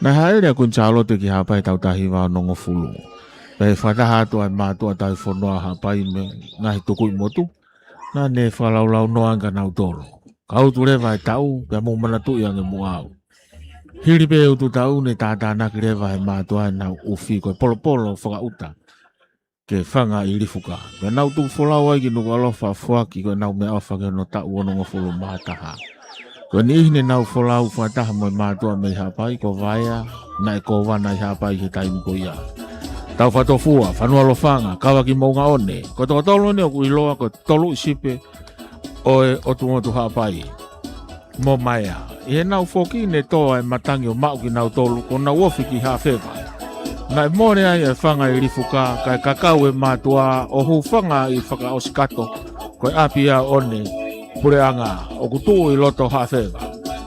Naʻe hāʻele ʻa Kuini Sālote ki Haʻapai he taʻu taha hiva onongofulu. Pea fakataha atu ʻa e mātuʻa tauhi fonua Haʻapai mo e ngaahi tukuʻi motu. Naʻa ne fakalaulaunoa ange kia nautolu: Ka utu leva e taʻu, pea mou manatuʻi ange muʻa au. Hili pē utu taʻu ne tātānaki leva ʻe he mātuʻa ʻenau ʻufi ko e polopolo fakaʻuta ke fanga ʻi Lifuka. Pea nau tuku folau ai ki Nukuʻalofa ʻo foaki ko ʻenau meʻaʻofa ki hono taʻu onongofulu mā taha. Ko e niʻihi ne nau folau fakataha mo e mātuʻa mei Haʻapai ko Vaea, naʻe kōvana ʻi Haʻapai he taimi ko ia. Taufatofua, Fanua Lofanga, Kavaki Moʻungaʻone, ko e toko tolu eni ʻoku ʻiloa ko e Toluʻi Sipe ʻo e ʻOtu Motu Haʻapai mo Maea. ʻI heʻenau foki ne tō ʻa e matangi ʻo maʻu kinautolu kuo nau ofi ki Haʻafeva. Naʻe mole ai ʻa e fanga ʻi Lifuka, kae kakau e mātuʻa ʻo hūfanga ʻi Fakaʻosikato, ko e ʻapi ia ʻo ʻene puleʻanga ʻoku tuʻu ʻi loto Haʻafeva.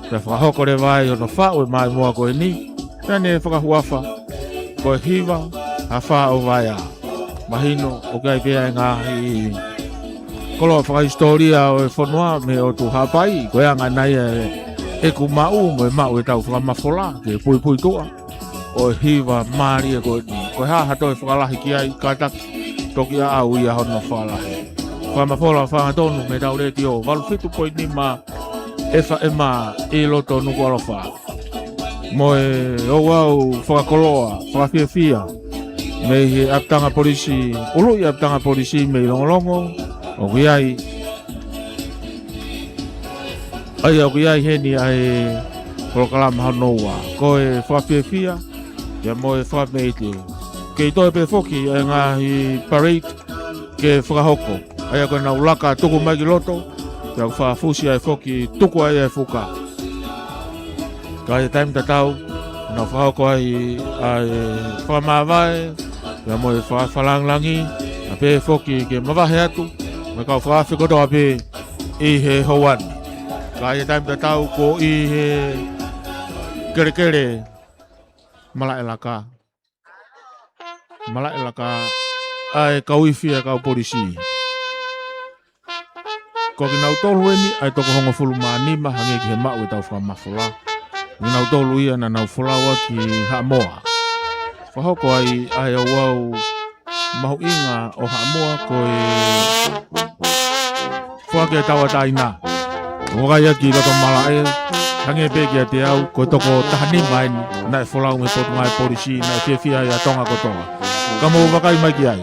Pea fakahoko leva ai hono faʻu e maimoa ko eni, pea ne fakahuafa ko e Hiva Hafā ʻo Vaea. Mahino ʻoku ʻi ai pē ʻa e ngaahi koloa fakahisitōlia ʻo e fonua mei he ʻOtu Haʻapai, ko e anga nai ia ʻeku maʻu mo e maʻu ʻetau fakamafola ke puipuituʻa ʻo e hiva mālie ko eni. Ko e hā ha toe fakalahi ki ai, kātaki toki ʻaʻau ia hono fakalahi. Fakamafola fakahangatonu mei heʻetau letiō valu fitu poini nima F M ʻi loto Nukuʻalofa. Mo e ouau fakakoloa, fakafiefia mei he ʻapitanga polisi, ʻuluʻi ʻapitanga polisi mei Longolongo, ʻoku ʻi ai, ʻa ia ʻoku ʻi ai heni ʻa e polokalama hono ua, ko e fakafiefia, ia mo e fakameʻite. Kei toe pē foki ʻa e ngaahi parade ke fakahoko. ʻA ia ko ʻenau laka tuku mai ki loto, pea ʻoku fakafusi ai foki tuku ai ʻa e fuka. Ka ʻi he taimi tatau, nau fakahoko ai ʻa e fakamāvae, ia mo e fakafalangilangi, ʻa pē foki ke mavahe atu mo e kau fakaafe kotoa pē ʻi he houa ni. Ka ʻi he taimi tatau kuo ʻi he kelekele malaʻe laka. Malaʻe laka ʻa e kau ifi ʻa e kau polisi. Ko kinautolu eni ʻa e toko hongofulu mā nima hangē ki he maʻu ʻetau fakamafola. Kinautolu ia naʻa nau folau ʻaki Haʻamoa. Fakahoko ai ʻa e ouau mahuʻinga ʻo Haʻamoa ko e Foaki ʻa e Tauʻatāina. Vakai ā ki loto malaʻe, hangē pē kiate au, ko e toko taha nima eni naʻe folau mei he Potungāue Polisi, naʻe fiefia ai ʻa Tonga kotoa. Ka mou vakai mai ki ai.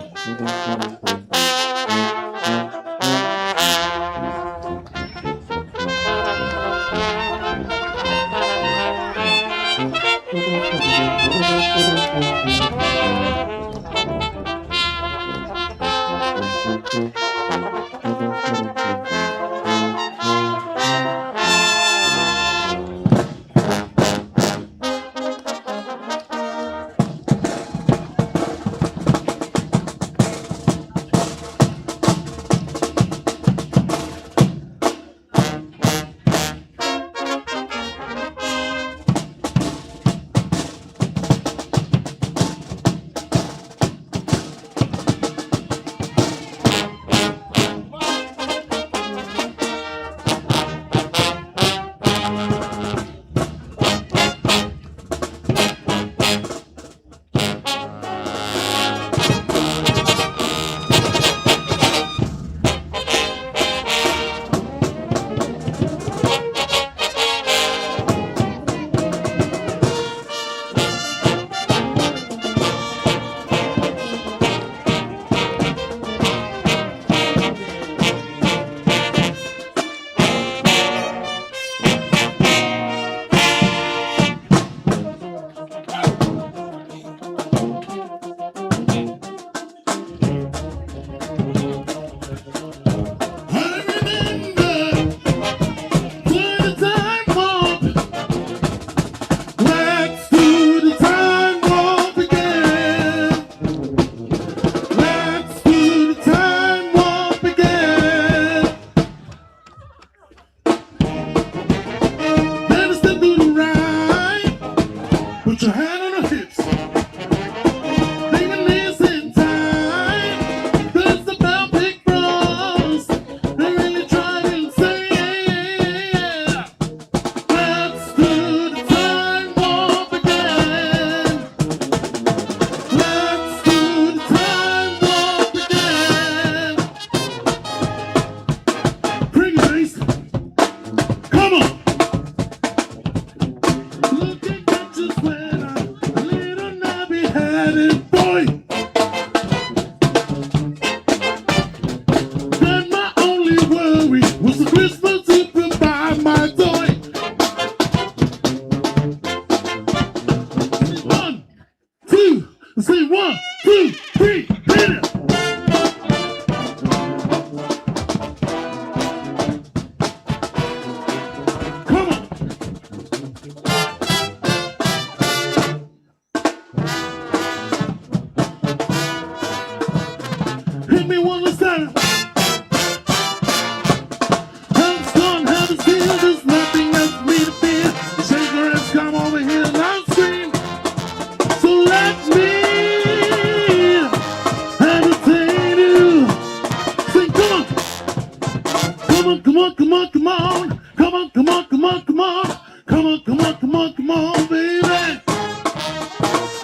Come on, come on, come on, come on. Come on, come on, come on, come on, come on, come on, come on, baby.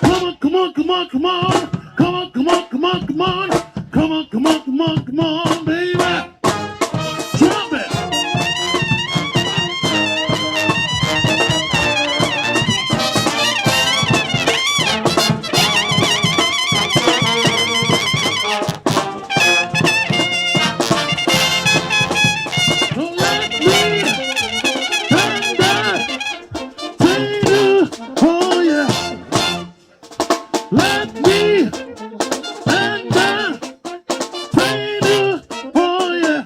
Come on, come on, come on, come on. Come on, come on, come on, come on. Come on, come on, come on, come on, baby. Drop it. Don't let me thunder, thunder, oh yeah. Let me thunder, thunder, oh yeah.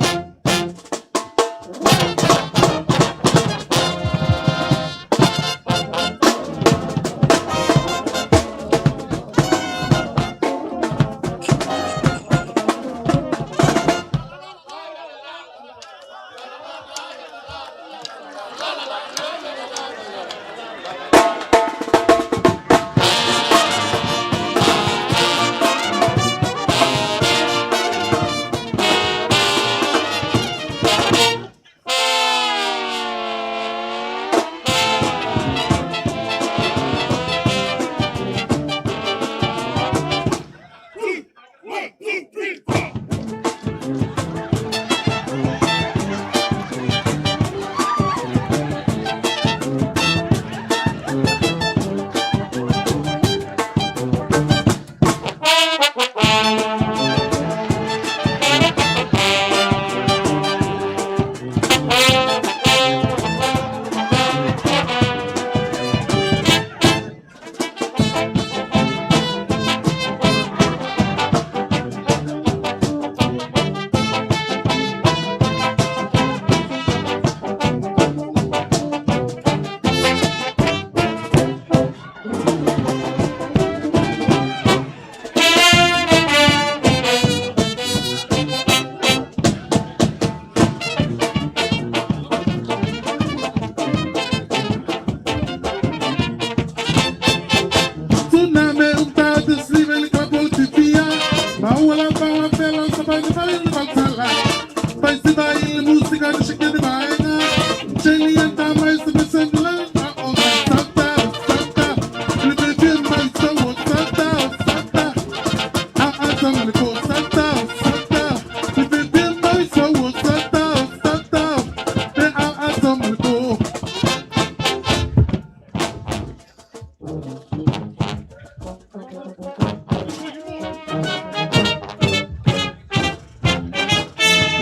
Tsunami, un par de slive, el capo, tifia. Maua la paua, pela, sapai, sapai, sapai, sapai. Pai, sapai, música, no sé qué de vaina. Cheli, anta, mai, sapai, sapai, sapai.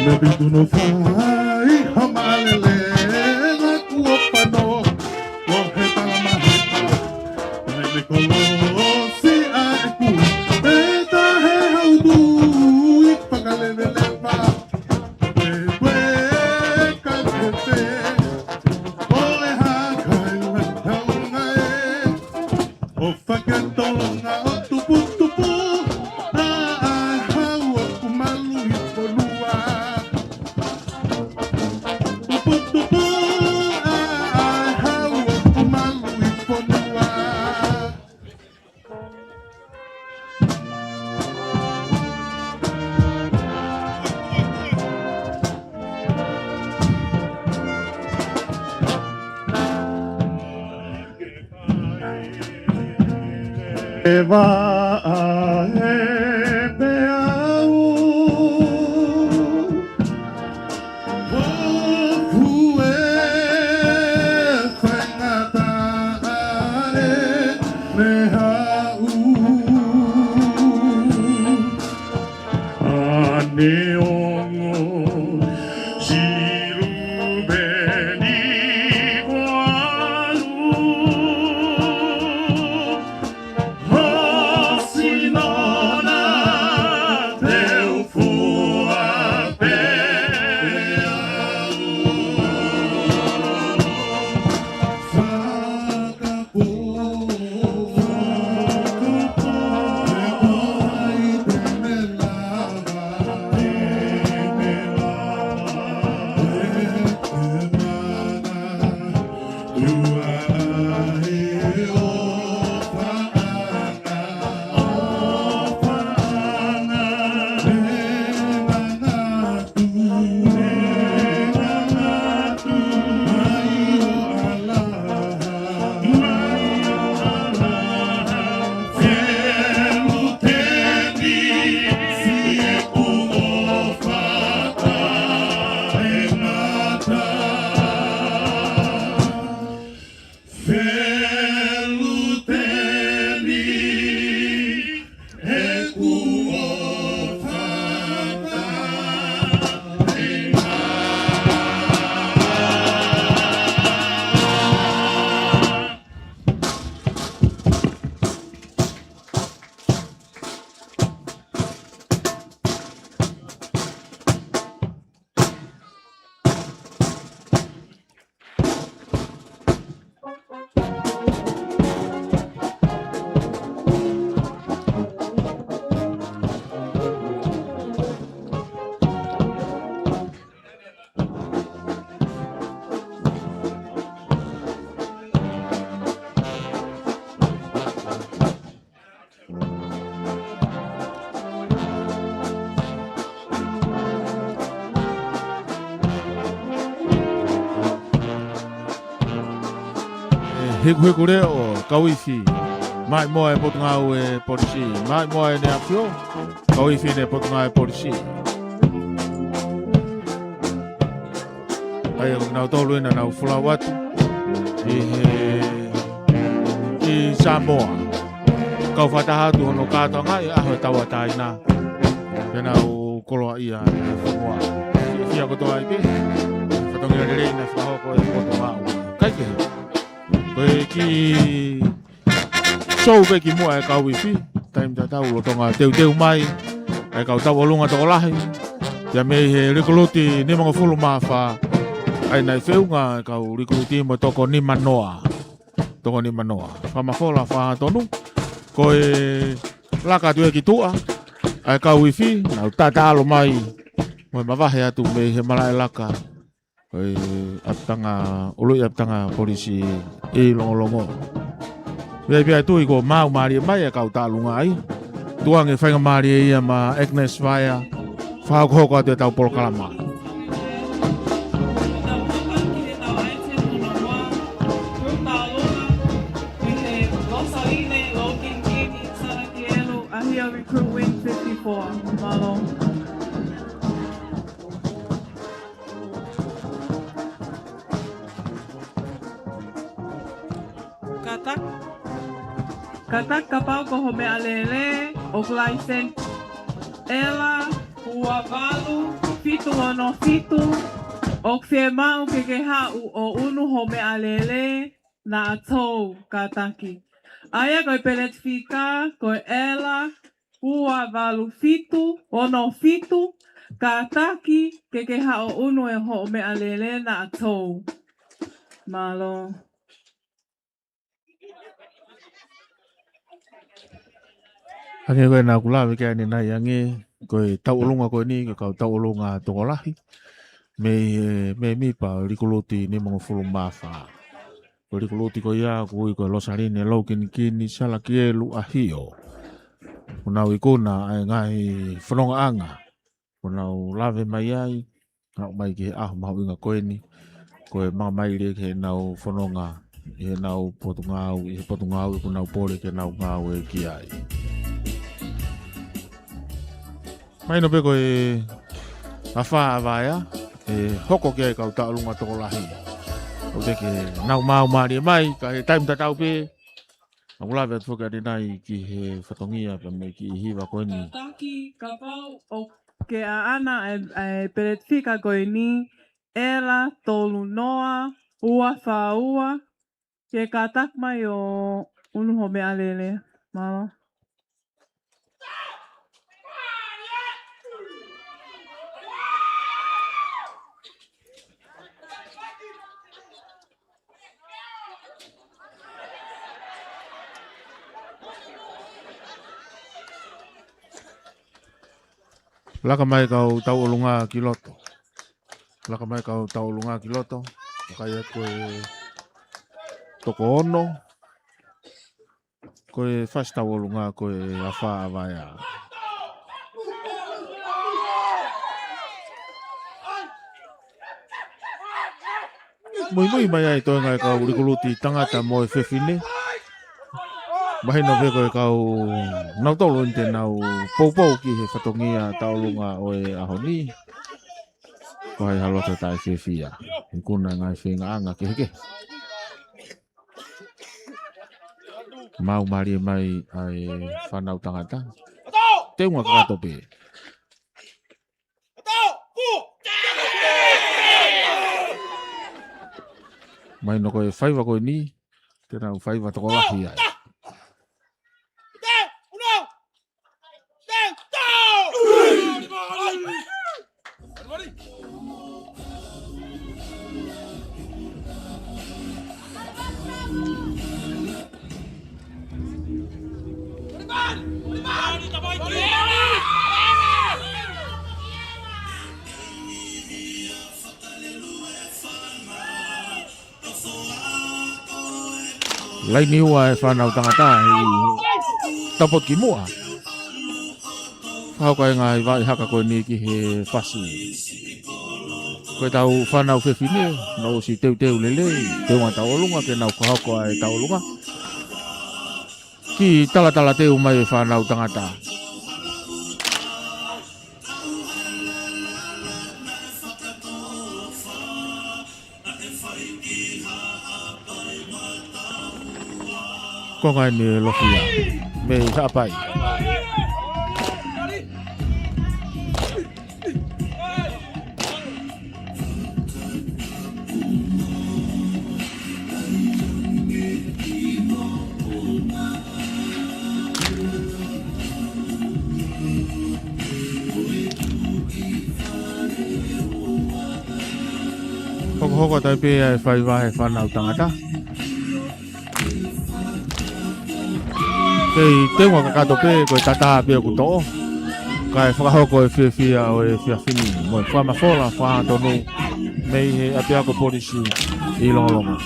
Naʻe pito no fai ha mālele na kuo pano. Ko he tala mahe. Naʻe ne kolosi ʻa e kui. E tahe hau tui fakaleveleva. E kue ka pepe. Ko e hā kai la taunga e. ʻO fakatolonga ʻo tuputupu, ʻa, ʻa, hau ʻoku malu ʻi fonua. Tuputupu, ʻa, ʻa, hau ʻoku malu ʻi fonua. E vaʻa e peau, ʻoku e faingataʻa e meʻa ʻu. Ane ongo silupeni kualu. Hosi nona teu fua pea u. Faka Hikuhiku leʻo, kau ifi. Maʻimoa e Potungāue Polisi. Maʻimoa ʻEne ʻAfio, kau ifi ʻEne Potungāue Polisi. ʻA ia ko kinautolu ʻena nau folau atu ʻi he, ʻi Samoa. Kau fakataha atu hono kātoanga ʻi he ʻaho ʻe tauʻatāina. Pea nau koloaʻia e fonua. Fiefia kotoa ai pē. Fatongia lelei naʻe fakahoko ʻe he Potungāue. Kaikehe, ko e kiʻi sou pē kimuʻa e kau ifi, taimi tatau lolotonga teuteu mai ʻa e kau tauʻolunga tokolahi. Pea mei he likuluti nimangofulu mā fā, ʻa ia naʻe feʻunga e kau likuluti mo e toko nimanoa. Toko nimanoa. Fakamafola fakahangatonu, ko e laka atu ia ki tuʻa ʻa e kau ifi, nau taʻataʻalo mai mo e mavahe atu mei he malaʻe laka ʻo e ʻapitanga, ʻuluʻi ʻapitanga polisi ʻi Longolongo. ʻOku ʻi ai pē ʻa e tui kuo maau mālie mai e kau tauʻolunga ai. Tukuange faingamālie ia maʻa Agnes Vaea, fakahokohoko atu ʻetau polokalama. Recruit Wing fifty-four. Mālō. Kātaki. Kātaki kapau ko ho meʻalele ʻoku laiseni ʻEla ua valu fitu ono fitu, ʻoku fiemaʻu ke ke haʻu ʻo ʻunu ho meʻalele naʻa tou, kātaki. ʻA ia ko e peleti fika, ko e ʻEla ua valu fitu ono fitu, kātaki ke ke haʻu ʻo ʻunu e hoʻo meʻalele naʻa tou. Mālō. Hangē ko ē naʻa ku lave ki ai ʻanenai ange, ko e tauʻolunga ko eni, ko e kau tauʻolunga tokolahi. Mei, mei he mēmipa likuluti nimangofulu mā fā. Ko e likuluti ko ia, ʻoku ui ko e Losaline Lokinikini Salakielu ʻAhio. ʻOku nau ikuna ʻa e ngaahi fonongaʻanga ʻoku nau lave mai ai, aʻu mai ki he ʻaho mahuʻinga ko eni, ko e maʻu mai lelei ki heʻenau fononga, ʻi heʻenau potungāue, ʻi he potungāue ʻoku nau pole ke nau ngāue ki ai. Mahino pē ko e afā ʻa Vaea, ʻe hoko ki ai e kau tauʻolunga tokolahi. ʻOku teʻeki ke nau maau mālie mai, ka ʻi he taimi tatau pē, ʻoku lave atu foki ʻanenai ki he fatongia pea mo e kiʻi hiva ko eni. Kātaki kapau ʻoku ke ʻaʻana e, e peleti fika ko eni, ʻEla tolu noa ua fā ua, ke kātaki mai ʻo ʻunu ho meʻalele. Mālō. Laka mai e kau tauʻolunga ki loto. Laka mai e kau tauʻolunga ki loto. ʻOku ʻi ai ko e toko ono. Ko e fasi tauʻolunga ko e afā ʻa Vaea. Muimui mai ai e toenga e kau likuluti tangata mo e fefine. Mahino pē ko e kau nautolu eni te nau poupou ki he fatongia tauʻolunga ʻo e ʻaho ni. Ko hai haʻalo ʻo taʻefiefia. Ikuna e ngaahi feingaʻanga kehekehe. Maau mālie mai ʻa e fānau tangata. Teunga kakato pē. Mahino ko e faiva ko eni, te nau faiva tokolahi ai. Laini ua e fānau tangata ʻi he taupotu ki muʻa. Fakahoko e ngaahi vaʻi haka ko eni ki he fasi. Ko ʻetau fānau fefine, nau ʻosi teuteu lelei, teunga tauʻolunga, ke nau fakahoko ʻa e tauʻolunga. Kiʻi talatala teu mai e fānau tangata. Konga eni e Lofia mei Haʻapai. Hokohoko atu pē ʻa e faiva he fānau tangata. Kei teunga kakato pē, ko e tatā pē ʻoku toʻo. Kae fakahoko e fiefia ʻo e efiafi ni mo e fakamafola fakahangatonu mei he ʻapiako polisi ʻi Longolongo.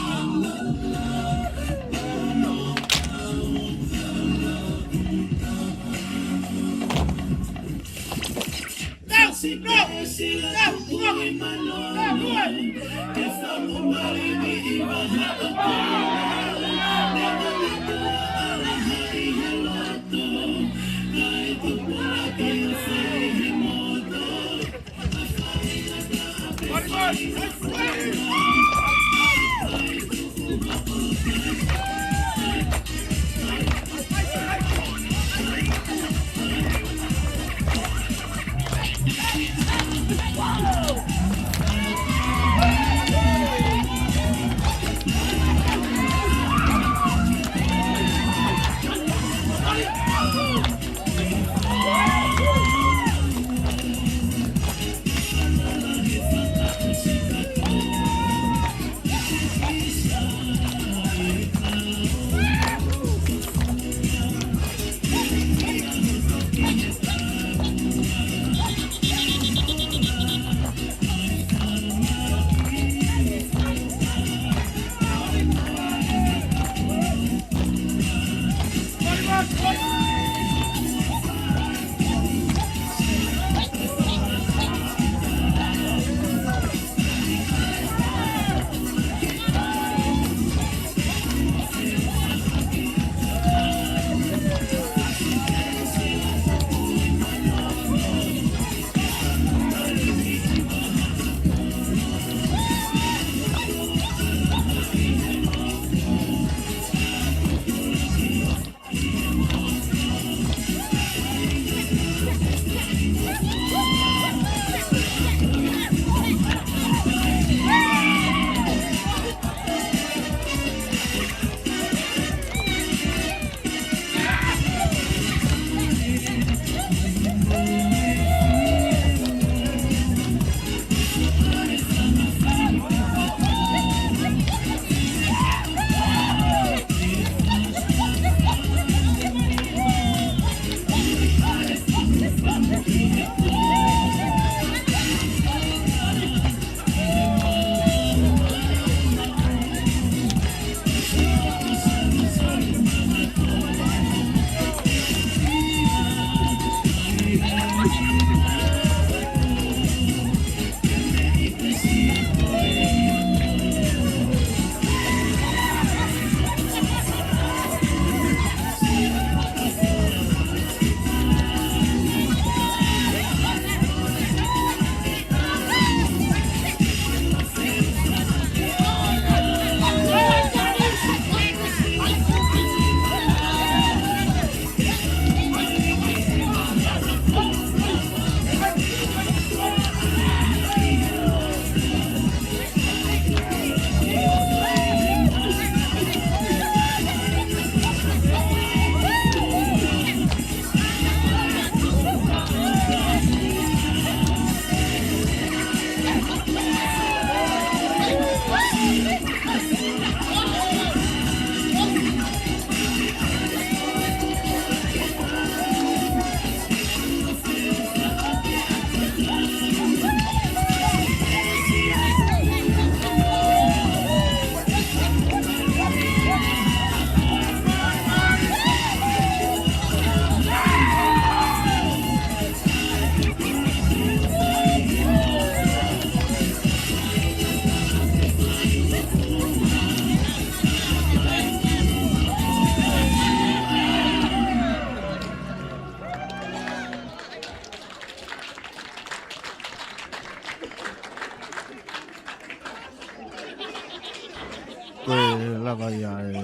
Ko e lava ia ʻe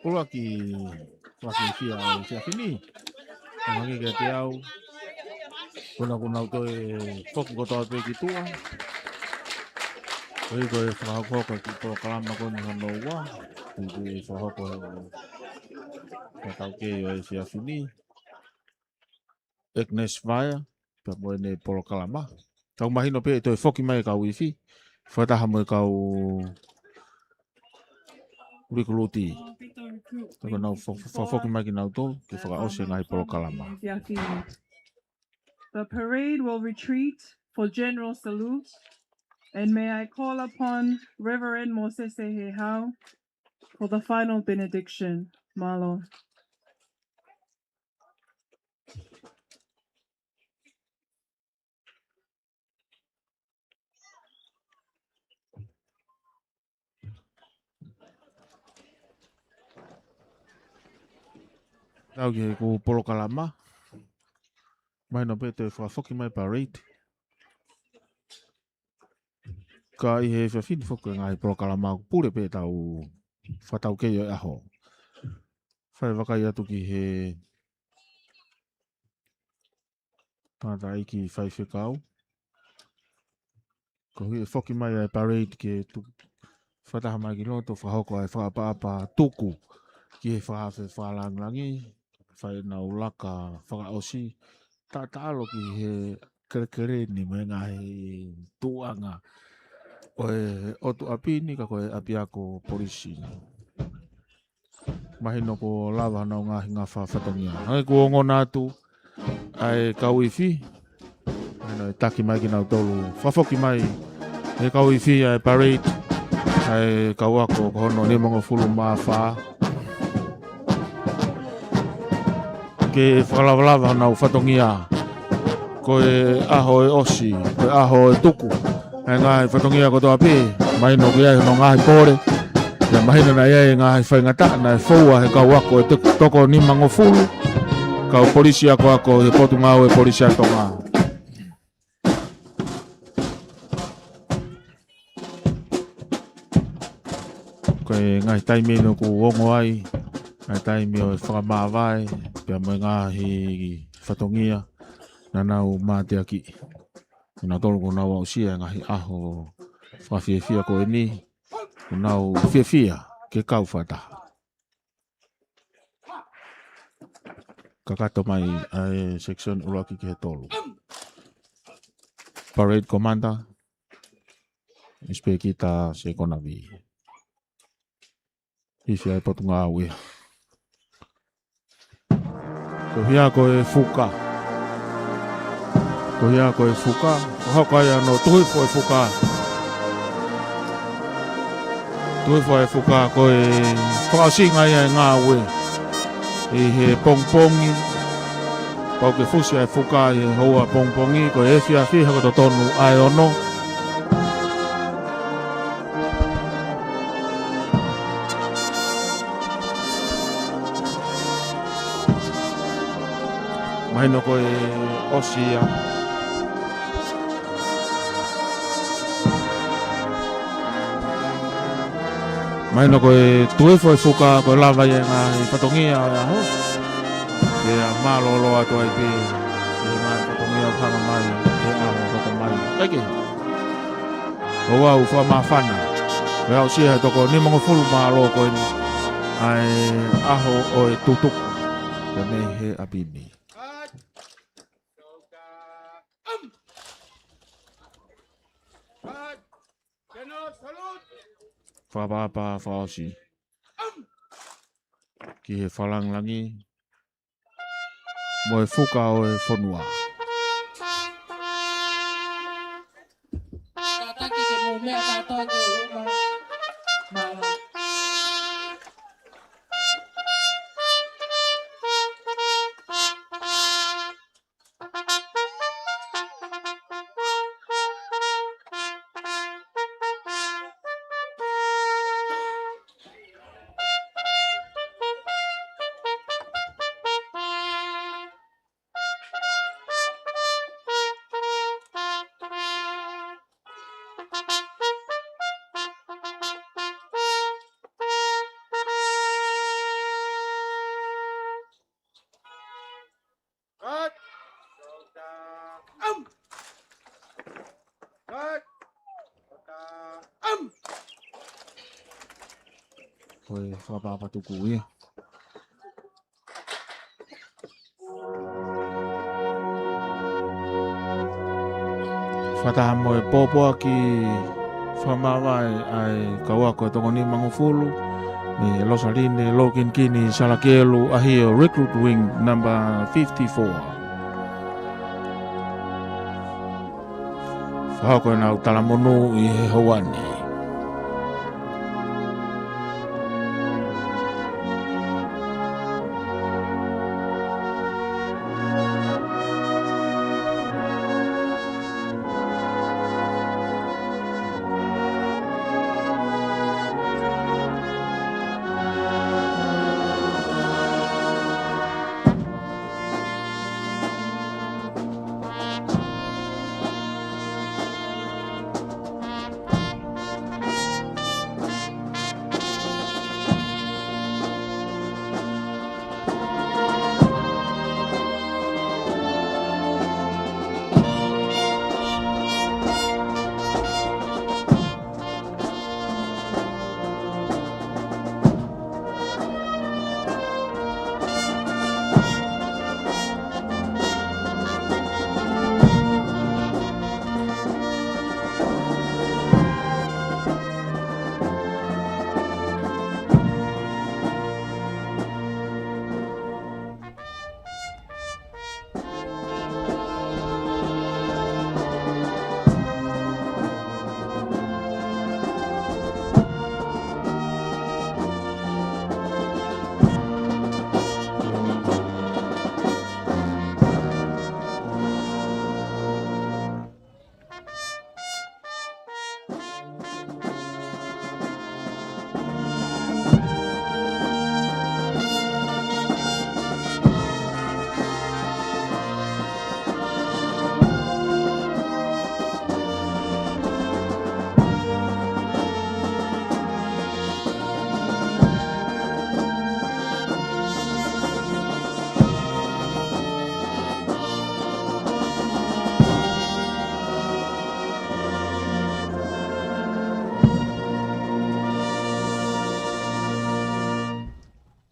ʻuluaki, ʻuluaki fia ʻo e efiafi ni. Hangē kiate au, ko ena kuo nau toe foki kotoa pē ki tuʻa. Ko ia ko e fakahoko e kiʻi polokalama ko eni hono ua. Ko e kiʻi fakahoko ʻe he fakataukei ʻo e efiafi ni, Agnes Vaea, pea mo ʻene polokalama. Tau mahino pē ʻe toe foki mai e kau ifi, fakataha mo e kau likuluti. Tau ka nau fo-, fo-, foki mai kinautolu ke fakaʻosi e ngaahi polokalama. The parade will retreat for general salute, and may I call upon Reverend Mosese Hehau for the final benediction. Mālō. Tau ki he kiʻi polokalama. Mahino pē toe fakafoki mai parade. Ka ʻi he efiafi ni foki e ngaahi polokalama ʻoku pule pē ʻetau fakataukei ʻo e ʻaho. Fai vakai atu ki he tangataʻeiki faifekau. Koeʻuhi ʻe foki mai ʻa e parade ke tu-, fakataha mai ki loto, fakahoko ʻa e fakaʻapaʻapa tuku ki he fakaafe fakalāngilangi, fai ʻenau laka fakaʻosi, taʻataʻalo ki he kelekele ni mo e ngaahi tuʻuʻanga ʻo e ʻotu ʻapi ni ka ko e ʻapiako polisi. Mahino kuo lava honau ngaahi ngafa fatongia. Hangē kuo ongona atu ʻa e kau ifi. Mahino ʻe taki mai kinautolu. Fakafoki mai ʻe he kau ifi ʻa e parade ʻa e kau ako ko hono nimangofulu mā fā. Ke fakalavalava honau fatongia. Ko e ʻaho ʻe ʻosi, ko e ʻaho ʻe tuku ʻa e ngaahi fatongia kotoa pē, mahino ʻoku ʻi ai hono ngaahi pole, pea mahino naʻe ʻi ai e ngaahi faingataʻa naʻe foua ʻe he kau ako ʻe te-, toko nimangofulu, kau polisi akoako ʻi he Potungāue Polisi ʻa Tonga. Ko e ngaahi taimi ʻeni ʻoku ongo ai, ngaahi taimi ʻo e fakamāvae, pea mo e ngaahi fatongia naʻa nau mateakiʻi. Kinautolu kuo nau aʻusia e ngaahi ʻaho fakafiefia ko eni, kuo nau fiefia ke kau fakataha. Kakato mai ʻa e section ʻuluaki ki he tolu. Parade Commander, Inspector Sekonavi. Ifi ʻa e Potungāue. Ko ia ko e fuka. Ko ia ko e fuka. Ko hoko ai ʻa hono tuku hifo e fuka. Tuku hifo e fuka ko e fakaʻosinga ia e ngāue. ʻI he pongipongi. Pau ke fusi ʻa e fuka ʻi he houa pongipongi. Ko e efiafi hoko totonu ʻa e ono. Mahino ko e ʻosi ia. Mahino ko e tuku hifo e fuka ko e lava ia e ngaahi fatongia ʻo e ʻaho. Pea mālōlō atu ai pē ʻi he ngaahi fatongia ʻoku hanga mai he ʻaho hoko mai. Kae kehe. ʻOku ou fakamāfana. Pea aʻusia he toko nimangofulu mā loko eni ʻa e ʻaho ʻo e tutuku. Pea mei he ʻapi ni. Fakaʻapaʻapa fakaʻosi. Ki he fakalāngilangi mo e fuka ʻo e fonua. Kātaki ke mou meʻa kātoa ki ʻolunga. Mālō. Ko e fakaʻapaʻapa tuku ia. Fakataha mo e pōpoaki fakamāvae ʻa e kau ako ʻe toko nimangofulu, mei Losaline Lokinikini Salakeluʻahio, Recruit Wing number fifty-four. Fakahoko ʻenau talamonū ʻi he houa ni.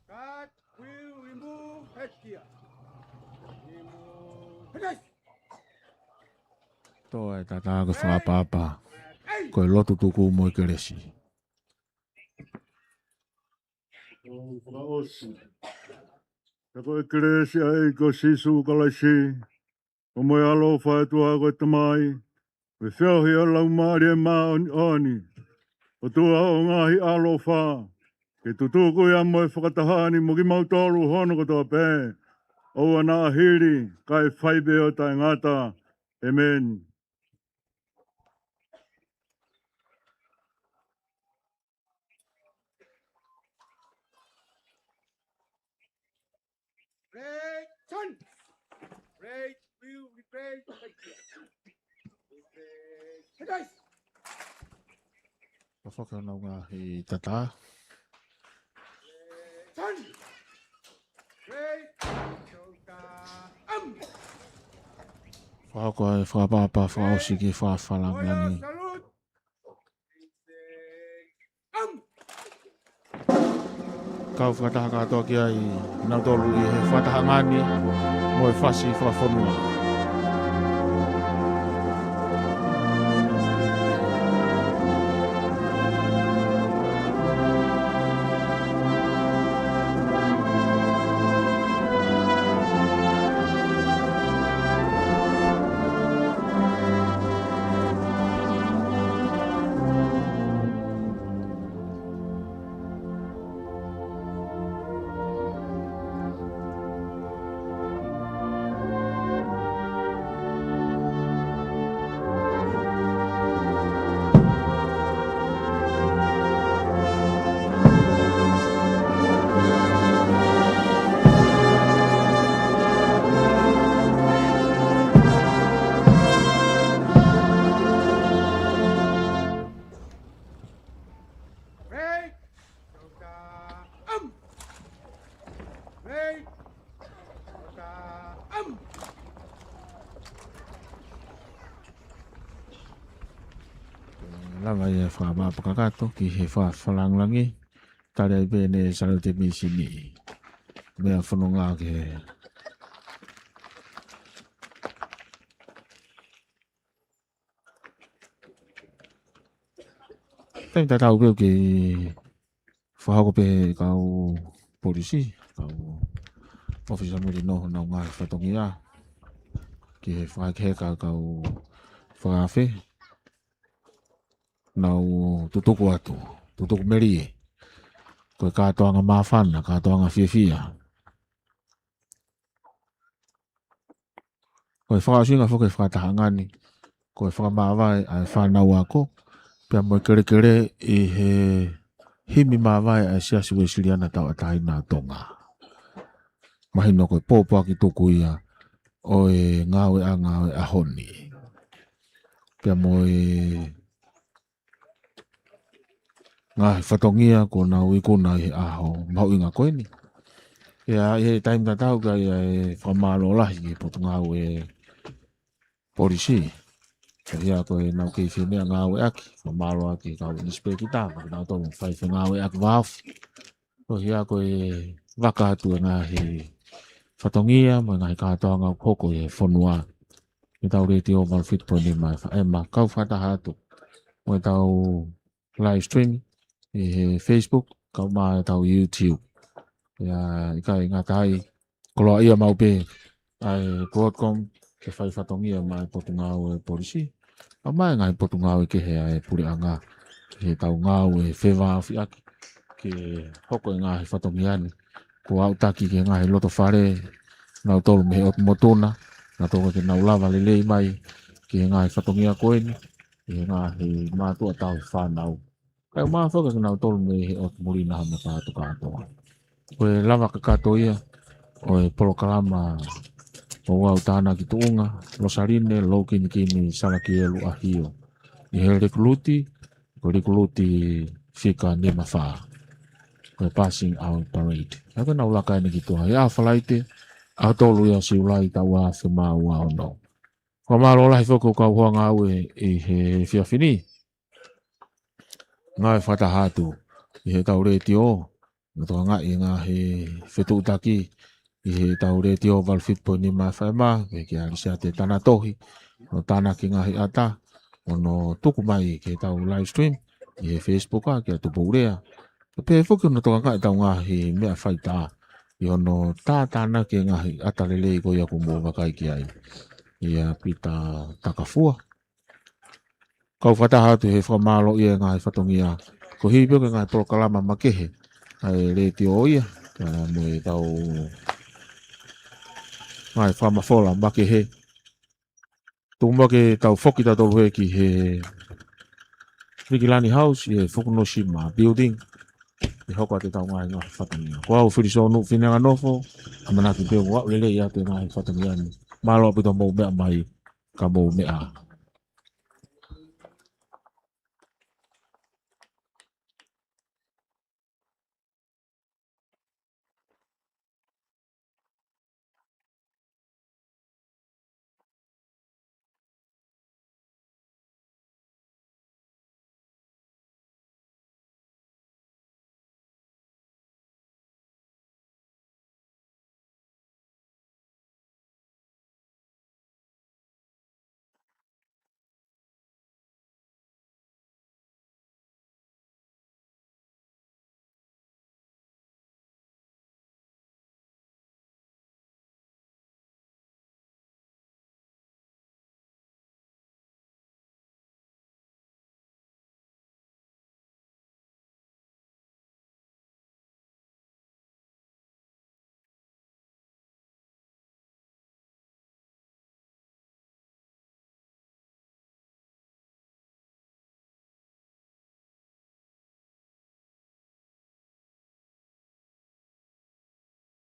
Guard, wheel, remove, head gear. Remove. Finish. Tō e tatā ko e fakaʻapaʻapa. Ko e lotu tuku mo e kelesi. ʻO fakaʻosi. Ka ko e kelesi ʻa e ʻEiki ko Sīsū Kalaisi, ʻo mo e ʻaloʻofa ʻa e ʻOtua ko e Tamai, mo e feohi ʻa e Laumālie Māʻoniʻoni, ʻOtua ʻo e ngaahi ʻaloʻofa, ke tutuku ia mo e fakataha ni mo kimautolu hono kotoa pē, ʻoua naʻa hili, kae fai pē ʻo taʻengata. ʻĒmeni. Red, turn. Red, blue, red, red. Red, guys. Ka fakaʻapaʻapa ngaahi tatā. Turn. Red, shoulder, arm. Fakahoko e fakaʻapaʻapa fakaʻosi ki he fakafanango ni. Salute. Kau fakataha kātoa ki ai kinautolu ʻi he fakatahaʻanga ni mo e fasi fakafonua. Lava ia fakamāpaka kakato ki he fakafalangilangi. Tali ai pē ʻe Sālote Misini. Meʻa fononga ki he taimi tatau pē ʻoku fakahoko pē ʻe he kau polisi, kau ʻōfisa melino honau ngaahi fatongia ki he fakaheka kau fakaafe. Nau tutuku atu, tutuku melie. Ko e kātoanga māfana, kātoanga fiefia. Ko e fakaʻosinga foki e fakatahaʻanga ni, ko e fakamāvae ʻa e fānau ako, pea mo e kelekele ʻi he himi māvae ʻa e Siasi Uēsiliana Tauʻatāina ʻo Tonga. Mahino ko e pōpoaki tuku ia ʻo e ngāueʻanga ʻo e ʻaho ni. Pea mo e ngaahi fatongia kuo nau ikuna ʻi he ʻaho mahuʻinga ko eni. ʻIo, ʻi he taimi tatau ka ʻi ai e fakamālō lahi ki he Potungāue Polisi. Ko ia ko ʻenau kei fie meʻangāueʻaki, fakamālō ʻaki e kau inisipēkita, ko kinautolu fai fengāueʻaki vāofi. Ko ia ko e vaka atu e ngaahi fatongia, mo e ngaahi kātoanga ʻoku hoko ʻi he fonua. ʻI heʻetau Letiō valu fitu poini nima F M, kau fakataha atu mo ʻetau live stream ʻi he Facebook, kau mo ʻetau YouTube. ʻIo, ʻikai ngata ai, koloaʻia maʻu pē ʻa e Broadcom ke fai fatongia maʻa e Potungāue Polisi. Pea mo e ngaahi potungāue kehe ʻa e puleʻanga, ke tau ngāue fevāofiʻaki ke hoko e ngaahi fatongia ni. Kuo aʻutaki ki he ngaahi loto fale, nautolu mei he ʻotu motu na, nautolu ke nau lava lelei mai ki he ngaahi fatongia ko eni, ki he ngaahi mātuʻa tauhi fānau. Kae ʻumaʻā foki kinautolu mei he ʻotu muli na ha maka atu kātoa. Ko e lava kakato ia ʻo e polokalama ʻo e Tānaki Tuʻunga, Losaline Loukinikini Salakielu ʻAhio. ʻI he likuluti, ko e likuluti fika nima fā. Ko e passing out parade. ʻA ia ko ʻenau laka eni ki tuʻa. ʻI he ʻaho Falaite, ʻaho tolu ia Siulai taʻu ua afe mā ua ono. Fakamālō lahi foki ki he kau hoa ngāue ʻi he efiafi ni. Ngāue fakataha atu ʻi heʻetau letiō, mo e tokangaʻi e ngaahi fetuʻutaki ʻi heʻetau Letiō valu fitu poini nima F M, pea kia Lisiate Tanatohi, ʻo tānaki e ngaahi ʻata, ʻo ne tuku mai ki heʻetau live stream ʻi he Facebook ʻa kia Tupou Lea. Pea pehē foki ʻo ne tokangaʻi ʻetau ngaahi meʻa faitā, ʻi hono tātānaki e ngaahi ʻata lelei ko ia kuo mou vakai ki ai. ʻIa Pita Takafua. Kau fakataha atu he fakamālō ʻi he ngaahi fatongia. Ko e hili pē ko e ngaahi polokalama makehe ʻa e letiō ia, ʻa, mo ʻetau ngaahi fakamafola makehe. Tuku muʻa ke tau foki tautolu heni ki he Vikilani House ʻi he Fukunoshima Building. ʻE hoko atu ʻetau ngaahi ngaahi fatongia. Ko au Filisonu Fineanganofo, ʻamanaki pē ʻoku aʻu lelei atu e ngaahi fatongia ni. Mālō ʻaupito hoʻomou meʻa mai, ka mou meʻa